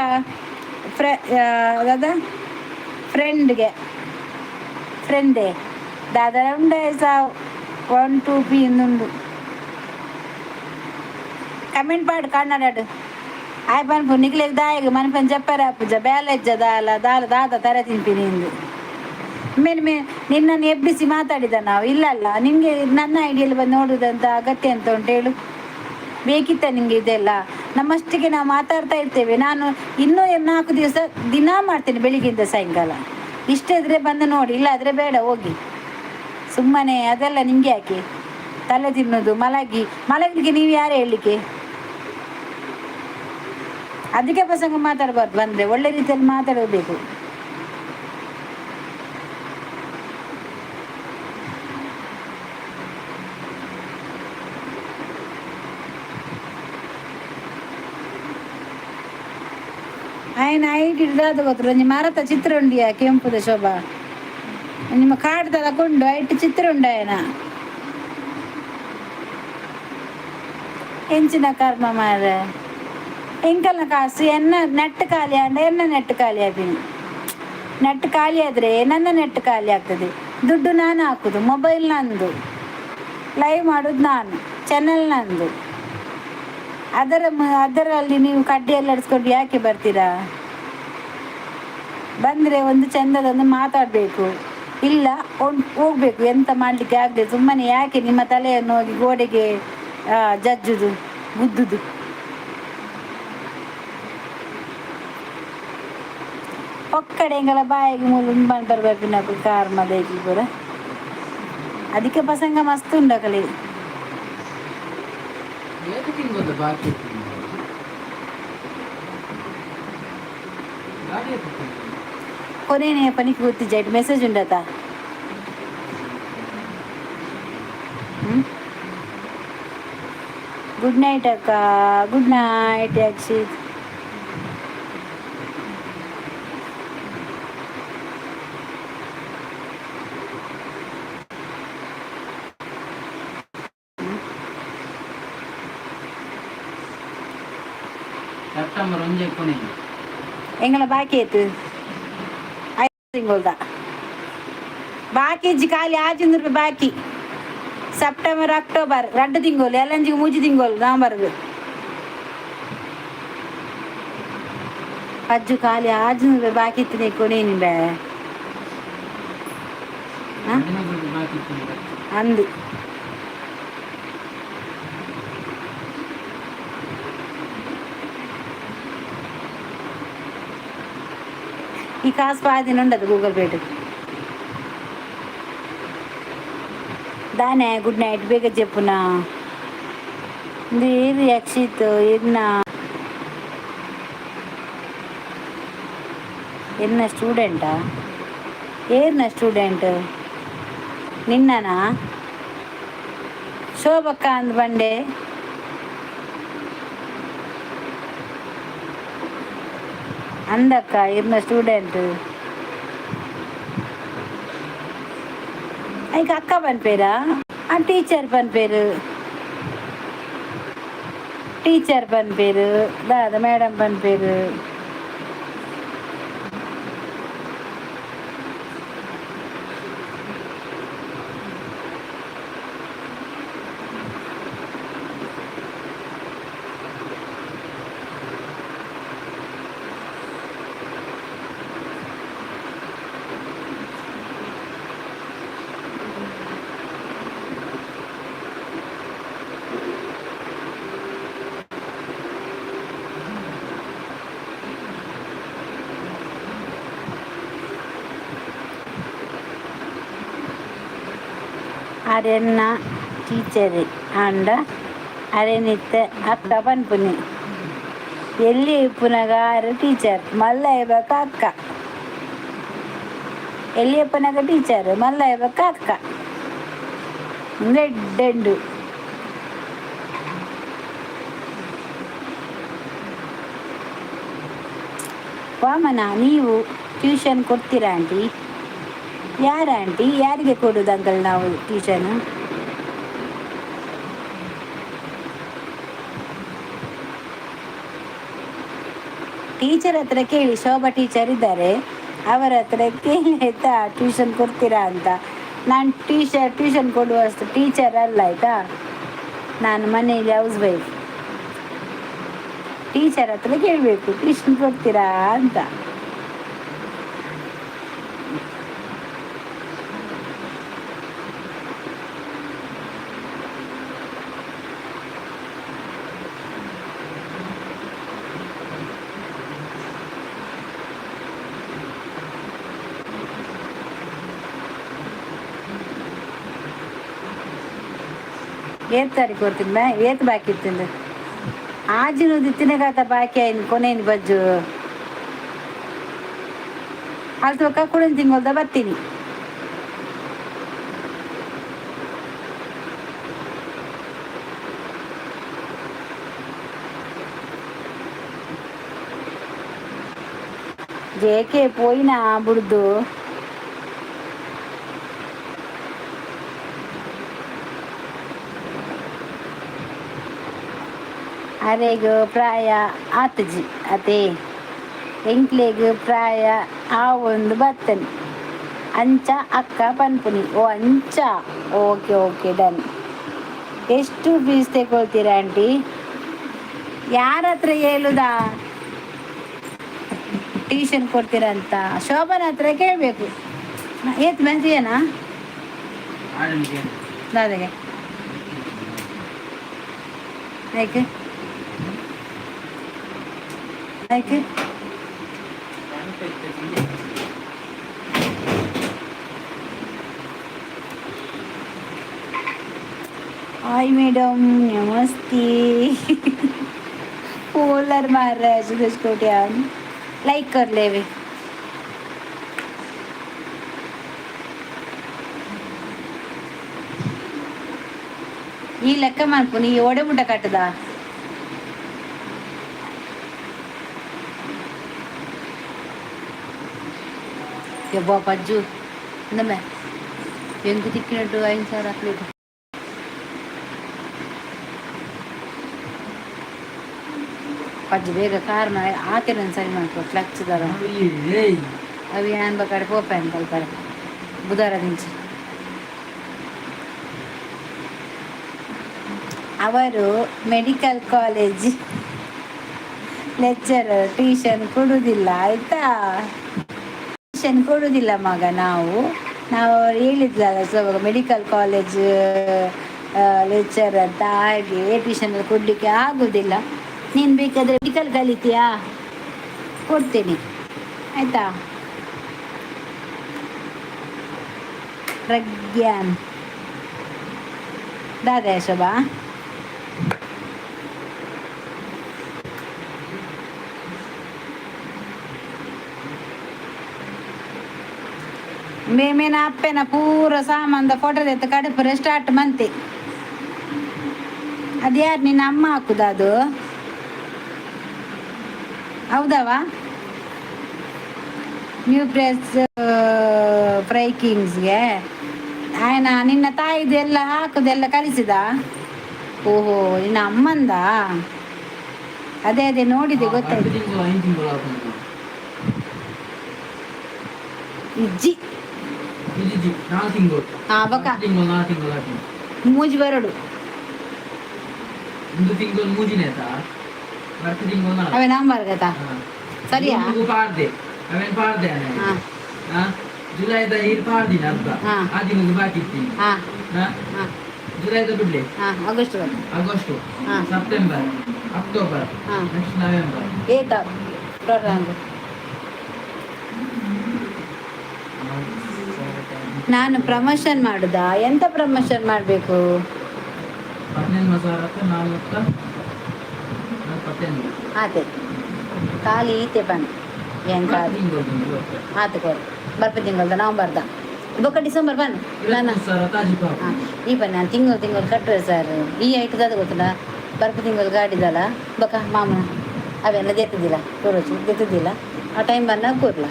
ಫ್ರೆ ದಾದಾ ಫ್ರೆಂಡ್ಗೆ ಫ್ರೆಂಡೇ ದಾದಾ ಉಂಡೆ ಸಾವ್ ಒನ್ ಟೂ ಪಿ ಇಂದುಂಡು. ಕಮೆಂಟ್ ಪಾಡು ಕನ್ನಡ ಆಯ್ ಪನ್ಪು ನಿಕ್ಲೆಗ್ ದಾಯಗ್ ಮನ್ಪನ್ ಜಪ್ಪರ ಪೂಜ ಬೇಲೆಜ್ಜ ದಾಲ ದಾಲ ದಾದ ತರ ತಿನ್ಪಿನಿ ಇಂದು. ಮೇಲೆ ಮೇ ನಿನ್ನನ್ನು ಎಬ್ಬಿಸಿ ಮಾತಾಡಿದ ನಾವು ಇಲ್ಲಲ್ಲ. ನಿಮಗೆ ನನ್ನ ಐಡಿಯಲ್ಲಿ ಬಂದು ನೋಡುವುದಂತ ಅಗತ್ಯ ಅಂತ ಉಂಟು ಹೇಳು? ಬೇಕಿತ್ತ ನಿಮಗೆ ಇದೆಲ್ಲ? ನಮ್ಮಷ್ಟಿಗೆ ನಾವು ಮಾತಾಡ್ತಾ ಇರ್ತೇವೆ. ನಾನು ಇನ್ನೂ 4 ದಿವಸ ದಿನ ಮಾಡ್ತೇನೆ, ಬೆಳಿಗ್ಗೆಯಿಂದ ಸಾಯಂಕಾಲ. ಇಷ್ಟ ಇದ್ರೆ ಬಂದು ನೋಡಿ, ಇಲ್ಲಾದರೆ ಬೇಡ ಹೋಗಿ. ಸುಮ್ಮನೆ ಅದೆಲ್ಲ ನಿಮಗೆ ಯಾಕೆ ತಲೆ ತಿನ್ನೋದು? ಮಲಗಿ. ಮಲಗಲಿಕ್ಕೆ ನೀವು ಯಾರು ಹೇಳಲಿಕ್ಕೆ? ಅದಕ್ಕೆ ಪ್ರಸಂಗ ಮಾತಾಡಬಾರ್ದು. ಬಂದರೆ ಒಳ್ಳೆ ರೀತಿಯಲ್ಲಿ ಮಾತಾಡಬೇಕು. ఆయన ಐಡಿ ದಾದ ಗೊತ್ತು? ಒಂಜಿ ಮರತ ಚಿತ್ರ ಉಂಡಿಯ ಕೆಂಪುದ ಶೋಭಾ. ನಿಮ್ಮ ಕಾರ್ಡ್ ಕೊಂಡು ಐಟ್ ಚಿತ್ರ ಉಂಡ ಆಯನ. ಎಂಚಿನ ಕರ್ಮ ಮಾರ್ರೆ. ಎಂಕಲ್ನ ಕಾಸು ಎನ್ನ ನೆಟ್ ಖಾಲಿ ಆಂಡ ಎನ್ನ ನೆಟ್ ಖಾಲಿ ಆಪಿನಿ. ನೆಟ್ ಖಾಲಿ ಆದರೆ ನನ್ನ ನೆಟ್ ಖಾಲಿ ಆಗ್ತದೆ. ದುಡ್ಡು ನಾನು ಹಾಕುದು, ಮೊಬೈಲ್ ನಂದು, ಲೈವ್ ಮಾಡೋದು ನಾನು, ಚಾನಲ್ ನಂದು. ಅದರಲ್ಲಿ ನೀವು ಕಡ್ಡಿಯಲ್ಲಿ ಅಡಿಸ್ಕೊಂಡು ಯಾಕೆ ಬರ್ತೀರಾ? ಬಂದರೆ ಒಂದು ಚಂದದೊಂದು ಮಾತಾಡಬೇಕು, ಇಲ್ಲ ಹೋಗ್ಬೇಕು. ಎಂತ ಮಾಡಲಿಕ್ಕೆ ಆಗದೆ ಸುಮ್ಮನೆ ಯಾಕೆ ನಿಮ್ಮ ತಲೆಯನ್ನು ಹೋಗಿ ಗೋಡೆಗೆ ಜಜ್ಜುದು, ಗುದ್ದುದು? ಒಕ್ಕಡೆ ಎಂಗಲ ಬಾಯಿಗೆ ಮೂಲು ಬರ್ಬೇಕು ಕಾರ್ ಮದೇಕಿ ಪೂರ. ಅದಕ್ಕೆ ಪ್ರಸಂಗ ಮಸ್ತ್ ಉಂಡಕಲಿ. ಏತ್ ತಿಂಗೊದ ಬಾಕಿ ಇತ್ತು? ಗಾಡಿ ಏತ್ ತಿಂಗಳು? ಕೊನೆಯ ಪನಿಕ್ ಗೊತ್ತಿಜ್ಜ? ಮೆಸೇಜ್ ಉಂಡತ? ಗುಡ್ ನೈಟ್ ಅಕ್ಕ. Good night Yakshith. September ಒಂಜೆ ಕೊನೆ. ಎಂಗಳ ಬಾಕಿ ಆಯ್ತು 5 ತಿಂಗಳ್ದ ಬಾಕಿ ಇಜ್ಜಿ. ಖಾಲಿ 600 ರೂಪಾಯಿ ಬಾಕಿ. ಸೆಪ್ಟೆಂಬರ್, ಅಕ್ಟೋಬರ್ 2 ತಿಂಗಳು, ಎಲ್ಲಂಜಿಗೆ 3 ತಿಂಗಳು, ನವಂಬರ್ಗೆ. ಅಜ್ಜು ಖಾಲಿ 600 ರೂಪಾಯಿ ಬಾಕಿ ಇತ್ತು. ನೀ ಕೊನೇನಿ ಬೇ. ಹಾ? 15 ರೂಪಾಯಿ ಬಾಕಿ ಇತ್ತು. ಅಂದು ಈ ಕಾಸು ಪಾದಿನ ಉಂಡದು ಗೂಗಲ್ ಪೇಟು ದಾನೆ. ಗುಡ್ ನೈಟ್, ಬೇಗ ಜೆಪ್ಪುನ. ಇದು ಯಕ್ಷಿತ್ ಇರ್ನ ಎನ್ನ ಸ್ಟೂಡೆಂಟಾ? ಏರ್ನ ಸ್ಟೂಡೆಂಟ್? ನಿನ್ನನಾ? ಶೋಭಕ್ಕ ಅಂದ್ ಬಂಡೆ. ಅಂದಕ್ಕ ಇರ್ನ ಸ್ಟೂಡೆಂಟ್. ಐಕ್ ಅಕ್ಕ ಪನ್ಪೇರಾ? ಆ ಟೀಚರ್ ಪನ್ಪೇರು, ಟೀಚರ್ ಪನ್ಪೇರು, ದಾದ ಮೇಡಮ್ ಪನ್ಪೇರು. ಅರೆನ್ನ ಟೀಚರ್ ಆಂಡ ಅರೆನಿತ್ತೆ ಅಕ್ಕ ಪನ್ಪುನಿ. ಎಲ್ಲಿ ಇಪ್ಪುನಗ ಆರು ಟೀಚರ್, ಮಲ್ಲ ಇಬ್ಬಕ ಅಕ್ಕ. ಎಲ್ಲಿ ಇಪ್ಪುನಗ ಟೀಚರ್, ಮಲ್ಲ ಇಬ್ಬಕ ಅಕ್ಕ. ಎಡ್ಡೆಂಡು. ವಾಮನ, ನೀವು ಟ್ಯೂಷನ್ ಕೊಡ್ತೀರಾ ಆಂಟಿ? ಯಾರ ಆಂಟಿ? ಯಾರಿಗೆ ಕೊಡೋದು ಅಂಕಲ್ ನಾವು ಟ್ಯೂಷನ್? ಟೀಚರ್ ಹತ್ರ ಕೇಳಿ. ಶೋಭಾ ಟೀಚರ್ ಇದ್ದಾರೆ, ಅವರ ಹತ್ರ ಕೇಳಿ ಆಯ್ತಾ, ಟ್ಯೂಷನ್ ಕೊಡ್ತೀರಾ ಅಂತ. ನಾನು ಟೀಚರ್ ಟ್ಯೂಷನ್ ಕೊಡುವಷ್ಟು ಟೀಚರ್ ಅಲ್ಲ ಆಯಿತಾ. ನಾನು ಮನೆಯಲ್ಲಿ ಹೌಸ್ ವೈಫ್. ಟೀಚರ್ ಹತ್ರ ಕೇಳಬೇಕು ಟ್ಯೂಷನ್ ಕೊಡ್ತೀರಾ ಅಂತ. ಏತ್ ತಾರೀಕು ಕೊಡ್ತೀನಿ ಬ್ಯಾ? ಏತ್ ಬಾಕಿ ಇತ್ತಿಂದು? ಆಜಿನದು ತಿನ್ನಗಾತ ಬಾಕಿ ಆಯ್ತು. ಕೊನೆಯಿಂದ ಬಜ್ಜು ಅಲ್ಲಿ ತೋಕ ಕುಡಿನ ತಿಂಗಳ್ದ ಬರ್ತೀನಿ. ಜೇಕೆ ಪೋಯಿನ ಬುಡ್ದು. ಅರೆಗ್ ಪ್ರಾಯ ಆತಜಿ ಅತೆ, ಎಂಕ್ಲೆಗ್ ಪ್ರಾಯ ಆವೊಂದು ಬತ್ತನೆ, ಅಂಚ ಅಕ್ಕ ಪನ್ಪುನಿ. ಓ ಅಂಚ, ಓಕೆ ಓಕೆ, ಡನ್. ಎಷ್ಟು ಫೀಸ್ ತಗೊಳ್ತೀರಾ ಆಂಟಿ? ಯಾರ ಹತ್ರ ಹೇಳುದಾ ಟ್ಯೂಷನ್ ಕೊಡ್ತೀರಾ ಅಂತ? ಶೋಭನ ಹತ್ರ ಕೇಳಬೇಕು. ಏತ್ ಮೆಂತಿಯೇನಾ? ಆಡಳಿಗೆ. ದಾದಾಗೆ ಯಾಕೆ ಯಾಕೆ? हाय मैडम, नमस्ते. पोलर मार रहा है सुरेश कोटियान. लाइक कर ले वे. ಈ ಲೆಕ್ಕ ಮನ್ಪುನಿ ಓಡೆ ಮುಟ್ಟ ಕಟ್ಟದ. ಯಬ್ಬ ಪಜ್ಜು ಇಂದಮ್ಮೆ ಎಂಕು ತಿಕ್ಕಿನಟ್ಟು 5,000 ಹಾಕ್ಲಿಕ್ಕೆ. ಪಜ್ಜು ಬೇಗ ಕಾರ್ ಆತಿನ ಸರಿ ಮಾಡ್ಕೊ, ಕ್ಲಚ್ ದರ. ಏಯ್. ಅవి ಏನ್ ಬೇಕಾದ್ರೆ ಪೋಪೆ ಅಂತ ಕಲ್ಪರೆ ಬುಧವಾರ ದಿಂಚಿ. ಅವರು ಮೆಡಿಕಲ್ ಕಾಲೇಜ್ ಲೆಕ್ಚರರ್, ಟ್ಯೂಷನ್ ಕೊಡುವುದಿಲ್ಲ ಆಯ್ತಾ. ಟ್ಯೂಷನ್ ಕೊಡುವುದಿಲ್ಲ ಮಗ. ನಾವು ನಾವು ಅವ್ರು ಹೇಳಿದ್ಲಲ್ಲ ಸೊ ಮೆಡಿಕಲ್ ಕಾಲೇಜ್ ಲೆಕ್ಚರ್ ಅಂತ, ಹಾಗೆ ಟ್ಯೂಷನ್ ಕೊಡಲಿಕ್ಕೆ ಆಗುವುದಿಲ್ಲ. ನೀನು ಬೇಕಾದರೆ ಮೆಡಿಕಲ್ ಕಲಿತೀಯಾ? ಕೊಡ್ತೀನಿ ಆಯ್ತಾ. ಪ್ರಜ್ಞಾನ್ ದಾದಾ ಶೋಭಾ. ಮೇಮೇನ ಅಪ್ಪೆನ ಪೂರ ಸಾಮಾನ್ದ ಫೋಟೋ ಎತ್ತ ಕಡುಪುರ ಸ್ಟಾರ್ಟ್ ಮಂತೆ. ಅದ್ಯಾರು ನಿನ್ನ ಅಮ್ಮ ಹಾಕುದ ಅದು? ಹೌದವಾ? ನ್ಯೂ ಪ್ರೆಸ್ ಫ್ರೈ ಕಿಂಗ್ಸ್ಗೆ ಆಯ್ನ ನಿನ್ನ ತಾಯಿದು ಎಲ್ಲ ಹಾಕುದೆಲ್ಲ ಕಲಿಸಿದ. ಓಹೋ, ನಿನ್ನ ಅಮ್ಮಂದ? ಅದೇ ಅದೇ ನೋಡಿದೆ, ಗೊತ್ತಾಯ್ತು. ತಿಂಗಳು 5 ತಿಂಗಳು ಆಪುಂಡು. ಇಜ್ಜಿ. ಇಜ್ಜಿ, 4 ತಿಂಗಳು. ಹಾ ಬಕ. ತಿಂಗಳು 4 ತಿಂಗಳು ಆಪುಂಡು. ಮೂಜಿ ಬರಡು. ಒಂದು ತಿಂಗಳು ಮೂಜಿನೇತ ಬರ್ತ ತಿಂಗಳು ನಾಲ್ಕು. ಅವೇ ನಂಬರ್ ಗತಾ. ಹಾ. ಸರಿಯಾ? ಜೂನ್ಗೂ ಪಾಡ್ದೆ, ಅವೇನ್ ಪಾಡ್ದೆ. ಹಾ. ಹಾ, ಜುಲೈದ ಈರ್ ಪಾಡ್ದಿನ ಅರ್ಧ. ಹಾ. ಆ ತಿಂಗಳು ಬಾಕಿ ಇತ್ತೀನಿ. ಹಾ. ಹಾ. ಹಾ. ಜುಲೈದ ಬಿಡ್ಲಿ. ಹಾ, ಆಗಸ್ಟ್ ಬರ. ಆಗಸ್ಟ್. ಹಾ. ಸೆಪ್ಟೆಂಬರ್, ಅಕ್ಟೋಬರ್. ಹಾ. ನೆಕ್ಸ್ಟ್ ನವೆಂಬರ್. ಏತ ಟೋಟಲ್? ನಾನು ಪ್ರಮೋಷನ್ ಮಾಡುದಾ? ಎಂತ ಪ್ರಮೋಷನ್ ಮಾಡಬೇಕು? 15 ಸಾವಿರಕ್ಕೆ 448. ಆತೆ, ಖಾಲಿ ಈತೆ ಬಣ್ಣ ಏನ್ ಖಾಲಿ. ಆತು, ಕೊಡು. ಬರ್ಪ ತಿಂಗಳದ ನವಂಬರ್ದ ಬೊಕ್ಕ ಡಿಸೆಂಬರ್ ಬನ್ ನಾನು. 25 ಸಾವಿರ ತಾಜಿ. ಹಾಂ, ಈ ಬನ್ನಿ. ನಾನು ತಿಂಗಳು ತಿಂಗಳು ಕಟ್ಟುವೆ ಸರ್. ಈ ಐಟದ ಗೊತ್ತಿಲ್ಲ. ಬರ್ಪ ತಿಂಗಳು ಗಾಡಿದಲ್ಲ ಬೊಕ್ಕ ಮಾಮನ ಅವೆಲ್ಲ ದೆತ್ತದಿಲ್ಲ, ಕೊರೋಚಿ ದೆತ್ತದಿಲ್ಲ. ಆ ಟೈಮ್ ಬಂದಾಗ ಕೂರ್ಲ.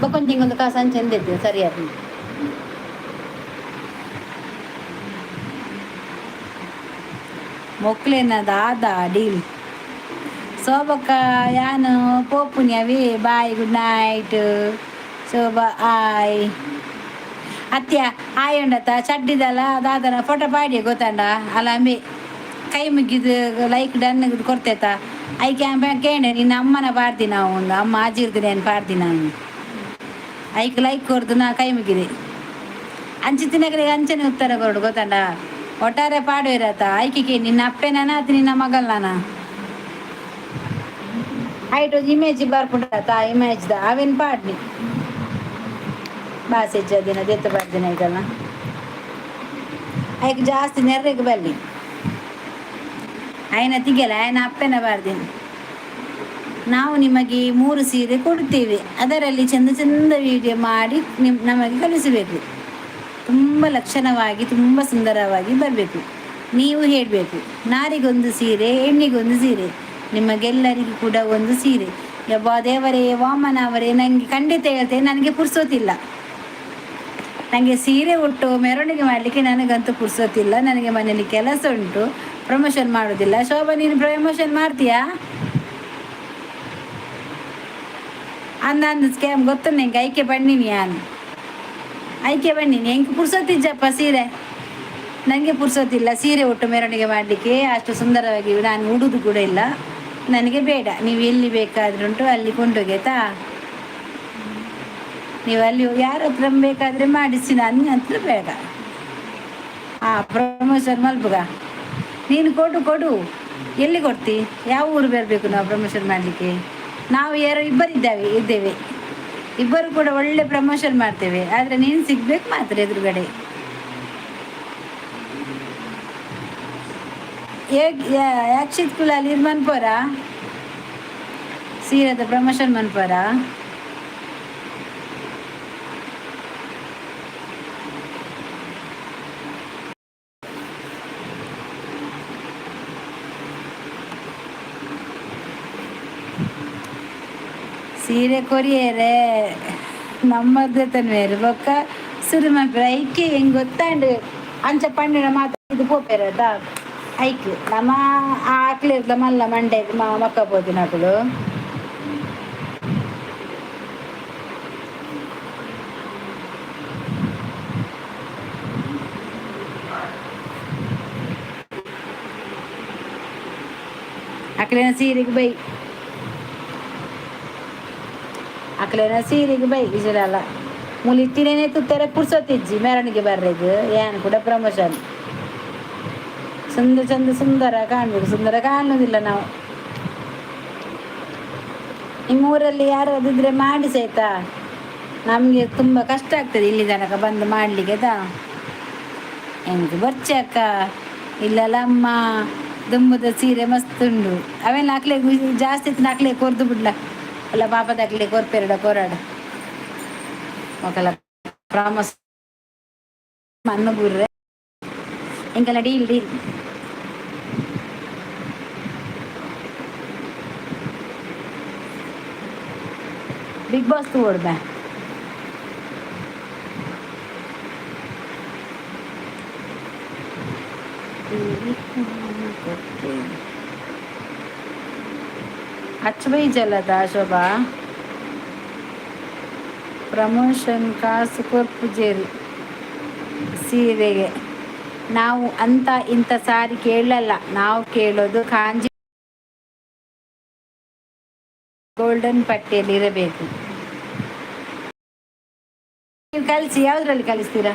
ಬೊಕ್ಕೊಂದು ತಿಂಗಳು ಕಾಸು ಅಂಚೆಂದ ದೆತ್ತಿದೆ, ಸರಿ ಆಯ್ತು. ಮೊಕ್ಲೇನದ ಆದ ಡೀಲ್. ಶೋಭಕ್ಕ, ಯಾನು ಪೋಪುನಿ ಅವಿ. ಬಾಯ್, ಗುಡ್ ನೈಟ್ ಶೋಭಾ. ಆಯ್ ಅತ್ಯ ಆಯ್ ಉಂಡತ ಚಡ್ಡಿದಲ್ಲ ದಾದನ ಫೋಟೋ ಪಾಡಿ ಗೊತ್ತಂಡ ಅಲ್ಲ. ಅಂಬಿ ಕೈ ಮುಗಿದು ಲೈಕ್ ಡನ್ ಕೊಡ್ತೇತ. ಐಕೆ ಕೇಂಡೆ ನಿನ್ನ ಅಮ್ಮನ ಪಾಡ್ದಿ ನಾವು ಒಂದು ಅಮ್ಮ ಆಜಿರ್ತೀನಿ ಏನು ಪಾಡ್ದಿ. ನಾನು ಐಕ್ ಲೈಕ್ ಕೊಡ್ದು ನಾ ಕೈ ಮುಗಿದೆ. ಅಂಚೆ ತಿನ್ನಕರಿಗೆ ಅಂಚನೆ ಉತ್ತರ ಕೊಡು ಗೊತ್ತಂಡ. ಒಟ್ಟಾರೆ ಪಾಡುವಿರತ್ತ ಐಕಿಗೆ ನಿನ್ನ ಅಪ್ಪೆನಾನ ಅತಿ ನಿನ್ನ ಮಗಲ್ನಾನ. ಐಟ್ ಒಂಜಿ ಇಮೇಜ್ ಬರ್ಪುಂಡತ, ಆ ಇಮೇಜ್ the ಅವೇನು ಪಾಡ್ನಿ ಬಾಸೆಜ್ಜ ದಿನ ದೆತ್ತ ಪಾಡ್ದಿನ ಐತಲ್ಲ. ಐಕ್ ಜಾಸ್ತಿ ನೆರ್ರೆಗ್ ಬಲ್ಲಿ ಆಯ್ನ ತಿಗೆಲ ಆಯ್ನ ಅಪ್ಪೆನ ಬಾರ್ದಿನ. ನಾವು ನಿಮಗೆ ಮೂರು ಸೀರೆ ಕೊಡುತ್ತೇವೆ. ಅದರಲ್ಲಿ ಚೆಂದ ಚೆಂದ ವಿಡಿಯೋ ಮಾಡಿ ನಮಗೆ ಕಳಿಸಬೇಕು. ತುಂಬ ಲಕ್ಷಣವಾಗಿ, ತುಂಬ ಸುಂದರವಾಗಿ ಬರಬೇಕು. ನೀವು ಹೇಳಬೇಕು. ನಾರಿಗೊಂದು ಸೀರೆ, ಹೆಣ್ಣಿಗೊಂದು ಸೀರೆ, ನಿಮಗೆಲ್ಲರಿಗೂ ಕೂಡ ಒಂದು ಸೀರೆ. ಯಬ್ಬಾ ದೇವರೇ, ವಾಮನ ಅವರೇ, ನನಗೆ ಖಂಡಿತ ಹೇಳ್ತೇನೆ, ನನಗೆ ಪುರ್ಸೋತಿಲ್ಲ. ನನಗೆ ಸೀರೆ ಉಟ್ಟು ಮೆರವಣಿಗೆ ಮಾಡಲಿಕ್ಕೆ ನನಗಂತೂ ಪುರ್ಸೋತಿಲ್ಲ. ನನಗೆ ಮನೇಲಿ ಕೆಲಸ ಉಂಟು. ಪ್ರಮೋಷನ್ ಮಾಡೋದಿಲ್ಲ. ಶೋಭಾ, ನೀನು ಪ್ರಮೋಷನ್ ಮಾಡ್ತೀಯಾ? ಅಂದ ಅಂದ ಸ್ಕ್ಯಾಮ್ ಗೊತ್ತು ನಿಂಗೆ. ಐಕೆ ಬನ್ನಿನಿ ಯಾನು, ಐಕೆ ಬನ್ನಿನಿ. ಹೆಂಗೆ ಪುರ್ಸೊತ್ತಿಜ್ಜಪ್ಪ ಸೀರೆ. ನನಗೆ ಪುರ್ಸೊತ್ತಿಲ್ಲ ಸೀರೆ ಉಟ್ಟು ಮೆರವಣಿಗೆ ಮಾಡಲಿಕ್ಕೆ. ಅಷ್ಟು ಸುಂದರವಾಗಿ ನಾನು ಉಡುದು ಕೂಡ ಇಲ್ಲ. ನನಗೆ ಬೇಡ. ನೀವು ಎಲ್ಲಿ ಬೇಕಾದ್ರುಂಟು ಅಲ್ಲಿ ಕೊಂಡೋಗಿ, ಆಯ್ತಾ? ನೀವು ಅಲ್ಲಿ ಯಾರ ಹತ್ರ ಬೇಕಾದರೆ ಮಾಡಿಸಿ, ನನ್ನ ಹತ್ರ ಬೇಡ. ಹಾಂ, ಪ್ರಮೋಷನ್ ಮಲ್ಪುಗ. ನೀನು ಕೊಡು ಕೊಡು. ಎಲ್ಲಿ ಕೊಡ್ತಿ? ಯಾವ ಊರು ಬರಬೇಕು ನಾವು ಪ್ರಮೋಷನ್ ಮಾಡಲಿಕ್ಕೆ? ನಾವು ಯಾರೋ ಇಬ್ಬರಿದ್ದೇವೆ ಇದ್ದೇವೆ. ಇಬ್ಬರು ಕೂಡ ಒಳ್ಳೆ ಪ್ರಮೋಷನ್ ಮಾಡ್ತೇವೆ. ಆದರೆ ನೀನು ಸಿಗ್ಬೇಕು ಮಾತ್ರ ಎದುರುಗಡೆ. ಯಾಕ್ಷಿತ್ ಕುಲಾಲ್ ಇದು ಮನ್ಪೋರ ಸೀರೆದ ಪ್ರಮೋಷನ್ ಮನ್ಪೋರ. ಸೀರೆ ಕೊರಿಯರೆ ನಮ್ಮದೇ ತನ್ವೇರು ಬೊಕ್ಕ ಸುರು ಮನ್ಪುರ. ಐಕೆ ಹೆಂಗೆ ಗೊತ್ತಾಂಡು ಅಂಚ ಪಂಡಿನ ಮಾತು ಇದು ಪೋಪೆರದ ಐಕ್ ನಮ್ಮ ಆಕ್ಲಿರ್ದ ಮಲ್ಲ ಮಂಡೆ ಮಕ್ಕ ಪೋತಿನಕುಲು. ಅಕ್ಲೇನ ಸೀರೆಗೆ ಬೈ, ಅಕ್ಲೇನ ಸೀರೆಗೆ ಬೈ ಇಜರಲ್ಲ. ಮೂಲಿ ಇತ್ತಿನೇನೆ ತುತ್ತೆರೆ ಪುರ್ಸೊತ್ತಿಜ್ಜಿ ಮೆರವಣಿಗೆ ಬರ್ರೆಗ್. ಏನ್ ಕೂಡ ಪ್ರಮೋಷನ್ ಚಂದ ಚಂದ ಸುಂದರ ಕಾಣ್ಬೇಕು. ಸುಂದರ ಕಾಣುವುದಿಲ್ಲ ನಾವು. ನಿಮ್ಮೂರಲ್ಲಿ ಯಾರು ಅದಿದ್ರೆ ಮಾಡಿಸಿ, ಆಯ್ತಾ? ನಮಗೆ ತುಂಬ ಕಷ್ಟ ಆಗ್ತದೆ ಇಲ್ಲಿ ತನಕ ಬಂದು ಮಾಡಲಿಕ್ಕೆ, ಆಯ್ತಾ? ಎಂಕ್ ಬರ್ಚೆ ಅಕ್ಕ ಇಲ್ಲಲ್ಲ ಅಮ್ಮ. ದುಂಬುದ ಸೀರೆ ಮಸ್ತ್ ಉಂಡು. ಅವೆಲ್ಲ ಅಕ್ಲೆ ಜಾಸ್ತಿ ಇತ್ತು. ಅಕ್ಲೆ ಕೊರ್ದು ಬಿಡ್ಲ ಅಲ್ಲ ಪಾಪದ ಅಕ್ಲೆ ಕೊರ್ಪೆರಡ ಕೊರಾಡ ಮೊಕಲ ಪ್ರಾಮಸ್ ಮಣ್ಣು ಬುರ್ರೆ ಎಂಕೆಲ್ಲ ಡೀಲ್ ಡೀಲ್. ಬಿಗ್ ಬಾಸ್ ತೂವೊಡು ಬಾ. ಅಚ್ಚ ಬೈಜಲ್ಲದ ಶೋಭಾ. ಪ್ರಮೋಷನ್ ಕಾಸು ಕೊರ್ಪುಜೇರು ಸೀರೆಗೆ. ನಾವು ಅಂತ ಇಂಥ ಸಾರಿ ಕೇಳಲ್ಲ. ನಾವು ಕೇಳೋದು ಕಾಂಜಿ ಗೋಲ್ಡನ್ ಪಟ್ಟಿಯಲ್ಲಿ ಇರಬೇಕು. ನೀವು ಕಲಿಸಿ. ಯಾವುದ್ರಲ್ಲಿ ಕಲಿಸ್ತೀರಾ?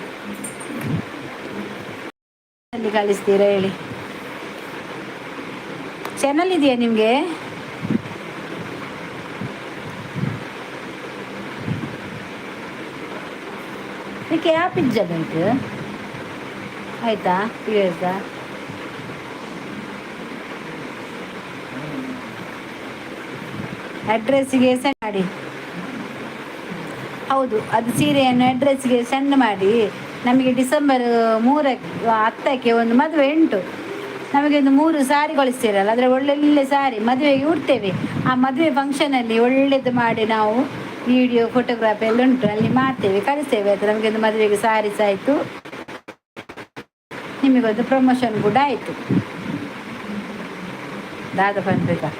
ಅಲ್ಲಿ ಕಲಿಸ್ತೀರಾ ಹೇಳಿ. ಚಾನಲ್ ಇದೆಯಾ ನಿಮಗೆ? ನಿಕ್ಕೆ ಆ್ಯಪ್ ಇಜ್ಜ ನಿಂಕ್? ಆಯ್ತಾ? P S. ಅಡ್ರೆಸ್ಸಿಗೆ ಸೆಂಡ್ ಮಾಡಿ. ಹೌದು, ಅದು ಸೀರೆಯನ್ನು ಅಡ್ರೆಸ್ಗೆ ಸೆಂಡ್ ಮಾಡಿ. ನಮಗೆ ಡಿಸೆಂಬರ್ 3ಕ್ಕೆ, 10ಕ್ಕೆ ಒಂದು ಮದುವೆ ಉಂಟು. ನಮಗೆ ಒಂದು ಮೂರು ಸಾರಿ ಕಳಿಸ್ತೀರಲ್ಲ, ಅದರ ಒಳ್ಳೊಳ್ಳೆ ಸಾರಿ ಮದುವೆಗೆ ಉಡ್ತೇವೆ. ಆ ಮದುವೆ ಫಂಕ್ಷನಲ್ಲಿ ಒಳ್ಳೇದು ಮಾಡಿ ನಾವು ವಿಡಿಯೋ ಫೋಟೋಗ್ರಾಫಿ ಎಲ್ಲ ಉಂಟು, ಅಲ್ಲಿ ಮಾಡ್ತೇವೆ, ಕಳಿಸ್ತೇವೆ. ಅದು ನಮಗೆ ಒಂದು ಮದುವೆಗೆ ಸಾರೀಸ್ ಆಯಿತು, ನಿಮಗೊಂದು ಪ್ರಮೋಷನ್ ಕೂಡ ಆಯಿತು. ದಾದ ಬೇಕಾ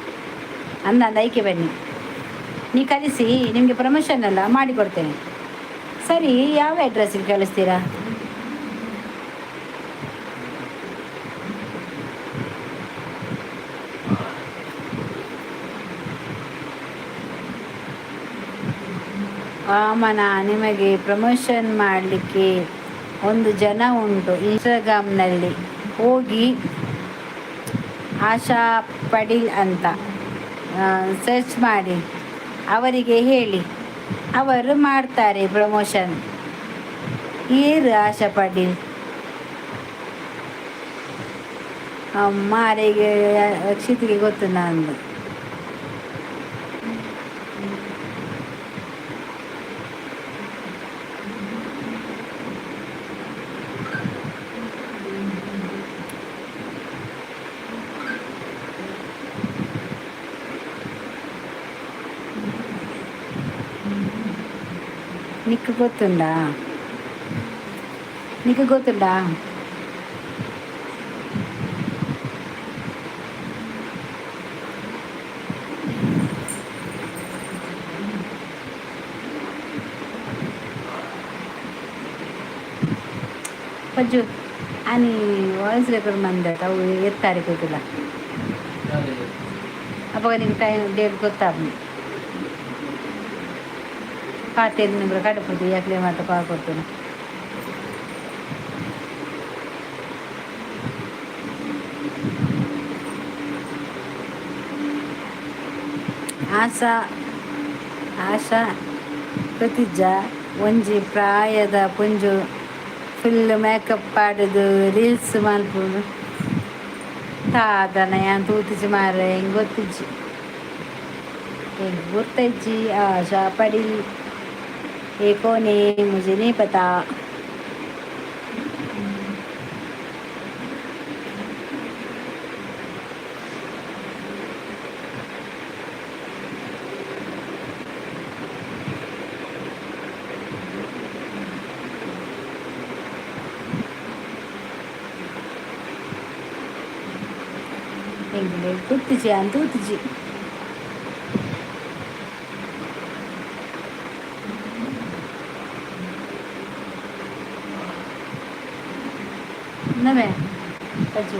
ಅಂದ ಅಂದ ಐಕೆ ಬನ್ನಿ. ನೀ ಕಳಿಸಿ, ನಿಮಗೆ ಪ್ರಮೋಷನ್ ಎಲ್ಲ ಮಾಡಿಕೊಡ್ತೇನೆ. ಸರಿ, ಯಾವ ಅಡ್ರೆಸ್ಸಿಗೆ ಕಳಿಸ್ತೀರಾ? ವಾಮನ, ನಿಮಗೆ ಪ್ರಮೋಷನ್ ಮಾಡಲಿಕ್ಕೆ ಒಂದು ಜನ ಉಂಟು. ಇನ್ಸ್ಟಾಗ್ರಾಮ್ನಲ್ಲಿ ಹೋಗಿ ಆಶಾ ಪಡೀಲ್ ಅಂತ ಸರ್ಚ್ ಮಾಡಿ, ಅವರಿಗೆ ಹೇಳಿ, ಅವರು ಮಾಡ್ತಾರೆ ಪ್ರಮೋಷನ್. ಏರು ಆಶಾ ಪಾಟೀಲ್? ಮಾರಿಗೆ ರಕ್ಷಿತಿಗೆ ಗೊತ್ತು ನಾನು. ನಿಕ್ಕು ಗೊತ್ತುಂಡಾ? ನಿಕ್ಕು ಗೊತ್ತುಂಡಾ? ಪಜ್ಜು అని ವಾಯ್ಸ್ ರೆಕಾರ್ಡ್ ಮಂದೆ ಅವು ಎತ್ತಾರೆ ಗೊತ್ತಿಲ್ಲ. ಅವಾಗ ನಿಂಗೆ ಟೈಮ್ ಡೇಟ್ ಗೊತ್ತಾಗ್ಲಿ. ಪಾತೆರ್ ನಿಮ್ಗೆ ಕಡಪುದು ಯಾಕಲೆ ಮಾತ ಕಾಲ್ ಕೊಡ್ತೇನೆ. ಆಶಾ, ಆಶಾ ಪ್ರತಿಜ್ಜಾ ಒಂಜಿ ಪ್ರಾಯದ ಪುಂಜು ಫುಲ್ ಮೇಕಪ್ ಪಾಡುದು ರೀಲ್ಸ್ ಮಲ್ಪುನು. ತಾದನ ಯಾನ್ ತೂತಿಜಿ ಮಾರ್ರೆ, ಎಂಕ್ ಗೊತ್ತಿಜ್ಜಿ, ಎಂಕ್ ಗೊತ್ತಜ್ಜಿ. ಆಶಾ ಪಡೀಲ್ ये कौन है, मुझे नहीं पता. ಎಂಕ್ ಗೊತ್ತಿಜ್ಜಿ ಅಂತ ಗೊತ್ತಿಜ್ಜಿ. ನಮೆ ಅಜ್ಜು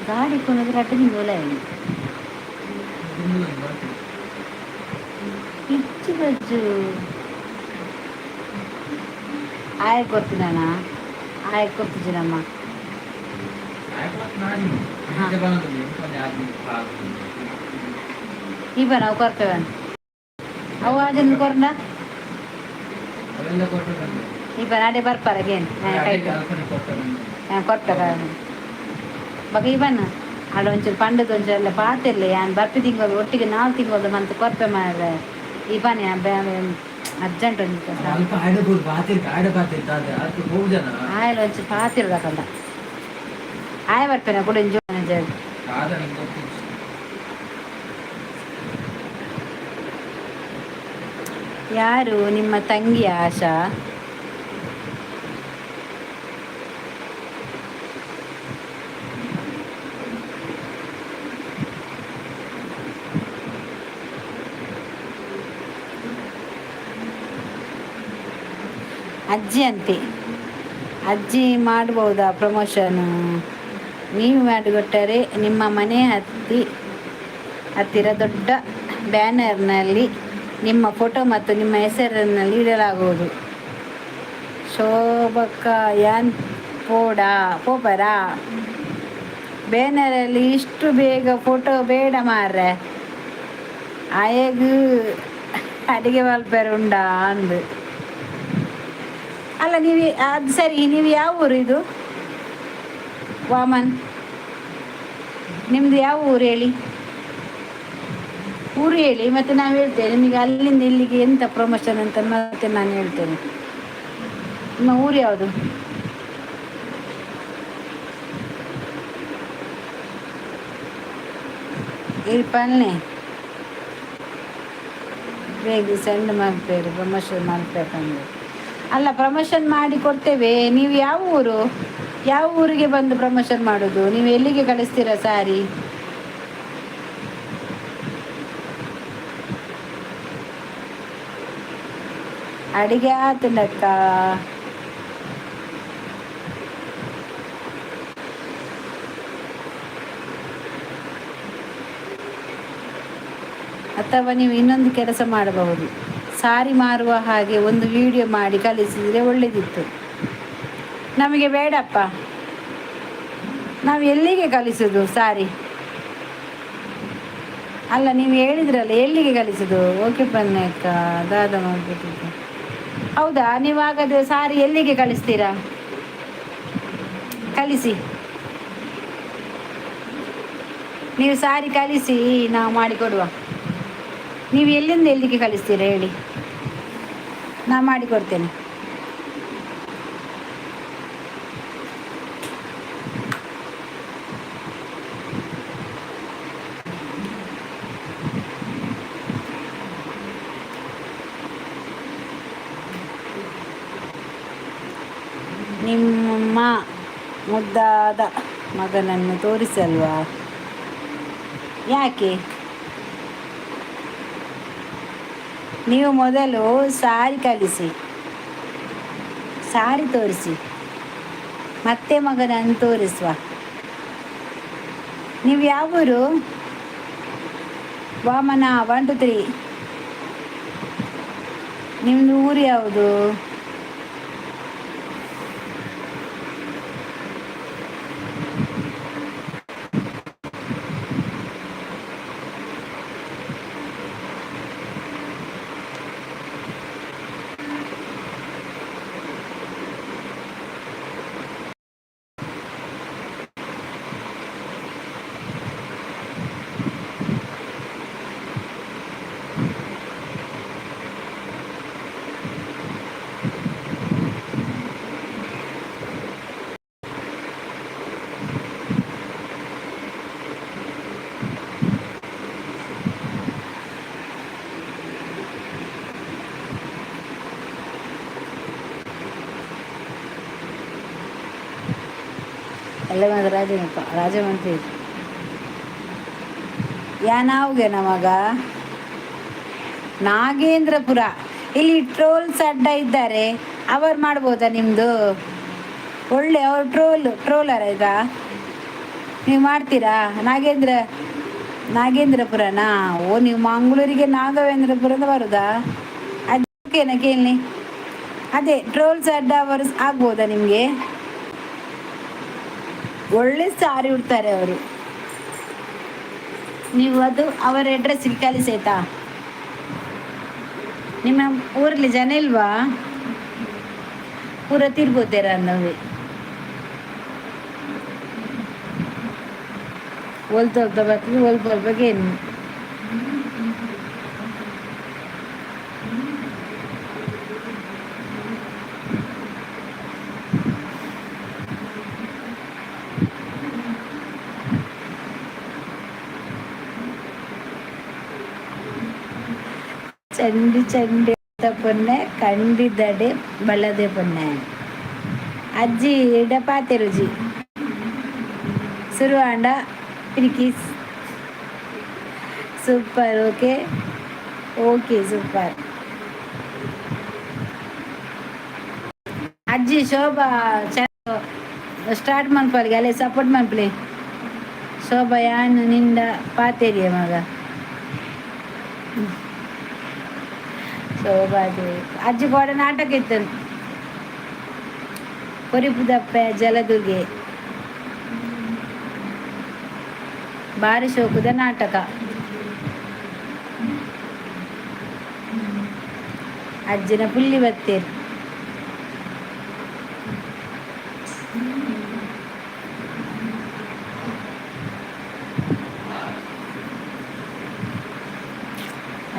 ಗಾಡಿ ಕೊನದ್ರೆ ಅಡ್ಡ ನಿಂಗೆ ಇಚ್ಚು ಬಜ್ಜು ಆಯ್ ಕೊಡ್ತೀನಣ್ಣ, ಆಯ್ ಕೊಡ್ತಿದ್ದೀನಮ್ಮ. ಇವ ನಾವು ಕೊರ್ತೇವೆ ಅವು ಅದನ್ನು ಕೊರ್ನ. ಇವ ನಾಡೆ ಬರ್ಪಾರಗೇನು? ಕೊರ್ಪೆ ಬಗ ಇವನ್ ಅಲ್ಲ ಒಂಚೂರು ಪಂಡದ ಒಂಚೂರು ಎಲ್ಲ ಪಾತಿರ್ಲಿ. ಯಾನ್ ಬರ್ಪಿ ತಿಂಗಳು ಒಟ್ಟಿಗೆ 4 ತಿಂಗಳು ಮಂತ್ ಕೊರ್ಪೆ ಮಾರ್ರೆ. ಇವನ್ ಅರ್ಜೆಂಟ್ ಒಂಜಿ. ಅಲ್ಪ ಆಡಬಹುದು, ಬಾತಿರ್ ಆಡ ಬಾತಿರ್ ಹೋಗುದನ. ಆಯಲ್ ಒಂಚೂರು ಪಾತಿರ್ದಕಂಡ ಆಯ ಬರ್ಪೇನ ಕೂಡ ಇಂಜೋ. ದಾದ ನಿಂಗೆ ಗೊತ್ತಿಜ್ಜಿ. ಯಾರು ನಿಮ್ಮ ತಂಗಿ ಆಶಾ? ಅಜ್ಜಿ ಅಂತೆ. ಅಜ್ಜಿ ಮಾಡ್ಬೋದಾ ಪ್ರಮೋಷನು? ನೀವು ಮಾಡಿಕೊಟ್ಟರೆ ನಿಮ್ಮ ಮನೆ ಹತ್ತಿರ ದೊಡ್ಡ ಬ್ಯಾನರ್ನಲ್ಲಿ ನಿಮ್ಮ ಫೋಟೋ ಮತ್ತು ನಿಮ್ಮ ಹೆಸರಿನಲ್ಲಿ ಇಡಲಾಗುವುದು. ಶೋಭಕ್ಕ ಯಾನ್ ಪೋಡಾ ಪೋಪರಾ? ಬ್ಯಾನರಲ್ಲಿ ಇಷ್ಟು ಬೇಗ ಫೋಟೋ ಬೇಡ ಮಾರ್ರೆ. ಆಯಗ್ ಅಡಿಗೆ ಮಲ್ಪೆರೆ ಉಂಡಾ ಅಂದು. ಅಲ್ಲ, ನೀವು ಅದು ಸರಿ, ನೀವು ಯಾವ ಊರು ಇದು? ವಾಮನ್, ನಿಮ್ಮದು ಯಾವ ಊರು ಹೇಳಿ? ಊರು ಹೇಳಿ, ಮತ್ತೆ ನಾವು ಹೇಳ್ತೇವೆ ನಿಮಗೆ ಅಲ್ಲಿಂದ ಇಲ್ಲಿಗೆ ಎಂತ ಪ್ರಮೋಷನ್ ಅಂತ. ಮತ್ತೆ ನಾನು ಹೇಳ್ತೇನೆ. ನಿಮ್ಮ ಊರು ಯಾವುದು? ಇಲ್ಲಿ ಪನ್ನೆ ಬೇಗ ಸೆಂಡ್ ಮಾಡ್ತೇವೆ, ಪ್ರಮೋಷನ್ ಮಾಡ್ಬೇಕಂದ್ರೆ. ಅಲ್ಲ, ಪ್ರಮೋಷನ್ ಮಾಡಿ ಕೊಡ್ತೇವೆ. ನೀವು ಯಾವ ಊರು, ಯಾವ ಊರಿಗೆ ಬಂದು ಪ್ರಮೋಷನ್ ಮಾಡೋದು? ನೀವು ಎಲ್ಲಿಗೆ ಕಳಿಸ್ತೀರಾ ಸಾರಿ? ಅಡಿಗೆ ಆತಂಡಕ್ಕ. ಅಥವಾ ನೀವು ಇನ್ನೊಂದು ಕೆಲಸ ಮಾಡಬಹುದು. ಸಾರಿ ಮಾರುವ ಹಾಗೆ ಒಂದು ವಿಡಿಯೋ ಮಾಡಿ ಕಳಿಸಿದರೆ ಒಳ್ಳೆದಿತ್ತು. ನಮಗೆ ಬೇಡಪ್ಪ. ನಾವು ಎಲ್ಲಿಗೆ ಕಳಿಸೋದು ಸಾರಿ? ಅಲ್ಲ, ನೀವು ಹೇಳಿದ್ರಲ್ಲ, ಎಲ್ಲಿಗೆ ಕಳಿಸೋದು? ಓಕೆ ಪನ್ನೆ ಅಕ್ಕ, ದಾದ ಮಾಡ್ಬಿಟ್ಟಿದ್ದು. ಹೌದಾ? ನೀವು ಹಾಗಾದರೆ ಸಾರಿ ಎಲ್ಲಿಗೆ ಕಳಿಸ್ತೀರಾ? ಕಳಿಸಿ, ನೀವು ಸಾರಿ ಕಳಿಸಿ, ನಾವು ಮಾಡಿಕೊಡುವ. ನೀವು ಎಲ್ಲಿಂದ ಎಲ್ಲಿಗೆ ಕಳಿಸ್ತೀರಾ ಹೇಳಿ, ನಾ ಮಾಡಿಕೊಡ್ತೇನೆ. ನಿಮ್ಮ ಮುದ್ದಾದ ಮಗನನ್ನು ತೋರಿಸಲ್ವಾ? ಯಾಕೆ? ನೀವು ಮೊದಲು ಸಾರಿ ಕಲಿಸಿ, ಸಾರಿ ತೋರಿಸಿ, ಮತ್ತೆ ಮಗನನ್ನು ತೋರಿಸುವ. ನೀವು ಯಾವೂರು? ವಾಮನ 1 2 3, ನಿಮ್ಮದು ಊರು ಯಾವುದು? ಎಲ್ಲ ಮಾತ್ರ ರಾಜನಪ್ಪ ರಾಜಮಂತ್ರಿ ಯಾನಾವ್ಗೆ ನಮಗ ನಾಗೇಂದ್ರಪುರ. ಇಲ್ಲಿ ಟ್ರೋಲ್ಸ್ ಅಡ್ಡ ಇದ್ದಾರೆ, ಅವರು ಮಾಡ್ಬೋದಾ ನಿಮ್ಮದು? ಒಳ್ಳೆ ಅವ್ರು ಟ್ರೋಲರ್ ಆಯ್ತಾ? ನೀವು ಮಾಡ್ತೀರಾ? ನಾಗೇಂದ್ರಪುರನಾ? ಓ, ನೀವು ಮಂಗಳೂರಿಗೆ ನಾಗವೇಂದ್ರಪುರದ ಬರುದಾ? ಅದಕ್ಕೇನ ಕೇಳಿ. ಅದೇ ಟ್ರೋಲ್ಸ್ ಅಡ್ಡ ಅವರು ಆಗ್ಬೋದಾ ನಿಮಗೆ? ಒಳ್ಳೆ ಸಾರಿ ಉಡ್ತಾರೆ ಅವರು. ನೀವು ಅದು ಅವರ ಅಡ್ರೆಸ್ಸಿಗೆ ಕಳಿಸಾಯ್ತಾ? ನಿಮ್ಮ ಊರಲ್ಲಿ ಜನ ಇಲ್ವಾ? ಪೂರ ತಿರ್ಗೋತೀರ ಅನ್ನೋವಿ ಒಲ್ತೊಲ್ತ ಬರ್ತದೆ, ಒಲ್ಪ ಒಲ್ಪಕ್ಕೆ ಏನು. ಚಂಡಿ ಚಂಡಿ ಪೊನ್ನೆ ಕಂಡಿದಡೆ ಬಳದೆ ಪೊನ್ನೆ. ಅಜ್ಜಿ ಎಡ ರುಜಿ ಸುರುವಾಂಡ ಪಿರಿಕೀಸ್. Super, okay okay, super. ಅಜ್ಜಿ ಶೋಭಾ ಸ್ಟಾರ್ಟ್ ಮನ್ಪಲ್ಗೆ ಅಲ್ಲೇ ಸಪೋರ್ಟ್ ಮನ್ಪಲಿ. ಶೋಭಾ ಯಾನ್ ನಿಂದ ಪಾತೇರಿಯ ಮಗ. ಶೋಭಾ ಅಜ್ಜಿ ಕೋಡ ನಾಟಕ ಇತ್ತು, ಕೊರಿಪುದಪ್ಪೆ ಜಲದುರ್ಗೆ, ಬಾರಿ ಶೋಕುದ ನಾಟಕ. ಅಜ್ಜಿನ ಪುಲ್ಲಿ ಬತ್ತೇರು.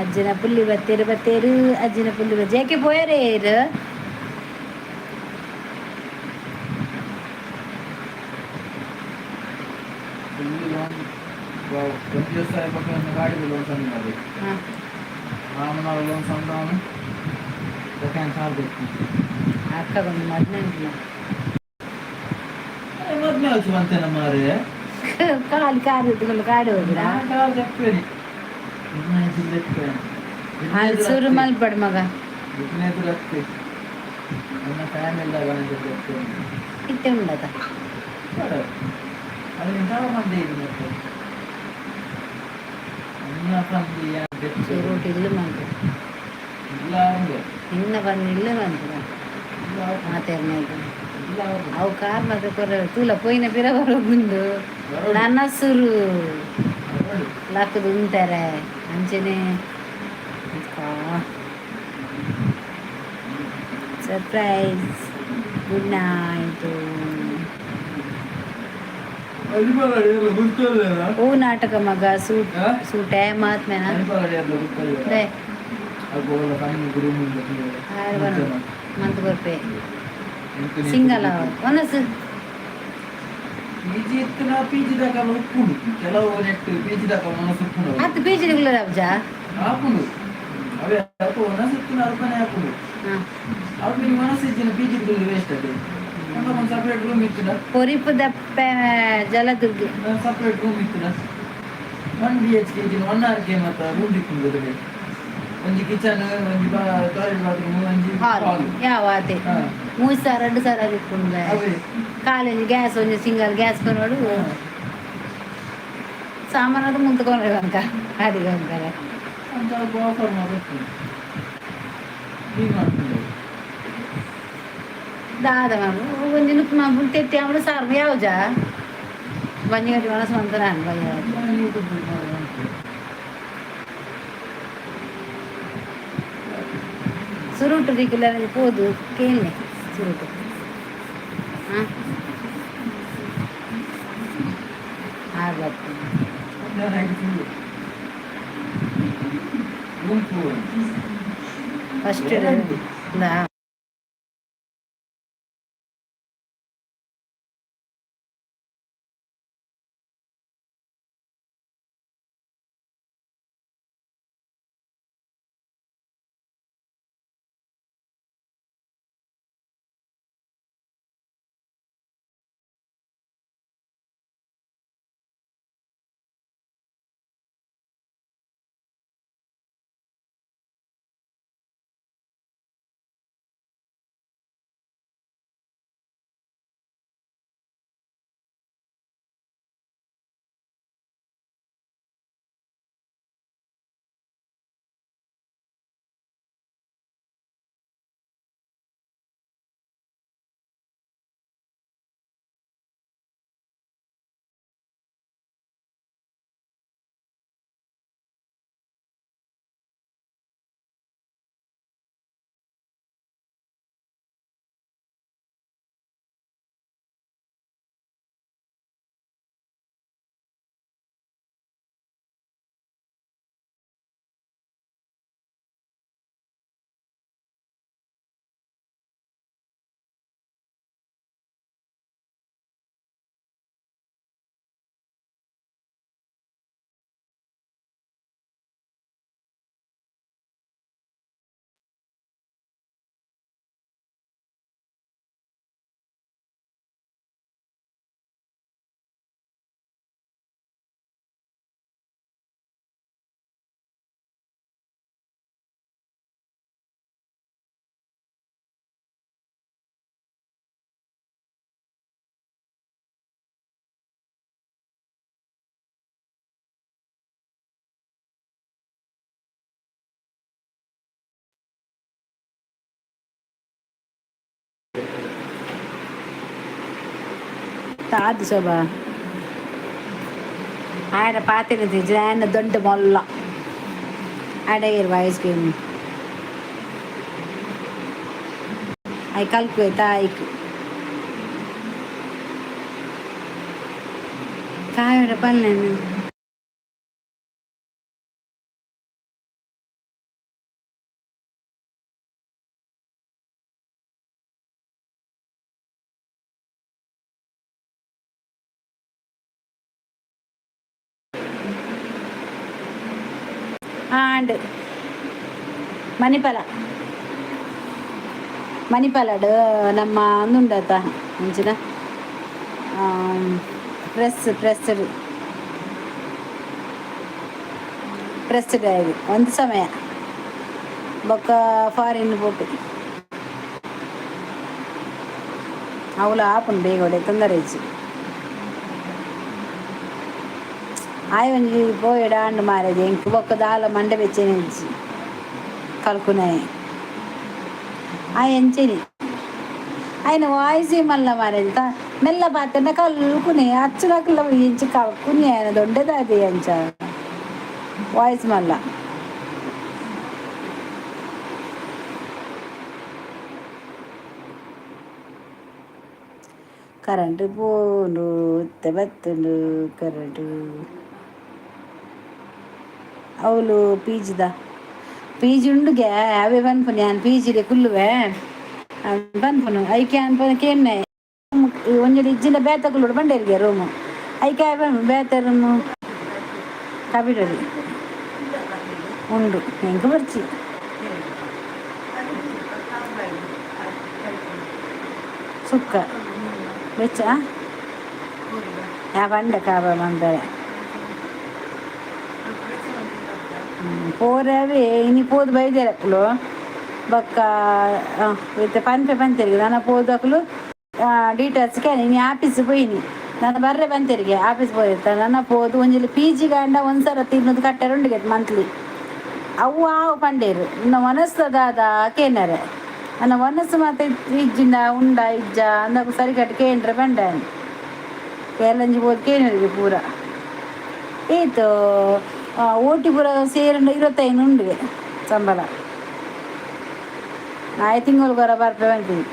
ಅಜ್ಜನ ಪುಲ್ಲಿ ಬತ್ತೇರು ಬತ್ತೇರು, ಅಜ್ಜನ ಪುಲ್ಲಿ ಜೇಕೆ ಪೋಯರೇ ಇರು. ಫುಲ್ ಲೋನ್, ಒಂದು ದಿವಸ ಪಕ್ಕ ಗಾಡಿ ಲೋನ್ ತಂದು. ಹಾಂ. ಮಾಮನ ಲೋನ್ ಸಂದಾವನು ಬೊಕ್ಕ ಕಾರ್ ಬೇಕು. ಅಕ್ಕಗೊಂದು ಮದ್ಮೆ. ಮದ್ಮೆ ಆಚು ಬಂತೇನ ಮಾರೆ. ಕಾಲು ಕಾರು ಇಟ್ಟುಕೊಂಡು ಕಾಡು ಹೋಗಿರಾ? ಕಾರ್ ತಪ್ಪೇನೆ. ಅಲ್ಲಿ ಸುರು ಮಲ್ಪಡು ಮಗ. ನನ್ನ ಫ್ಯಾಮಿಲಿ. ಇತ್ತೆ ಉಂಡದ. ಅದನ್ನ ಮಂದಿ ಇದು ಮತ್ತೆ ಅನ್ನ ಪಂದಿ. ಸುರುಟು ಇಲ್ಲು ಮಂತು. ಇಲ್ಲ ಅವ್ರಿಗೆ. ಇನ್ನ ಬಂದು ಇಲ್ಲು ಮಂತು. ಇಲ್ಲ. ಮಾತಾಡ್ನೆ. ಇಲ್ಲ ಅವ್ರಿಗೆ. ಅವು ಕಾರ್ ಮಾತ್ರ ಕೊರ ತೂಲ ಪೋಯಿನ ಪಿರ ಬರೋಗುಂಡು ನನ್ನ ಸುರು ಲಕ್ಕದು ಉಂತಾರೆ ಅಂಚನೆ. Surprise, good night. ಹೂ ನಾಟಕ ಮಗ ಸೂಟ್. ಸೂಟ್ ಮಾತ್ ಮೇನ they. ಮಂತ್ ಕೊರ್ಪೆ ಸಿಂಗಲ್ ಒನಸು. ಪಿಜಿ ಇತ್ತಿನ ಪಿಜಿ ದಾಖಲ ಉಪ್ಪುಂಡು ಕೆಲವು ನೆಟ್ ಪಿಜಿ ದಾಖಲ ಮನಸ್ಸು ಉಪ್ಪುಂಡು. ಹತ್ತು ಪಿ ಜಿ ಅಬ್ಜ. ಆಪುಂಡು ಅವೇ ಅಲ್ಪ ಒನಸು ಇತ್ತಿನ ಅಲ್ಪನೆ ಆಪುಂಡು. ಹಾಂ. ಅಲ್ಪ ನಿಮ್ಮ ಮನಸ್ಸು ಇತ್ತಿನ ಪಿಜಿ ದುಡ್ಡು ವೇಸ್ಟ್ ಅದೇ. ಒಂದು ಸಪ್ರೇಟ್ ರೂಮ್ ಇತ್ತಿನ. ಪೊರಿಪು ದಪ್ಪೆ ಜಲದುರ್ಗಿ. ಸಪ್ರೇಟ್ ರೂಮ್ ಇತ್ತಿನ 1 BHK ಇತ್ತಿನ 1 RK ಮಾತ್ರ ರೂಮ್ ದಿಕ್ಕುಂಡು. ಅದೇ ಒಂಜಿ ಕಿಚನ್, ಒಂಜಿ ಟಾಯ್ಲೆಟ್ ಬಾತ್ರೂಮ್, ಒಂಜಿ ಹಾಲ್. ಹಾಲ್. ಯಾವ ಅದೇ. 3 ಸಾವಿರ, 2 ಸಾವಿರ ಇಪ್ಪುಂಡು. ಅವೇ. ಕಾಲೇಜ್ ಗ್ಯಾಸ್ ಒಂಜಿ ಸಿಂಗಲ್ ಗ್ಯಾಸ್ ಕೊನೋಡು. ಸಾಮಾನು ಮುಂತ್ಕೊಂಡ್ರೆ ಅಂಕ ಅಡಿಗೆ ಅಂತಾರೆ. ಅಂತ ಆಫರ್ ಮಾಡ್ಬೇಕು ಈಗ ಮಾಡ್ಕೊಂಡು. ದಾದ ಒಂಜಿ ನುಪ್ಪು ಮಾಪುಂಡು ತೆತ್ತಿ ಆವಡು ಸಾರು ಯಾವ್ಜಾ ಬಂಜಿ ಗಟ್ಟಿ ಮನಸ್ಸು ಮಂತ ನಾನು ಬಂಜಿ. ಯೂಟ್ಯೂಬ್ ಮಾಡಿ. ಸುರುಟು ದಿಕ್ಕಿಲ್ಲ ಪೋದು ಕೇಳನೆ ಸುರುಟು ಹಾಂ ಆಗತ್ತೆ. Room full. ಫಸ್ಟ್ ತಾದು ಶೋಭಾ ಆಯನ ಪಾತಿನ ಆಯನ ದೊಡ್ಡ ಮೊಲ್ಲ ಅಡಗಿರುವ ಐಸ್ ಕ್ರೀಮ್ I ಕಲ್ಪು ತಾಯಿಕ್ ಕಾಯೋಡ ಪಲ್ಲೆನು. ಆಂಡ್ ಮಣಿಪಾಲ ಮಣಿಪಾಲಡ್ ನಮ್ಮ ಅಂದುಂಡತ ಅಂಚಿನ ಪ್ರೆಸ್ ಪ್ರೆಸ್ ಪ್ರೆಸ್ ಒಂದು ಸಮಯ ಬೊಕ್ಕ ಫಾರಿನ್ ಪೋಪೆ. ಅವುಲ ಆಪುಂಡು ಬೇಗ, ತೊಂದರೆ ಇಜ್ಜಿ. ಆಯ್ ಒಂಜಿ ಪೋಯೆಡ ಆಂಡ್ ಮಾರೇಜ್, ಎಂಕ್ ಬೊಕ್ಕ ದಾಲ ಮಂಡೆ ಬೆಚ್ಚನೆ ಇಜ್ಜಿ. ಕಲ್ಕುನಾಯೆ ಆಯ್ ಎಂಚೆನಿ, ఆయన ವಾಯ್ಸ್ ಮಲ್ಲ ಮಾರೇಜ್ ಮೆಲ್ಲ ಪಾತೆರ್ನ ಕಲ್ಕುನೆ ಅಚ್ಚುನಕುಲ ಎಂಚ ಕಲ್ಕುನಿ. ఆయన ದೊಡ್ಡದಾದೆ ಅಂಚ ವಾಯ್ಸ್ ಮಲ್ಲ. ಕರೆಂಟ್ ಪೋಂಡು, ಇತ್ತೆ ಬತ್ತುಂಡು ಕರೆಂಟ್. ಅವಳು ಪೀಜಿದ ಪೀಜಿ ಉಂಡುಗೆ ಅವೇ ಪನ್ಪುನಿ, ಯಾನ್ ಪೀಜಿಡೆ ಕುಲ್ಲುವೆ ಪನ್ಪುನು. ಐಕೆ ಅನ್ಪುನ ಕೇನ್ನೆ, ಒಂಜಿ ಇಜ್ಜಿಂಡ ಬೇತೆ ಕುಲ್ಲುಡು ಬಂಡೇರಿಗೆ ರೂಮು. ಐಕೆ ಆಯ್ ಬೇತೆ ರೂಮು ಕಬಿಡರಿ ಉಂಡು, ಎಂಕ್ ಬರ್ಚಿ. ಸುಕ್ಕ ಬೆಚ್ಚ ಯಾ ಬಂಡ ಕಾಬ ಮಂದರೆ ಪೋರವೇ ಇನಿ ಪೋದು ಬೈದೇರ ಅಕುಲು. ಬೊಕ್ಕ ಇತ್ತೆ ಪನ್ಪೆ ಪಂತೆರಿಗೆ ನನ ಪೋದು ಅಕುಲು ಡೀಟೇಲ್ಸ್ ಕೇನ್. ಇನಿ ಆಫೀಸ್ ಪೋಯಿನಿ ನಾನು, ಬರ್ರೆ ಬಂತೆರಿಗೆ. ಆಫೀಸ್ ಪೋಯಿರ್ತ ನನ್ನ ಪೋದು ಒಂಜಿ ಪಿ ಜಿ ಗಾಂಡ ಒಂದ್ಸಲ ತಿನ್ನೋದು ಕಟ್ಟರೆ ಉಂಡುಗೆ ಮಂತ್ಲಿ. ಅವು ಆವು ಪಂಡೇರು ನನ್ನ ಮನಸ್ಸು ದಾದ ಕೇನರೆ. ನನ್ನ ಮನಸ್ಸು ಮಾತ ಇಜ್ಜಿಂಡ ಉಂಡ ಇಜ್ಜ ಅಂದಾಗ ಸರಿಕಟ್ಟು ಕೇಂದ್ರ ಪಂಡ. ಕೇರಳಂಜಿ ಪೋದು ಕೇನರಿಗೆ ಪೂರ ಏತು ಓಟಿ ಪೂರ ಸೇರಂಡ 25 ಉಂಡುಗೆ ಸಂಬಳ. ಆಯ್ ತಿಂಗಳು ಬರ್ಪೆ ಬಂತೀನಿ,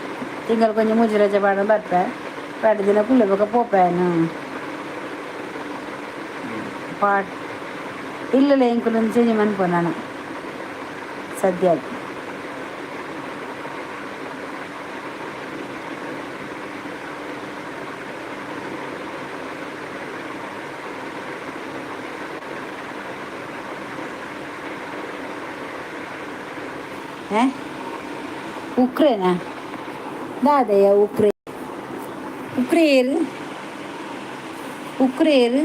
ತಿಂಗಳು ಕೊಂಚ ಮೂಜಿ ರಜೆ ಪಾಡ ಬರ್ಪೆ. 2 ದಿನ ಕುಲ್ಲೆ ಬೊಕ ಪೋಪೇನು ಪಾಟ್ ಇಲ್ಲಲ್ಲ. ಎಂಕುಲು ಚೇಂಜ್ ಮನ್ಪು ನಾನು ಸದ್ಯ. ಏ ಉಕ್ರೇನಾ ದಾದಯ್ಯ? ಉಕ್ರೆ ಉಕ್ರೇರು ಉಕ್ರೇರು.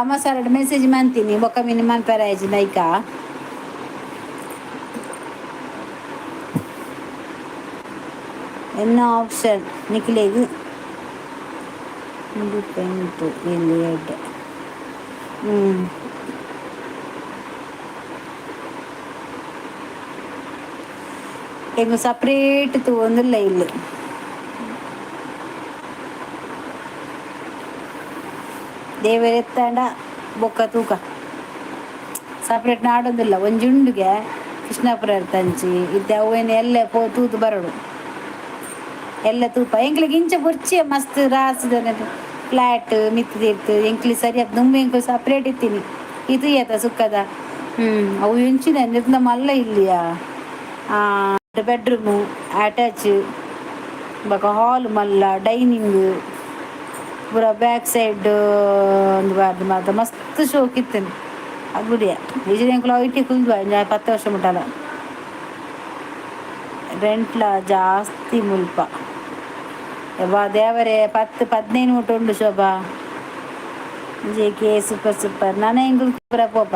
ಅಮ್ಮ ಸರ್ ಮೆಸೇಜ್ ಮಂತೀನಿ, ಬೊಕ್ಕ ಮಿನಿ ಮನ್ಪೆರ ಆಯ್ತು ನೈಕ. ಎನ್ನ ಆಪ್ಷನ್ ನಿಕ್ಲೆಗ್ ಇಂಡಿಪೆಂಡೆಂಟ್ ಇಲ್ಲಿ ಎಡ್ಡೆ. ಎಂಗು ಸಪ್ರೇಟ್ ತೂವೊಂದುಲ್ಲ ಇಲ್ಲಿ. ದೇವೆರೆತ್ತಾಂಡ ಬೊಕ್ಕ ತೂಕ. ಸಪ್ರೇಟ್ ನಾಡೊಂದಿಲ್ಲ, ಒಂಜಿ ಉಂಡುಗೆ ಕೃಷ್ಣಾಪುರ ತಂಚಿ ಇತ್ತೆ. ಅವೇನು ಎಲ್ಲೆ ಪೋ ತೂತು ಬರೋಡು, ಎಲ್ಲ ತೂಪ. ಎಂಕ್ಲಿಗೆ ಇಂಚ ಬೊರ್ಚಿ ಮಸ್ತ್ ರಾಸಿದ ಫ್ಲಾಟ್ ಮಿತ್ತು ತೀರ್ತು ಎಂಕ್ಲಿ ಸರಿ ದುಂಬು ಎಂಕ್ಲು ಸಪ್ರೇಟ್ ಇತ್ತೀನಿ. ಇದು ಏತ ಸುಕ್ಕದ. ಅವು ಎಂಚಿನ ನಿರ್ನ ಮಲ್ಲ ಇಲ್ಲಿಯಾ ಬೆಡ್ರೂಮು ಅಟ್ಯಾಚ್, ಬೊಕ ಹಾಲ್ ಮಲ್ಲ, ಡೈನಿಂಗ್ ಪೂರ ಬ್ಯಾಕ್ ಸೈಡ್ ಒಂದು ಬಾರ್ದು ಮಾತ ಮಸ್ತ್ ಶೋಕ್ ಇತ್ತು ಅಗುಡಿಯ. ನಿಜ ಎಂಕುಲು ಐಟಿ ಕುಲ್ದು 10 ವರ್ಷ ಮುಟ್ಟಲ. ರೆಂಟ್ಲ ಜಾಸ್ತಿ ಮುಲ್ಪ. ಯಬ್ಬಾ ದೇವರೇ, 10 15 ಮುಟ್ಟ ಉಂಡು. ಶೋಭಾ ಜೆ ಕೆ ಸೂಪರ್ ಸೂಪರ್. ನಾನು ಎಂಕುಲು ಪೂರ ಪೋಪ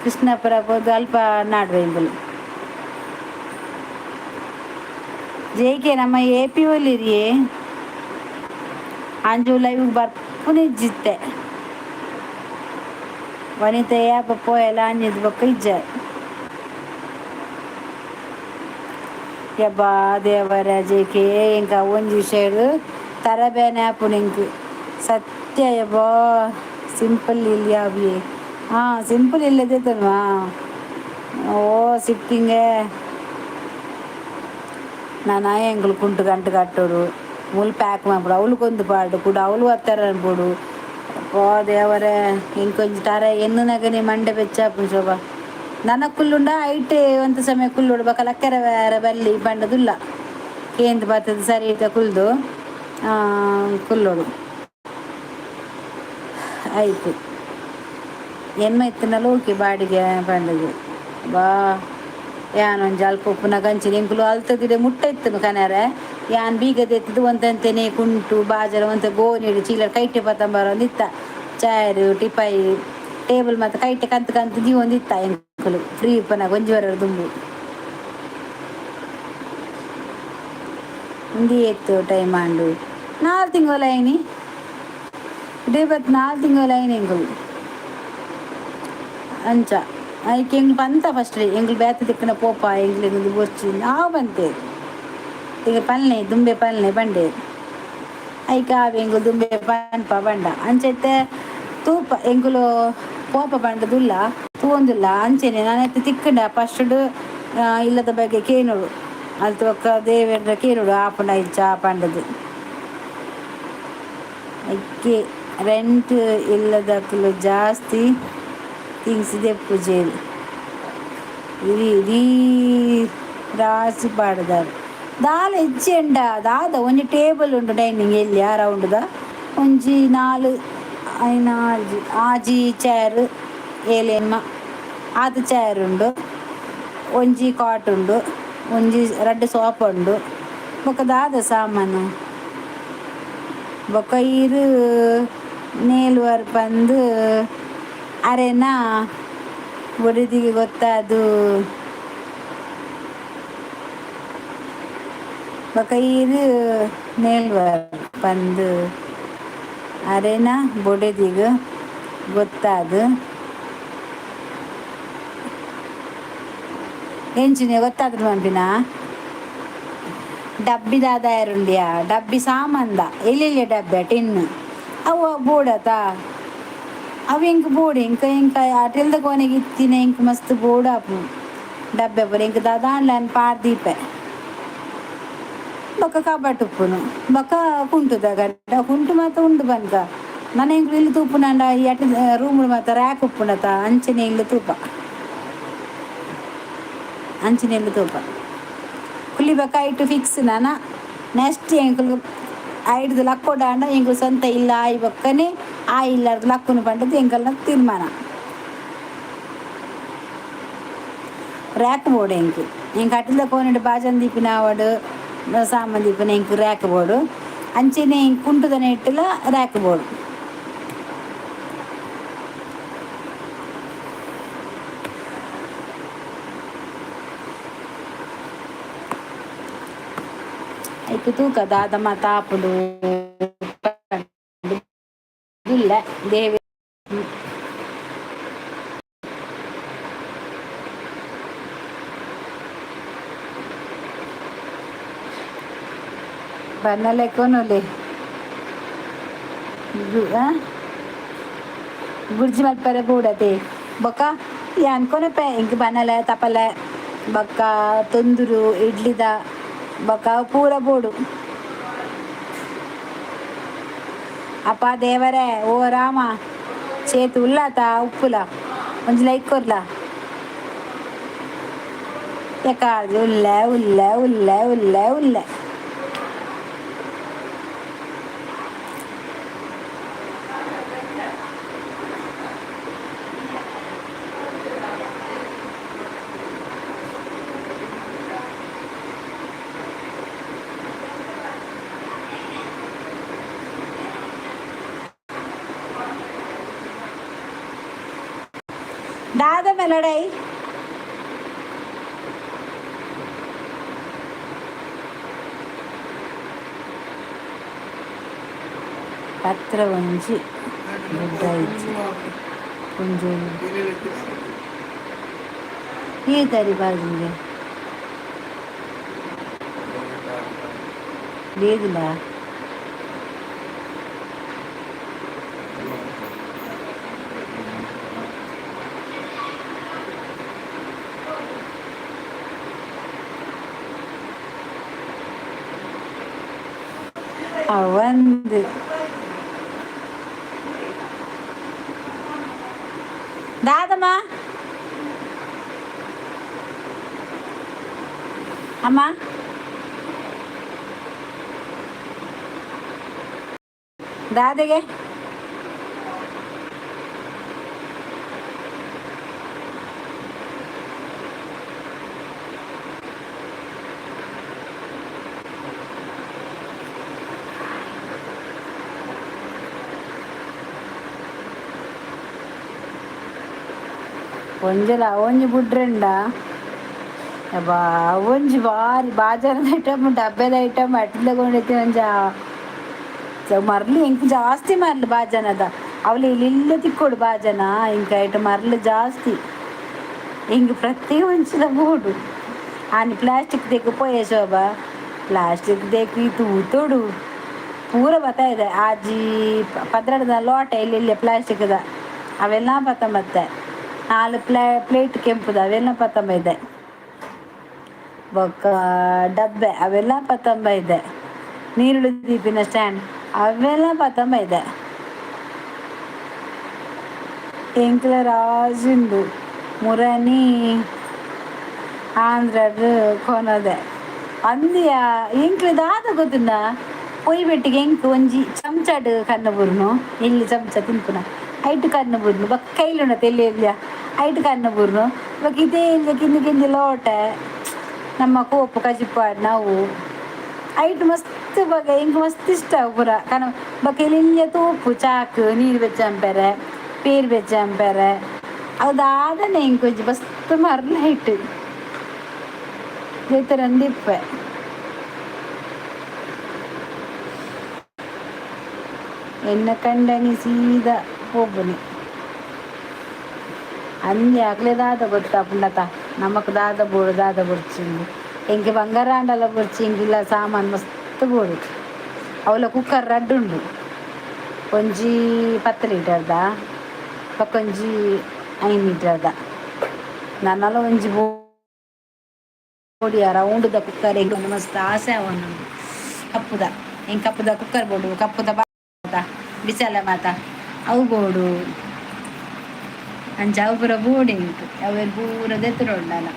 ಕೃಷ್ಣಾಪುರ ಪೋದು ಅಲ್ಪ ನಾಡುವ ಎಂಕುಲು. ಜೆ ಕೆ ನಮ್ಮ ಎ ಪಿ ಒಲಿರಿಯೇ ಅಂಜು ಲೈವ್ ಬರ್ಪುನೆ ಇಜ್ಜಿತ್ತೆ. ವನಿತೆ ಯಾಪ ಪೋಯಲ ಅಂಜಿದ್ ಬೊಕ್ಕ ಇಜ್ಜ. ಯಬ್ಬಾ ದೇವರ ಜೆ ಕೆ, ಎಂಕ ಒಂಜಿ ವಿಷಯಡ್ ತರಬೇನೆ ಆಪುಂಡು ಎಂಕ್ ಸತ್ಯ. ಯಬ್ಬಾ, ಸಿಂಪಲ್ ಇಲ್ಲಿ ಅವಿ. ಹಾಂ, ಸಿಂಪಲ್ ಇಲ್ಲದೆ ತನ್ವಾ. ಓ ಸಿಟ್ಟಿಂಗೆ ನಾನು ಎಂಕುಲು ಕುಂಟು ಗಂಟು ಕಟ್ಟೋಡು, ಮುಲ್ ಪ್ಯಾಕ್ ಮಲ್ಪೊಡು, ಅವ್ಲು ಕೊಂದು ಪಾಡು ಕುಡ ಅವ್ಲು ಒತ್ತರ ಅನ್ಪೊಡು. ಅಪ್ಪೋ ದೇವರೇ, ಇಂಕೊಂಜಿ ತರ ಎನ್ನುನಗನೆ ಮಂಡೆ ಬೆಚ್ಚಾಪುಂಡು ಶೋಭಾ. ನನ ಕುಲ್ಲುಂಡ ಐಟ್ ಒಂತ ಸಮಯ ಕುಲ್ಲುಡು, ಬೊಕ ಲಕ್ಕರೆ ಬೇರೆ ಬಲ್ಲಿ ಪಂಡದುಲ್ಲ ಕೇಂದ್ ಬತ್ತದ ಸರಿ ಇತ್ತ ಕುಲ್ದು. ಕುಲ್ಲೋಡು ಆಯ್ತು. ಎನ್ಮ ಇತ್ತಿನಲ್ಲ ಓಕೆ ಬಾಡಿಗೆ ಪಂಡದು ಬಾ. ಯಾನ್ ಒಂಜಿ ಅಲ್ಪ ಉಪ್ಪುನಗ ಅಂಚನೆ ಎಂಕುಲು ಅಲ್ತದಿಡೆ ಮುಟ್ಟ ಇತ್ತನು ಕನರೆ. ಯಾನ್ ಬೀಗ ದೆತ್ತದು ಒಂತಂತೆನೆ ಕುಂಟು ಬಾಜರ ಒಂತೆ ಗೋನಿಡು ಚೀಲ ಕೈಟೆ ಪತ್ತಂಬರ ಇತ್ತ. ಚೇರ್ ಟಿಪಾಯಿ ಟೇಬಲ್ ಮತ್ತು ಕೈಟೆ ಕಂತು ಕಂತು ದೀವೊಂದಿತ್ತ ಎಂಕುಲು ಫ್ರೀ ಉಪ್ಪುನಗ ಒಂಜಿ ವರ ದುಂಬು. ಉಂದು ಏತ್ ಟೈಮ್ ಆಂಡು? 4 ತಿಂಗಳು ಆಯ್ನಿ ಇಡೀ ಬತ್ 4 ತಿಂಗಳು ಆಯ್ನಿ ಎಂಕುಲು. ಅಂಚ ಐಕ್ ಎಂಕ್ಲು ಪಂತ ಫಸ್ಟ್ ಎಂಕ್ಲು ಬೇತೆ ದಿಕ್ಕನ ಪೋಪ ಎಂಕ್ಲೆಗ್ ಉಂದು ಬೊರ್ಚಿ ಆವು ಪಂತೆ. ಈಗ ಪಲ್ನೆ ದುಂಬೆ ಪಲ್ನೆ ಪಂಡೆ. ಐಕ್ ಆವು ಎಂಕುಲು ದುಂಬೆ ಪನ್ಪ ಪಂಡ. ಅಂಚ ಇತ್ತೆ ತೂಪ ಎಂಕುಲು ಪೋಪ ಪಂಡದುಲ್ಲ ತೂವೊಂದುಲ್ಲ ಅಂಚೆನೆ. ನಾನಿತ್ತೆ ತಿಕ್ಕುಂಡ ಫಸ್ಟ್ಡು ಇಲ್ಲದ ಬಗ್ಗೆ ಕೇನೋಡು. ಅಲ್ತ ಬೊಕ್ಕ ದೇವೆರ್ಡ ಕೇನೋಡು ಆಪುಂಡ ಇಜ್ಜಾ ಪಂಡದು. ಐಕೆ ರೆಂಟ್ ಇಲ್ಲದಕುಲು ಜಾಸ್ತಿ ಥಿಂಗ್ಸ್ ದೆಪ್ಪುಜೆರ್. ಇಡೀ ಇಡೀ ರಾಸಿ ಪಾಡ್ದಾರ್. ದಾಲ ಇಜ್ಜೆಂಡ ದಾದ ಒಂಜಿ ಟೇಬಲ್ ಉಂಡು ಡೈನಿಂಗ್ ಎಲ್ಯ ರೌಂಡ್ದ. ಒಂಜಿ ನಾಲ್ ಐನ್ ಆಜಿ ಆಜಿ ಚೇರ್ ಏಲೆನ್ಮ ಆತ್ ಚೇರ್ ಉಂಡು. ಒಂಜಿ ಕಾಟ್ ಉಂಡು, ಒಂಜಿ ರಡ್ಡ್ ಸೋಪ ಉಂಡು. ಬೊಕ ದಾದ ಸಾಮಾನು. ಬೊಕ ಈರ್ ನೇಲ್ವರ್ ಪಂದ್ ಅರೆನ ಬೊಡೆದಿಗೆ ಗೊತ್ತಾದು. ಬೊಕ ಈರ್ ನೇಲ್ವರ್ ಪಂದ್ ಅರೆನ ಬೊಡೆದಿಗ್ ಗೊತ್ತಾದ್. ಎಂಚಿನ ಗೊತ್ತಾದ್ರು ಪನ್ಪಿನ? ಡಬ್ಬಿ ದಾದ ಉಂಡಿಯಾ ಡಬ್ಬಿ ಸಾಮಾನ್ದ ಎಲ್ಲೆಲ್ಲಿ ಡಬ್ಬೆ ಟಿನ್ ಅವು ಬೋಡತ. ಅವು ಎಂಕ್ ಬೋಡು. ಎಂಕ ಎಂಕ ಅಟೆಲ್ದ ಕೋನೆಗ್ ಇತ್ತಿನ ಎಂಕ್ ಮಸ್ತ್ ಬೋಡಾಪು ಡಬ್ಬೆ ಪೂರ. ಎಂಕ್ ದಾದಾಂಡಲ ಯಾನ್ ಪಾಡ್ ದೀಪೆ. ಬೊಕ್ಕ ಕಬಟ್ ಉಪ್ಪುನು, ಬೊಕ್ಕ ಕುಂಟುದ ಗಡ್ಡ ಕುಂಟು ಮಾತ ಉಂಡು ಪನ್ಕ. ನನ ಎಂಕ್ಲು ಇಲ್ಲ್ ತೂಪುನಾಂಡ ಈ ಅಟ ರೂಮುಡು ಮಾತ ರ್ಯಾಕ್ ಉಪ್ಪುಂಡತ, ಅಂಚನೆ ಇಲ್ಲ್ ತೂಪ, ಅಂಚನೆ ಇಲ್ಲ್ ತೂಪ. ಕುಲ್ಲಿ ಬೊಕ್ಕ ಐಟು ಫಿಕ್ಸ್. ನನ ನೆಕ್ಸ್ಟ್ ಎಂಕುಲು ಐಡ್ದ್ ಲಕ್ಕೊಡಾಂಡ ಎಂಕುಲು ಸ್ವಂತ ಇಲ್ಲ ಆಯಿ ಬೊಕ್ಕನೆ ಆ ಇಲ್ಲರ್ದ್ ಲಕ್ಕುನು ಪಂಡದು ಎಂಕಲ್ನ ತೀರ್ಮಾನ. ರ್ಯಾಕ್ ಬೋಡು ಎಂಕ್. ಎಂಕ್ ಅಟಿಲ್ದ ಕೋನೆಡ್ ಬಾಜನ ದೀಪಿನ ಆವಡ್, ಸಾಮಾನ್ ದೀಪಿನ ಎಂಕ್ ರ್ಯಾಕ್ ಬೋಡು. ಅಂಚೆನೆ ಎಂಕ್ ಕುಂಟುದ ನೆಟ್ಟುಲ ರ್ಯಾಕ್ ಬೋಡು. ಐಕ್ ತೂಕ ದಾದ ಮಾತ ಆಪುಂಡು ಇಲ್ಲ ದೇವೆ. ಬನ್ನಲೆ ಕೊನೊಲೆ ಗುರ್ಜಿ ಮಲ್ಪರೆ ಬೋಡತೆ. ಬೊಕ್ಕ ಯಾನ್ ಕೊನೊಪೆ. ಎಂಕ್ ಬನಲೆ ತಪಲೆ ಬೊಕ್ಕ ತೊಂದುರು ಇಡ್ಲಿದ ಬೊಕ್ಕ ಪೂರ ಬೋಡು. ಅಪ್ಪ ದೇವರೇ, ಓ ರಾಮ ಚೇತು ಉಲ್ಲಾತ ಉಪ್ಪುಲ ಒಂಜಿ ಲೈಕ್ ಕೊರ್ಲ. ಎಕಾರ್ಜಿ ಉಲ್ಲೆ ಉಲ್ಲೆ ಉಲ್ಲೆ ಉಲ್ಲೆ ಉಲ್ಲೆ. ದಾದ ಮೆಲಡೈ. ಪತ್ರ ಒಂಜಿ ಗುಡ್ಡ ಇಜ್ಜಿ ಒಂಜಿ ಈ ತರಿ ಬಾಜಿಗೆ లేదులా. ಅವಂದು ದಾದಮ್ಮ ಅಮ್ಮ. ದಾದೆಗೆ ಒಂಜಲ ಒಂಜಿ ಬುಡ್ರೆಂಡ ಬಾ ಒಂಜಿ ಬಾರಿ ಬಾಜಾರದ ಐಟಮ್, ಡಬ್ಬೆದ ಐಟಮ್ ಅಟ್ಲಗೊಂಡೈತಿ. ಒಂಜ ಮರ್ಲು ಇಂಕ್ ಜಾಸ್ತಿ ಮರ್ಲು ಬಾಜನದ. ಅವಳು ಇಲ್ಲಿಲ್ಲ ತಿಕ್ಕೋಡು ಬಾಜನ ಇಂಕ ಐಟಮ್ ಮರ್ಲು ಜಾಸ್ತಿ. ಇಂಕ್ ಪ್ರತಿ ಒಂಚಿದ ಬೋಡು. ಆನಿ ಪ್ಲಾಸ್ಟಿಕ್ ದೇಕು ಪೋಯೆ ಶೋಭಾ, ಪ್ಲಾಸ್ಟಿಕ್ ದೇಕು ಈ ತೂತೋಡು ಪೂರ ಬತ್ತಾ ಇದೆ. ಆಜಿ ಪದ್ರಡದ ಲೋಟ ಇಲ್ಲಿ ಇಲ್ಲಿ ಪ್ಲಾಸ್ಟಿಕ್ದ ಅವೆಲ್ಲ ಬತ್ತಂಬತ್ತೆ. ನಾಲ್ ಪ್ಲೇಟ್ ಕೆಂಪುದ ಅವೆಲ್ಲ ಪತ್ತಂಬ ಇದೆ. ಬೊಕ್ಕ ಡಬ್ಬೆ ಅವೆಲ್ಲ ಪತ್ತಂಬ ಇದೆ. ನೀರುಳ್ಳಿ ದೀಪಿನ ಸ್ಟ್ಯಾಂಡ್ ಅವೆಲ್ಲ ಪತ್ತಂಬ ಇದೆ. ಎಂಕ್ಲ ರಾಜುಂಡು ಮುರನಿ ಆಂಧ್ರಡ್ ಕೊನದೆ ಅಂದಿಯ. ಎಂಕ್ಲ ದಾದ ಗೊತ್ತುಂಡ? ಪೊಯ್ ಬೆಟ್ಟಿಗೆ ಎಂಕ್ ಒಂಜಿ ಚಮಚಡ್ ಕಣ್ಣು ಬುರ್ನು. ಇಲ್ಲಿ ಚಮಚ ತಿನ್ಪುನ ಐಟ್ ಕಣ್ಣು ಬುರ್ನು. ಬೊಕ್ಕ ಕೈಲುಂಡ ತೆಲ್ಲಿ ಎಲ್ಯ ಐಟ್ ಕಣ್ಣು ಬುರ್ನು. ಬೊಕ್ಕ ಇದೇ ಇಲ್ಲಿ ಕಿಂದಿ ಕಿಂದಿ ಲೋಟೆ ನಮ್ಮ ಕೋಪು ಕಜಿಪ್ಪ ನಾವು ಐಟ್ ಮಸ್ತ್ ಬಗೆ. ಎಂಕ್ ಮಸ್ತ್ ಇಷ್ಟ ಪೂರ ಕನ. ಬೊಕ್ಕ ಎಲ್ಯ ತೋಪು ಚಾಕ್ ನೀರು ಬೆಚ್ಚಂಪೆರೆ, ಪೇರು ಬೆಚ್ಚಂಪೆರೆ. ಅವು ದಾದನೆ ಎಂಕ್ ಒಂಜಿ ಮಸ್ತ್ ಮರ್ಲ ಐಟ್ ಇಪ್ಪೆ. ಎನ್ನ ಕಂಡನಿ ಸೀದಾ ಪೋಪುನಿ ಅಂದೆ. ಅಕ್ಲೆ ದಾದ ಗೊತ್ತಾಪುಂಡತ? ನಮಕ್ ದಾದ ಬೋಡು, ದಾದ ಬೊಡ್ಚಿಂದು. ಎಂಕ್ ಬಂಗಾರ ಆಂಡಲ ಬೊಡ್ಚಿ, ಎಂಕಿಲ್ಲ ಸಾಮಾನು ಮಸ್ತ್ ಬೋಡು. ಅವಲ ಕುಕ್ಕರ್ ರಡ್ಡ್ ಉಂಡು. ಒಂಜಿ 10 ಲೀಟರ್ದ, ಬೊಕ್ಕೊಂಜಿ 5 ಲೀಟರ್ದ. ನನಲ ಒಂಜಿ ಬೋಡಿ ರೌಂಡ್ದ ಕುಕ್ಕರ್. ಎಂಕ್ ಮಸ್ತ್ ಆಸೆ ಆವೊಂದುಂಡು ಕಪ್ಪುದ. ಎಂಕ್ ಕಪ್ಪುದ ಕುಕ್ಕರ್ ಬೋಡು, ಕಪ್ಪುದ ಬಾತ ಬಿಸಲೆ ಮಾತ ಅವು ಬೋಡು. ಅಂಚ ಅವು ಪೂರ ಬೋಡು ಎಂಕ್. ಅವೆನ್ ಪೂರ ದೆತ್ತೊಂಡಲ.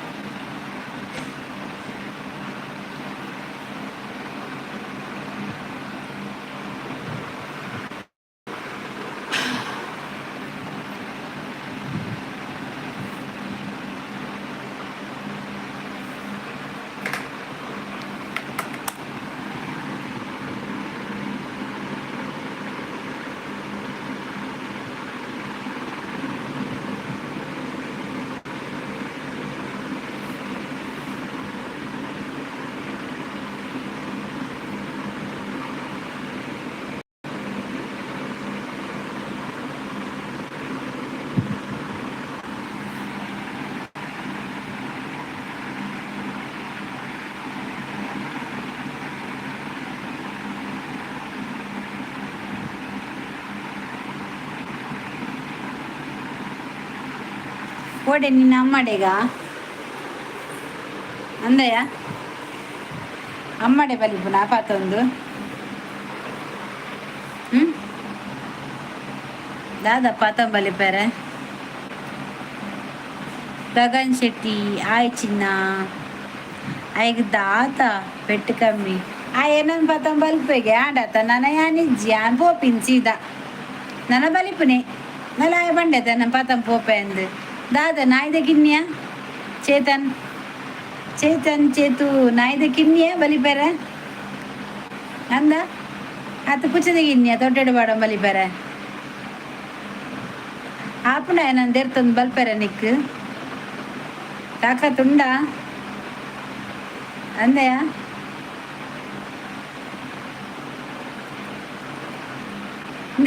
ಓಡೆ ನಿನ್ನ ಅಮ್ಮಡೆಗ ಅಂದಯ್ಯ? ಅಮ್ಮಡೆ ಬಲಿಪುನ ಪಾತೊಂದು ಹ್ಮ್ ದಾದ ಪಾತೊಂದು ಬಲಿಪೆರೆ? ಗಗನ್ ಶೆಟ್ಟಿ ಆಯ್ ಚಿನ್ನ. ಆಯ್ಗ್ ದಾತ ಪೆಟ್ಟು ಕಮ್ಮಿ. ಆ ಏನನ್ ಪಾತೊಂದು ಬಲ್ಪೆಗೆ ಆಂಡತ ನನ ಯಾನಿಜ್ಜಿ. ಯಾನ್ ಪೋಪಿನ್ ಸೀದಾ ನನ ಬಲಿಪುನೆ ನಲ. ಆಯ್ ಬಂಡೆ ನನ್ನ ಪಾತಂ ಪೋಪೆ ಅಂದ್. ದಾದ ನಾಯ್ದ ಕಿನ್ಯ? ಚೇತನ್, ಚೇತನ್, ಚೇತು, ನಾಯ್ದ ಕಿನ್ಯ ಬಲಿಪೆರೆ ಅಂದ? ಆತ ಪುಚ್ಚದ ಕಿನ್ಯ ತೊಟ್ಟೆಡು ಬಾಡ ಬಲಿಪೆರೆ ಆಪುಂಡ? ಏನಂದ ದೇರ್ತೊಂದು ಬಲ್ಪೆರೆ? ನಿಕ್ ತಾಕತ್ತುಂಡ ಅಂದೆಯ?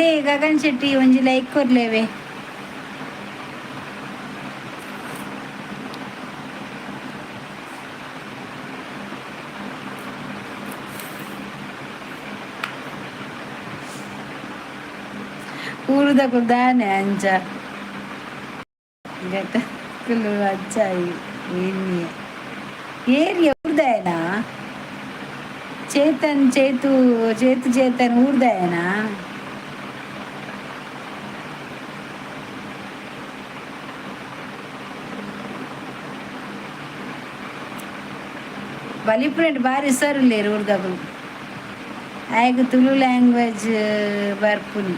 They Gagan Shetty ಒಂಜಿ ಲೈಕ್ ಕೊರ್ಲೇವೆ. ಊರುದಕುಲು ದಾನೆ ಅಂಚ ಗತಕುಲು ಅಂಚ ಎನ್ನಿಯೆ. ಏರಿಯ ಊರ್ದಾಯನಾ? ಚೇತನ್, ಚೇತು, ಚೇತು, ಚೇತನ್ ಊರ್ದಾಯನಾ? ಬಲಿಪುನೆಟ್ ಬಾರಿ ಸರ್ ಉಲ್ಲೆರ್ ಊರ್ದಕುಲು. ಆಯ್ಗೆ ತುಳು ಲ್ಯಾಂಗ್ವೇಜ್ ಬರ್ಪುನಿ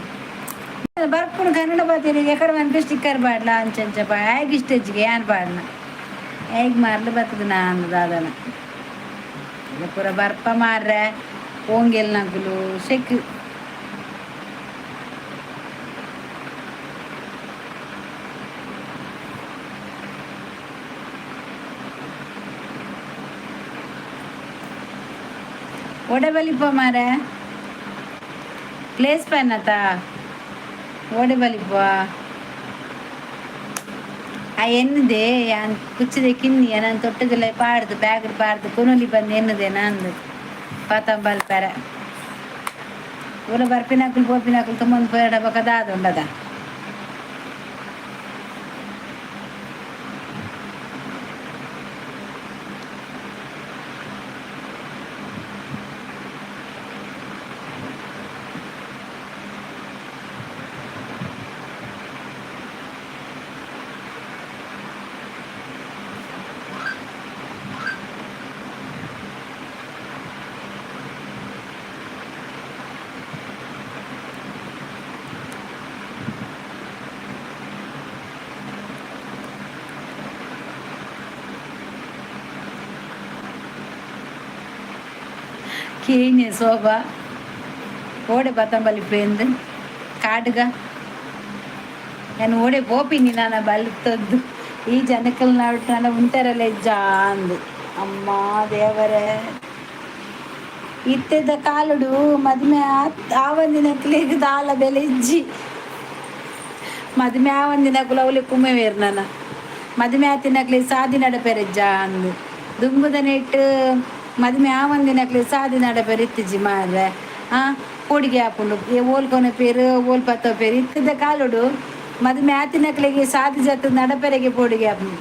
ಬರ್ಪುನು ಕನ್ನಡ ಬಾತಿರಿ ಎಕಡೆ ಮನ್ಪೆ ಸ್ಟಿಕ್ಕರ್ ಪಾಡ್ಲ ಅಂಚಂಚ ಪಾ ಆಯ್ಗೆ ಇಷ್ಟ ಹೆಚ್ಚಿಗೆ ಯಾನ್ ಪಾಡ್ನ ಆಯ್ಗೆ ಮಾರ್ಲು ಬರ್ತದೆ ನಾನು ದಾದನ. ಪೂರ ಬರ್ಪ ಮಾರ್ರೆ ಓಂಗೆಲ್ ನಕುಲು ಶೆಕ್. ಓಡೆ ಬಲಿಪ ಮಾರೆ ಪ್ಲೇಸ್ ಪನ್ನತ ಓಡೆ ಬಲಿಪ. ಆ ಎನ್ನುದೆ ಯಾನ್ ಕುಚ್ಚಿದೆ ಕಿನ್ನಿ ನಾನು ತೊಟ್ಟದಲ್ಲ ಪಾಡ್ದು ಬ್ಯಾಗ್ ಪಾಡ್ದು ಕೊನೊಲಿ ಬಂದು ಎನ್ನುದೆ ನಂದು ಪಾತಂಬಲ್ ಪೆರ ಊರ ಬರ್ಪಿನಾಕುಲು ಪೋಪಿನಾಕುಲು ತುಂಬೊಂದು ಪೋಯಡ ಬೊಕ ದಾದ ಉಂಡದ. ಕೇನೆ ಶೋಭಾ ಓಡೆ ಬತ್ತಂಬಲಿ ಪೇಂದು ಕಾಡುಗ ನಾನು ಓಡೆ ಪೋಪಿನಿ ನಾನು ಬಲ್ತದ್ದು ಈ ಜನಕ್ಕಲ್ ನಾಡು ಉಂಟರಲ್ಲ ಅಂದು. ಅಮ್ಮ ದೇವರೇ, ಇತ್ತೆದ ಕಾಲುಡು ಮದುವೆ ಆವಂದಿನಕ್ಲೆಗ್ ದಾಲ ಬೆಲೆ ಇಜ್ಜಿ. ಮದುವೆ ಆವಂದಿನಕುಲು ಅವಲಿ ಕುಮ್ಮೆವೇರು ನನ ಮದುವೆ ಆತಿನಕ್ಲೆ ಸಾದಿ ನಡಪೆರೆಜ್ಜ ಅಂದು. ದುಂಬುದ ನೆಟ್ಟು ಮದುವೆ ಆವಂದಿನಕ್ಲೆ ಸಾದಿ ನಡಪೆರೆ ಇತ್ತಿಜ್ಜಿ ಮಾರ್ರೆ. ಆ ಪೋಡಿಗೆ ಆಪುಂಡು ಏ ಓಲ್ಕೊನ ಪೇರು ಓಲ್ ಪತ್ತೋ ಪೇರು. ಇತ್ತದ ಕಾಲುಡು ಮದುವೆ ಆತಿನಕ್ಲೆಗೆ ಸಾದಿ ಜತ್ತು ನಡಪೆರೆಗೆ ಪೋಡಿಗೆ ಆಪುಂಡು.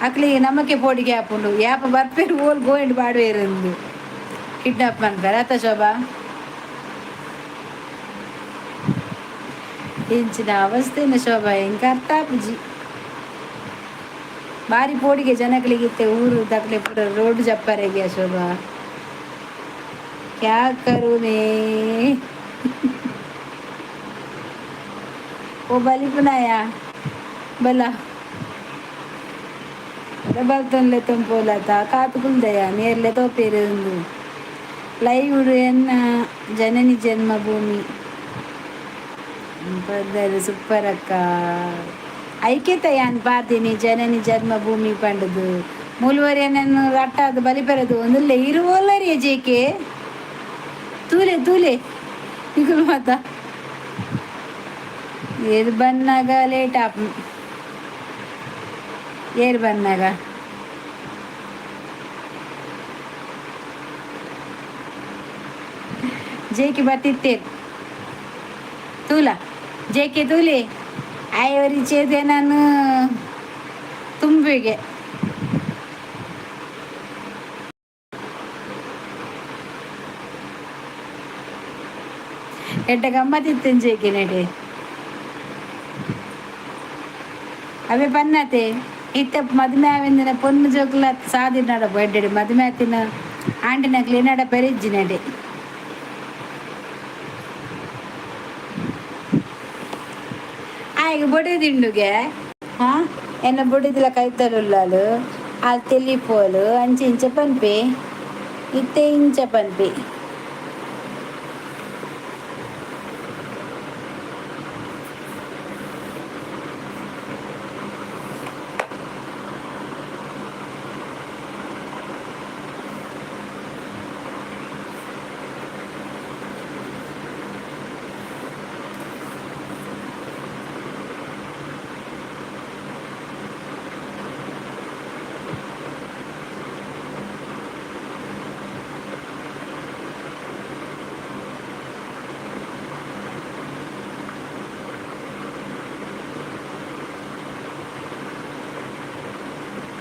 ಅಕ್ಲಿಗೆ ನಮಕ್ಕೆ ಪೋಡಿಗೆ ಆಪುಂಡು ಯಾಪ ಬರ್ಪೇರು ಓಲ್ ಗೋಯಿಂಡ್ ಬಾಡುವೇರಂದು ಕಿಡ್ನಾಪ್ ಮನ್ಪೆರ್ ಅತ್ತ ಶೋಭಾ. ಇಂಚಿನ ಅವಸ್ಥೆನ ಶೋಭಾ ಎಂಕ್ ಅರ್ಥ ಆಪುಜಿ. ಬಾರಿ ಪೋಡಿಗೆ ಜನಗಳಿಗೆ ಇತ್ತೆ ಊರು ದಕ್ಲೆ ಪೂರ ರೋಡ್ ಜಪ್ಪರೆಗೆ. ಶೋಭಾ, ಕ್ಯಾ ಕರು ಮೇ? ಓ ಬಲಿಪುನಾಯ ಬಲ ಬಲ್ತೊನ್ಲೆ ತೊಂಪೋಲತ ಕಾತು ಕುಲ್ದಯ ನೇರ್ಲೆ ತೋಪೇರು. ಲೈವ್ ಎನ್ನ ಜನನಿ ಜನ್ಮಭೂಮಿ ಸೂಪರ್ ಅಕ್ಕ. ಐಕ್ಯತ ಯಾನ್ ಪಾತೀನಿ ಜನನಿ ಜನ್ಮಭೂಮಿ ಪಂಡದು ಮೂಲ್ವರೆ ನನ್ನ ರಟ್ಟಾದ ಬಲಿಪೆರದು ಒಂದುಲ್ಲೆ ಇರುವೋಲ್ಲರಿ ಜೇಕೆ ತೂಲೆ ತೂಲೆ ನಿಕುಲು ಮಾತ ಏರ್ ಬನ್ನಾಗ ಲೇಟ್ ಆಪ್ ಏರ್ ಬನ್ನಾಗ ಜೇಕೆ ಬತ್ತಿತ್ತೇರ್ ತೂಲ ಜೇಕೆ ತೂಲೆ ಆಯ್ ಚೇದೆ ನಾನು ತುಂಬಿಗೆ. ಎಡ್ಡೆ ಗಮ್ಮತ್ತಿತ್ತು ಜೇಕೆ ನೆಡೆ ಅವೇ ಬನ್ನತೆ. ಇತ್ತ ಮದುವೆ ಆವಿಂದಿನ ಪೊನ್ನು ಜೋಕುಲ ಸಾದಿ ನಡಪು ಎಡ್ಡೆಡ್ ಮದುವೆ ಆತಿನ ಆಂಟಿನಕ್ಲೆ ನಡ ಪೆರಿಜ್ಜಿ ನಡೆ. ಆಯ್ಗೆ ಬೊಡೆದಿಂಡುಗೆ ಹಾ ಎನ್ನ ಬೊಡೆದಿಲ ಕೈತಲುಲ್ಲಾಲು ಆಲ್ ತೆಲಿಪೋಲು ಅಂಚೆ ಇಂಚ ಪನ್ಪೆ ಇತ್ತೆ ಇಂಚ ಪನ್ಪೆ.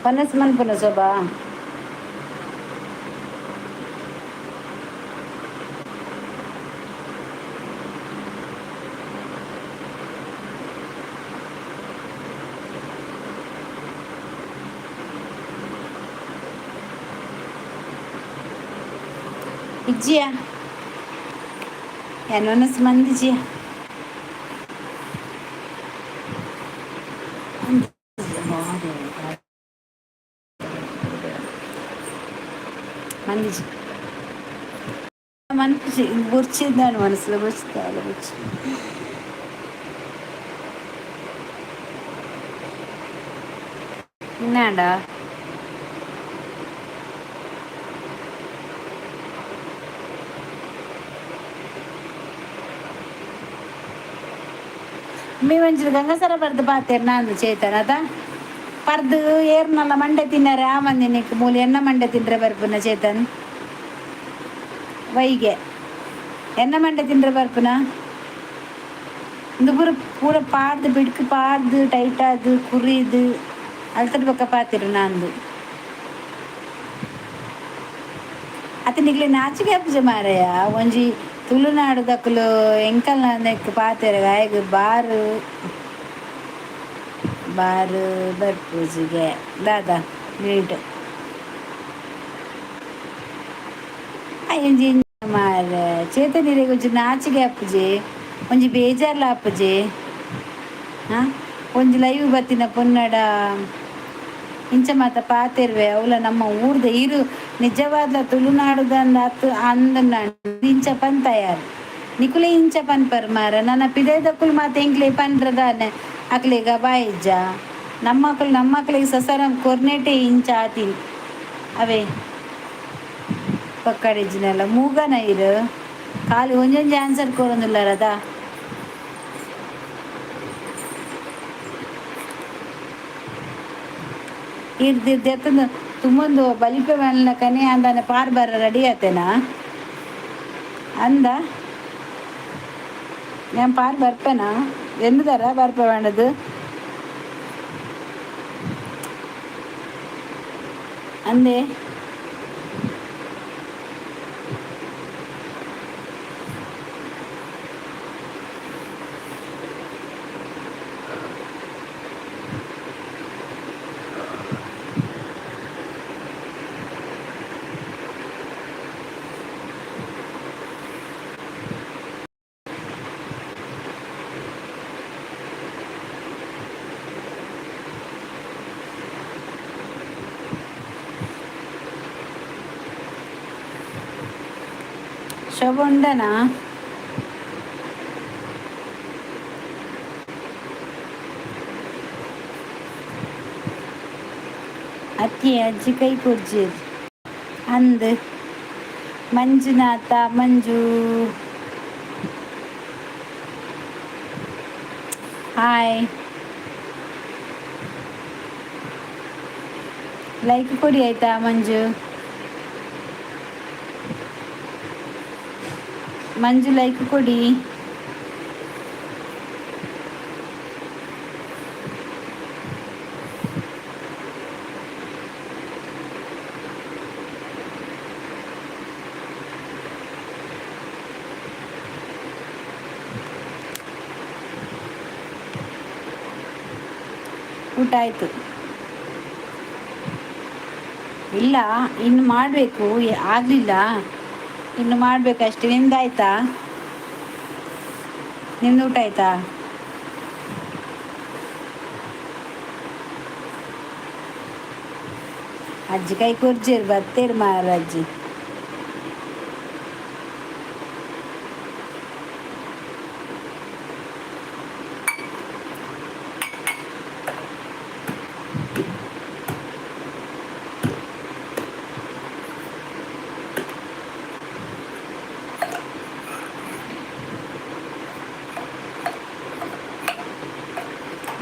ಪನಸ್ ಮನ್ಪುನ ಶೋಭಾ. ಇಜ್ಜಿಯಾ ಯಾನ್ ಮಂದಿಜಿಯಾ. ಮಂದಿಜಿ ಮನ್ಪುಜಿ ಬುರ್ಚಿದ್ದಾನೆ ಮನಸ್ಸು ಬುರ್ಚಿದ್ದಾಳೆ ಬುರ್ಚಿ. ಇನ್ನಾಂಡ ಮೀ ಒಂಚೂರು ಗಂಗಸರ ಬರ್ದು ಪಾತೇರ್ ನಾನು ಚೇತನ ಅದ ಪರ್ದು ಏರ್ನಲ್ಲ ಮಂಡೆ ತಿನ್ನರೆ ಆ ಮಂದಿನಿಕ್ ಮೂಲು ಎನ್ನ ಮಂಡೆ ತಿಂದ್ರೆ ಬರ್ಪುನ ಚೇತನ್ ವೈಗೆ ಎನ್ನ ಮಂಡೆ ತಿಂದ್ರೆ ಬರ್ಪುನ ಇಂದು ಪೂರ ಪೂರ ಪಾಡ್ದು ಬಿಡ್ಕು ಪಾಡ್ದು ಟೈಟ್ ಆದು ಕುರಿದು ಅಲ್ತದ ಬೊಕ್ಕ ಪಾತಿರು ನಂದು ಅತ್ತ ನಿಕ್ಲೆ ನಾಚಿಕೆ ಆಪುಜ ಮಾರಾಯ. ಒಂಜಿ ತುಳುನಾಡು ದಕುಲು ಎಂಕಲ್ನ ನೆಕ್ ಪಾತೆರ ಆಯಗ್ ಬಾರು ಬಾರು ಬರ್ಪೂಜಿಗೆ ದಾದಾ ನೀಟ್ ಒಂಜಿ ಮಾರ್ರೆ. ಚೇತನಿರೆಗ್ ಒಂಜಿ ನಾಚಿಕೆ ಆಪುಜಿ, ಒಂಜಿ ಬೇಜಾರ್ಲ ಆಪುಜಿ. ಹಾಂ, ಒಂಜಿ ಲೈವ್ ಬತ್ತಿನ ಪೊನ್ನಡ ಇಂಚ ಮಾತ ಪಾತೆರ್ವೆ. ಅವಲ ನಮ್ಮ ಊರ್ದ ಇರು ನಿಜವಾದ ತುಳುನಾಡುದ ಅತ್ ಅಂದ ಇಂಚ ಪಂತಯಾರ್ ನಿಕುಲೆ ಇಂಚ ಪನ್ಪರ್ ಮಾರ. ನನ್ನ ಪಿದಯ್ದಕುಲು ಮಾತ ಎಂಕ್ಲೆ ಪನ್ರ ದಾನೆ ಅಕ್ಲೆಗ ಬಾಯಿಜ್ಜ. ನಮ್ಮಕ್ಳು ನಮ್ಮಕ್ಳಿಗೆ ಸಸರ ಕೊರ್ನೆಟೆ ಇಂಚ ಆತೀನಿ ಅವೇ ಪಕ್ಕಡಿಜ್ಜಿನಲ್ಲ ಮೂಗನ ಇರು ಖಾಲಿ ಒಂಜೊಂಜಿ ಆನ್ಸರ್ ಕೊರೊಂದುಲ್ಲಾರದ. ಇರ್ದಿರ್ದು ತುಂಬೊಂದು ಬಲಿಪೆ ಮಲ್ನಕನೆ ಅಂದಾನೆ ಪಾರ್ ಬರ ರೆಡಿ ಆತೇನಾ ಅಂದ. ഞാൻ ಪಾರ್ ಬರ್ಪೇನಾ ಎಂದುದಾರ ಬರ್ಪೆ വേണ്ടത് ಅಂದೆ. ಶೋಭ ಉಂಡನಾ? ಅತ್ತಿ ಅಜ್ಜಿ ಕೈ ಕೊಡ್ಜಿ ಅಂದ್. ಮಂಜುನಾಥ ಮಂಜು ಹಾಯ್. ಲೈಕ್ ಕೊಡಿ ಆಯ್ತಾ ಮಂಜು? ಮಂಜು ಲೈಕ್ ಕೊಡಿ. ಊಟ ಆಯಿತು? ಇಲ್ಲ, ಇನ್ನು ಮಾಡಬೇಕು, ಆಗಲಿಲ್ಲ, ಇನ್ನು ಮಾಡಬೇಕಷ್ಟೆ. ನಿಮ್ದಾಯ್ತಾ? ನಿಮ್ದು ಊಟ ಆಯ್ತಾ? ಅಜ್ಜಿ ಕೈ ಕುರ್ಜಿರ್ ಬತ್ತೀರ್ ಮಾರ ಅಜ್ಜಿ.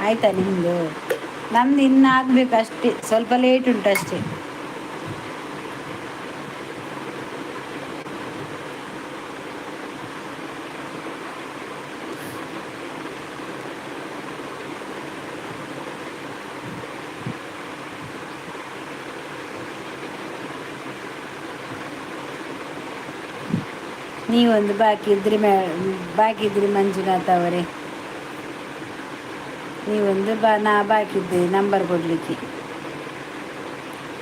ಆಯ್ತಾ ನಿಮ್ಮದು? ನಮ್ದು ಇನ್ನು ಆಗಬೇಕು ಅಷ್ಟೇ, ಸ್ವಲ್ಪ ಲೇಟ್ ಉಂಟು ಅಷ್ಟೇ. ನೀವೊಂದು ಬಾಕಿ ಇದ್ರಿ ಮೇ ಬಾಕಿ ಇದ್ರಿ ಮಂಜುನಾಥ್ ಅವರೇ. ನೀವೊಂದು ಬಾ ನಾ ಬಾಕಿದ್ದೆ ನಂಬರ್ ಕೊಡಲಿಕ್ಕೆ.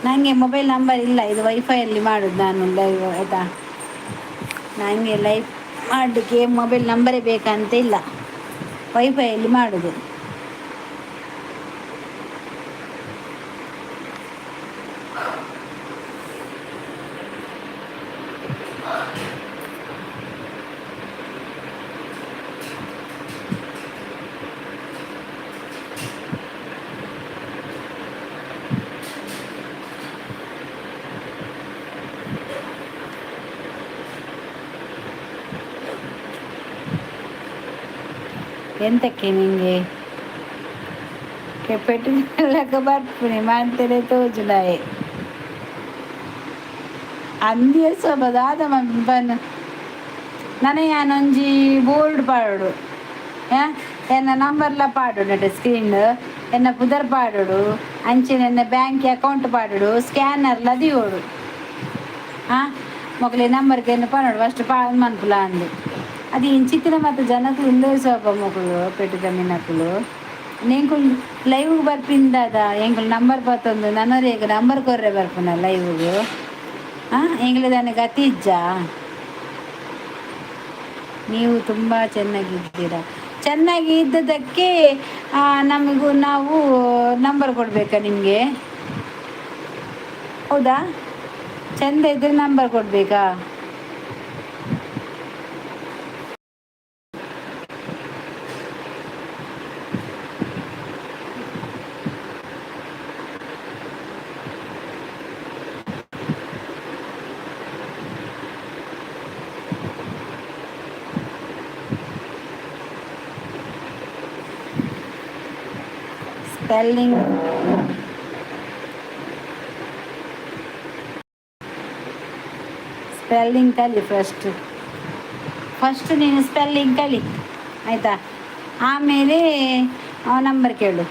ನನಗೆ ಮೊಬೈಲ್ ನಂಬರ್ ಇಲ್ಲ, ಇದು ವೈಫೈಯಲ್ಲಿ ಮಾಡೋದು ನಾನು ಲೈವ್ ಆಯಿತಾ. ನನಗೆ ಲೈವ್ ಮಾಡಲಿಕ್ಕೆ ಮೊಬೈಲ್ ನಂಬರೇ ಬೇಕಂತ ಇಲ್ಲ, ವೈಫೈಯಲ್ಲಿ ಮಾಡೋದು. ಎಂತಕ್ಕೆ ನಿಂಗೆ ಪೆಟ್ಟು ಬರ್ಪುನಿ ಮಾಂತೆರೆ ತೋಜುಲಾಯೆ ಅಂದಿಯ ಸೊಬದಾದ ಬನ್ ನನ ಯಾನೊಂಜಿ ಬೋರ್ಡ್ ಪಾಡೋಡು, ಎನ್ನ ನಂಬರ್ಲ ಪಾಡೋಡು ನೆಟ್ ಸ್ಕ್ರೀನ್, ಎನ್ನ ಪುದರ್ ಪಾಡೋಡು, ಅಂಚೆನೆ ಎನ್ನ ಬ್ಯಾಂಕ್ ಅಕೌಂಟ್ ಪಾಡೋಡು, ಸ್ಕ್ಯಾನರ್ಲ ದಿಯೋಡು. ಹಾಂ, ಮೊಗಲೆ ನಂಬರ್ಗೆ ಎನ್ನ ಪಾಡೋಡು ಫಸ್ಟ್ ಪಾ ಮನ್ಪುಲ ಅಂದು. ಅದು ಇಂಚಿತ್ತಿನ ಮತ್ತು ಜನಕ್ಕಲು ಉಂದೇ ಸ್ವಲ್ಪ ಮೊಕುಲು ಪೆಟ್ಟು ಮಿನ್ನಕುಲು. ಎಂಕುಲು ಲೈವ್ ಬರ್ಪಿಂದಾದ ಎಂಕುಲು ನಂಬರ್ ಪತ್ತೊಂದು ನನೊರಿಯಗ್ ನಂಬರ್ ಕೊರ್ರೆ ಬರ್ಪುನ ಲೈವ್ಗು. ಹಾಂ, ಎಂಕ್ಲೆ ದಾನೆ ಗತಿ ಇಜ್ಜಾ? ನೀವು ತುಂಬ ಚೆನ್ನಾಗಿದ್ದೀರಾ. ಚೆನ್ನಾಗಿ ಇದ್ದದಕ್ಕೆ ನಮಗೂ ನಾವು ನಂಬರ್ ಕೊಡಬೇಕಾ ನಿಮಗೆ? ಹೌದಾ? ಚೆಂದ ಇದ್ದರೆ ನಂಬರ್ ಕೊಡಬೇಕಾ? ಸ್ಪೆಲ್ಲಿಂಗ್ ಸ್ಪೆಲ್ಲಿಂಗ್ ಕಲಿ ಫಸ್ಟ್. ಫಸ್ಟ್ ನೀನು ಸ್ಪೆಲ್ಲಿಂಗ್ ಕಲಿ, ಆಯಿತಾ? ಆಮೇಲೆ ನಂಬರ್ ಕೇಳು.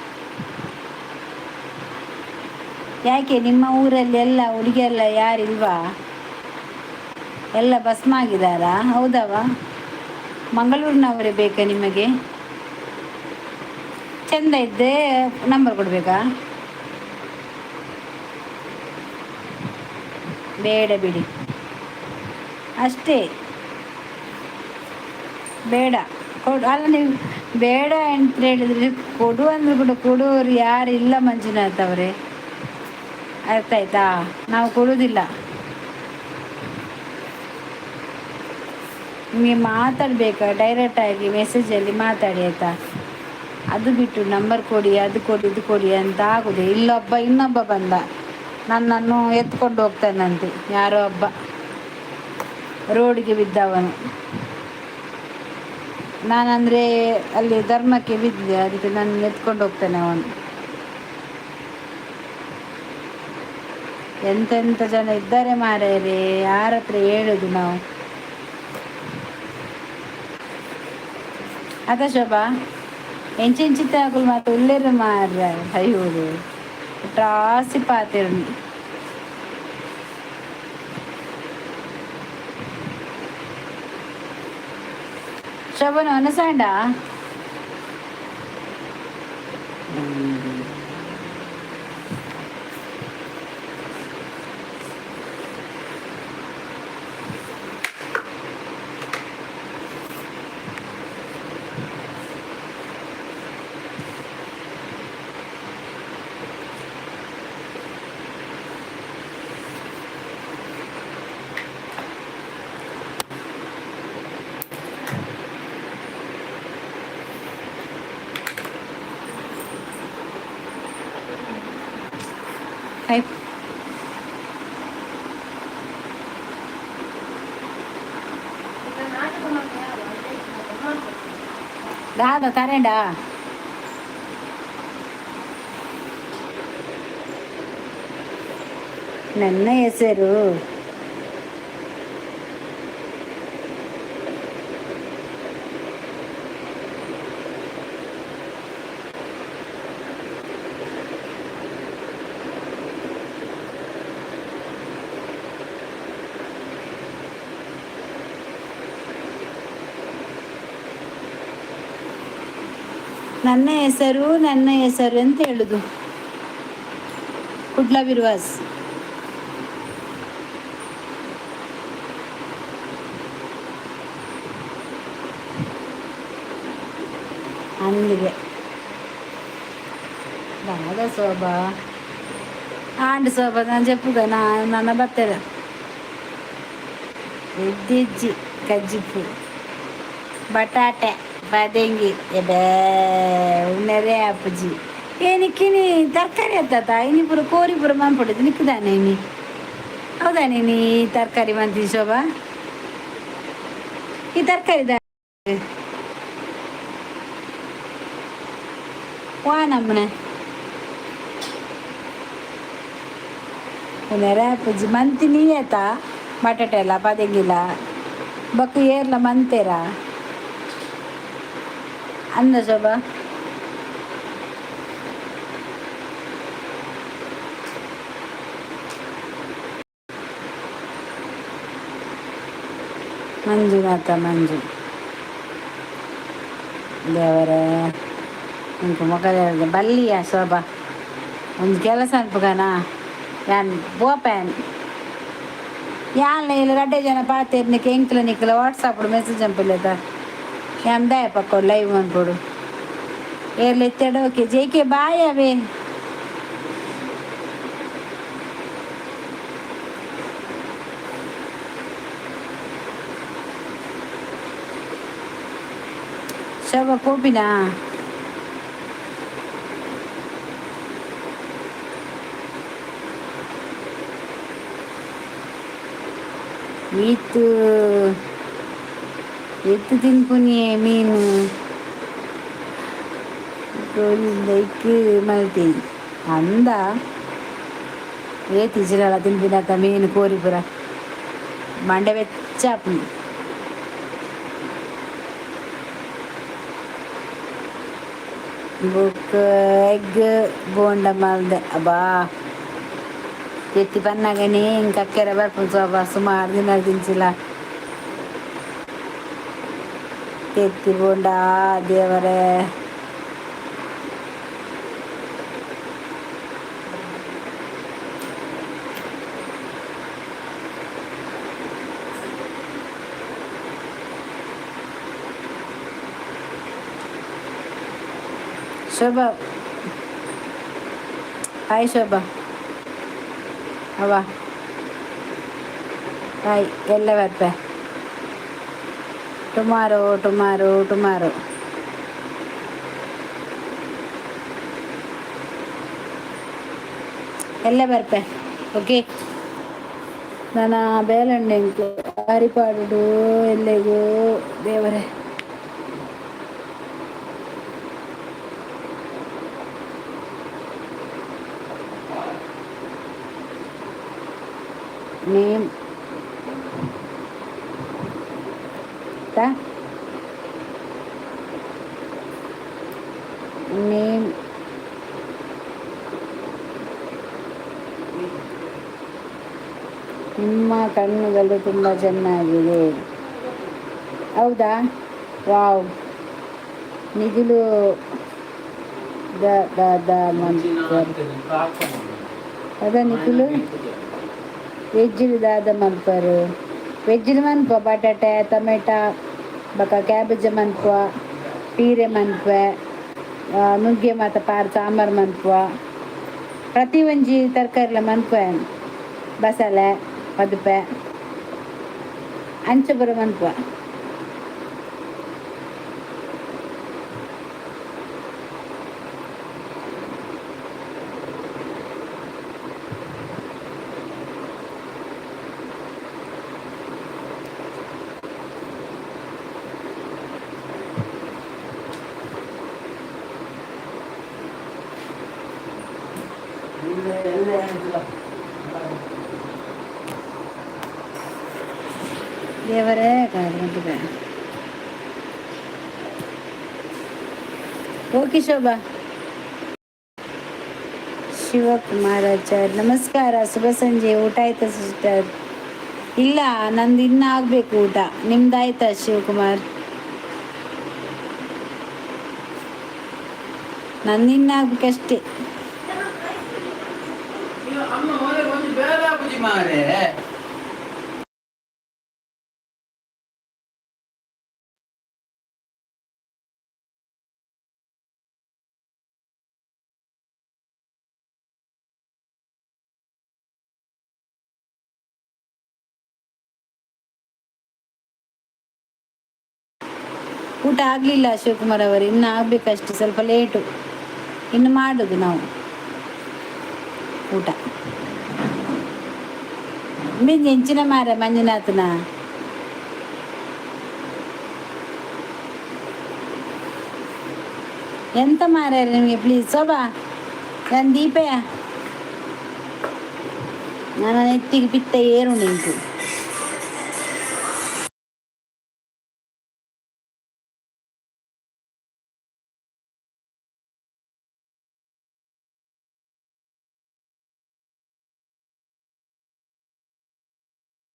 ಯಾಕೆ ನಿಮ್ಮ ಊರಲ್ಲಿ ಎಲ್ಲ ಹುಡುಗಿಯೆಲ್ಲ ಯಾರಿಲ್ವಾ? ಎಲ್ಲ ಭಸ್ಮ ಆಗಿದ್ದಾರಾ? ಹೌದವ? ಮಂಗಳೂರಿನವರೇ ಬೇಕಾ ನಿಮಗೆ? ಚಂದ ಇದ್ದೆ ನಂಬರ್ ಕೊಡಬೇಕಾ? ಬೇಡ ಬಿಡಿ, ಅಷ್ಟೇ ಬೇಡ ಕೊಡು. ಅಲ್ಲ, ನೀವು ಬೇಡ ಅಂತ ಹೇಳಿದ್ರೆ ಕೊಡು ಅಂದ್ರು ಕೂಡ ಕೊಡುವವರು ಯಾರಿಲ್ಲ ಮಂಜುನಾಥ್ ಅವರೇ, ಅರ್ಥ ಆಯ್ತಾ? ನಾವು ಕೊಡುವುದಿಲ್ಲ. ನಿಮಗೆ ಮಾತಾಡಬೇಕಾ? ಡೈರೆಕ್ಟಾಗಿ ಮೆಸೇಜಲ್ಲಿ ಮಾತಾಡಿ, ಆಯಿತಾ? ಅದು ಬಿಟ್ಟು ನಂಬರ್ ಕೊಡಿ, ಅದು ಕೊಡಿ, ಇದು ಕೊಡಿ ಅಂತ ಆಗುದೆ. ಇಲ್ಲೊಬ್ಬ ಇನ್ನೊಬ್ಬ ಬಂದ, ನನ್ನನ್ನು ಎತ್ಕೊಂಡು ಹೋಗ್ತಾನಂತೆ. ಯಾರೋ ಒಬ್ಬ ರೋಡಿಗೆ ಬಿದ್ದವನು. ನಾನಂದರೆ ಅಲ್ಲಿ ಧರ್ಮಕ್ಕೆ ಬಿದ್ದೆ, ಅದಕ್ಕೆ ನನ್ನ ಎತ್ಕೊಂಡು ಹೋಗ್ತಾನೆ ಅವನು. ಎಂತೆಂಥ ಜನ ಇದ್ದಾರೆ ಮಾರಾಯರೇ, ಯಾರ ಹತ್ರ ಹೇಳುದು ನಾವು? ಅದ ಶೋಭಾ, ಎಂಚೆಂಚಿತ್ತಾಕುಲು ಮಾತ ಉಲ್ಲೆರ್ ಮಾರ್ರೆ ಅಯ್ಯೋಡು ತ್ರಾಸಿ ಪಾತೆರುಂಡು. ಶೋಭನ ಒನಸಾಂಡ? ಫೈವ್. ದಾದ ತರೇಂಡ? ನನ್ನ ಹೆಸರು ನನ್ನ ಹೆಸರು, ನನ್ನ ಹೆಸರು ಅಂತ ಹೇಳುದು. ಕುಡ್ಲ ಬಿರ್ವಾಸ್. ಅಂದಿಗೆ ದಾದ ಶೋಭಾ ಆಂಡ್ ಶೋಭಾ, ನಾನು ಜೆಪ್ಪುಗ ನಾ ನನ್ನ ಬತ್ತೆದ ಎದ್ದಿಜ್ಜಿ. ಕಜ್ಜಿಪ್ಪು, ಬಟಾಟೆ, ಪದೆಂಗಿ ಎಬೇ ಉಣ್ಣರೇ ಅಪ್ಪುಜಿ. ಏನಕ್ಕಿನಿ ತರಕಾರಿ ಅತ್ತ ಇನಿ ಪೂರ ಕೋರಿ ಪೂರ ಮನ್ಪೊಡು ನಿಕ್ಕುದಾನೆ ಇನಿ. ಹೌದಾನೆ ನೀ ತರಕಾರಿ ಮಂತಿ ಶೋಭಾ? ಈ ತರಕಾರಿ ವಾ ನಮ್ಮನೆ ಉಣ್ಣರೆ ಅಪ್ಪುಜಿ. ಮಂತಿ ನೀ ಆಯ್ತಾ? ಬಟಾಟೆ ಎಲ್ಲ ಪದೆಂಗಿಲ್ಲ ಬೊಕ್ಕ ಏರ್ಲ ಮಂತೇರಾ ಅಂದ ಶೋಭಾ. ಮಂಜುನಾಥ ಮಂಜು ದೇವರೇ, ಇಂಕ ಮೊಕಲೆ ಬಲ್ಲಿಯ ಶೋಭಾ. ಒಂದು ಕೆಲಸ ಅನ್ಪುಗನ ಯಾನ್ ಪೋಪೇನ್. ಯಾನ್ ಇಲ್ಲ ರಡ್ಡೆ ಜನ ಪಾತೆರ್ನಿಕ್ ಎಂಕ್ಲ ನಿಕ್ಲ ವಾಟ್ಸಪ್ ಮೆಸೇಜ್ ಅಂಪಿಲ್ಲದ. ಯಾನ್ ದಾಯ ಪಕ್ಕೋಡು ಲೈವ್ ಮನ್ಪೊಡು ಏರ್ಲ ಇತ್ತೆಡ. ಓಕೆ ಜೆ ಕೆ, ಬಾಯ್ ಅವೇ. ಶೋಭಾ ಪೋಪಿನಾ? ಈತ್ ಎತ್ತು ತಿನ್ಪುನಿಯೇ ಮೀನು ಲೈಕ್ ಮಲ್ತಿ ಅಂದ. ಏತ್ ಇಜಿರಲ ತಿನ್ಪಿನತ್ತ ಮೀನು ಕೋರಿ ಪೂರ ಮಂಡೆ ಬೆಚ್ಚ ಆಪುಂಡು. ಬೊಕ್ಕ ಎಗ್ ಬೋಂಡ ಮಲ್ದೆ. ಅಬ್ಬಾ, ಎತ್ತಿ ಪನ್ನಗನೇ ಇಂಕ ಅಕ್ಕೆರೆ ಬರ್ಪುಂಡು ಸೋಬಾ. ಸುಮಾರು ದಿನ ತಿಂಚಿಲ್ಲ ತೆತ್ತಿ ಬೋಂಡ. ದೇವರೇ. ಶೋಭಾ, ಹಾಯ್ ಶೋಭಾ. ಅವ ಹಾಯ್. ಎಲ್ಲ ಬರ್ಪೆ ಟುಮಾರೋ, ಟುಮಾರೋ, ಟುಮಾರೋ. ಎಲ್ಲ ಬರ್ಪೆ. ಓಕೆ, ನಾನು ಬೇಲಣ್ಣೆ ಹರಿಪಾಡುಡು ಎಲ್ಲೆಗೂ. ದೇವರೇ. ನೇಮ್ ನೇಮ್ ನಿಮ್ಮ ಕಣ್ಣುಗಳು ತುಂಬ ಚೆನ್ನಾಗಿದೆ. ಹೌದಾ? ವಾವ್. ನಿಗಿಲು the the the ಮನ್ಪರ್ ಅದ. ನಿಖಿಲು ವೆಜ್ಜಿಡ್ ದಾದ ಮನ್ಪರು? ವೆಜ್ಜಿಡ್ ಮನ್ಪ ಬಟಾಟೆ, ಟೊಮೆಟೊ ಬೊಕ ಕ್ಯಾಬೇಜ್ ಮನ್ಪುವ, ಪೀರೆ ಮನ್ಪುವೆ, ನುಗ್ಗೆ ಮಾತ ಪಾರ್ ಸಾಂಬಾರು ಮನ್ಪುವ. ಪ್ರತಿ ಒಂಜಿ ತರಕಾರಿಲ ಮನ್ಪುವೆ. ಬಸಳೆ ಪದುಪೆ ಅಂಚ ಪೂರ ಮನ್ಪುವ. ಎಲ್ಲ ಏನಿಲ್ಲ. ದೇವರೇ. ಓಕೆ ಶೋಭಾ. ಶಿವಕುಮಾರಾಚಾರ್ಯ, ನಮಸ್ಕಾರ, ಶುಭ ಸಂಜೆ. ಊಟ ಆಯ್ತಾ ಸಿಸ್ಟರ್? ಇಲ್ಲ, ನಂದು ಇನ್ನೂ ಆಗಬೇಕು ಊಟ. ನಿಮ್ದಾಯ್ತಾ ಶಿವಕುಮಾರ್? ನಂದು ಇನ್ನೂ ಆಗ್ಬೇಕಷ್ಟೇ. ಅಮ್ಮ ಒಂದು ಬೇಡ ಮಾರೆ. ಊಟ ಆಗಲಿಲ್ಲ ಶಿವಕುಮಾರ್ ಅವರು, ಇನ್ನು ಆಗಬೇಕಷ್ಟು, ಸ್ವಲ್ಪ ಲೇಟು. ಇನ್ನು ಮಾಡೋದು ನಾವು ಊಟ. ಮಿಂಜಿ ಎಂಚಿನ ಮಾರ ಮಂಜುನಾಥನ? ಎಂತ ಮಾರ್ಯಾರ ನಿಮಗೆ? ಪ್ಲೀಸ್ ಶೋಭಾ, ನಾನು ದೀಪಯ್ಯ, ನನ್ನ ನೆತ್ತಿಗೆ ಪಿತ್ತ ಏರು ನಿಂತು.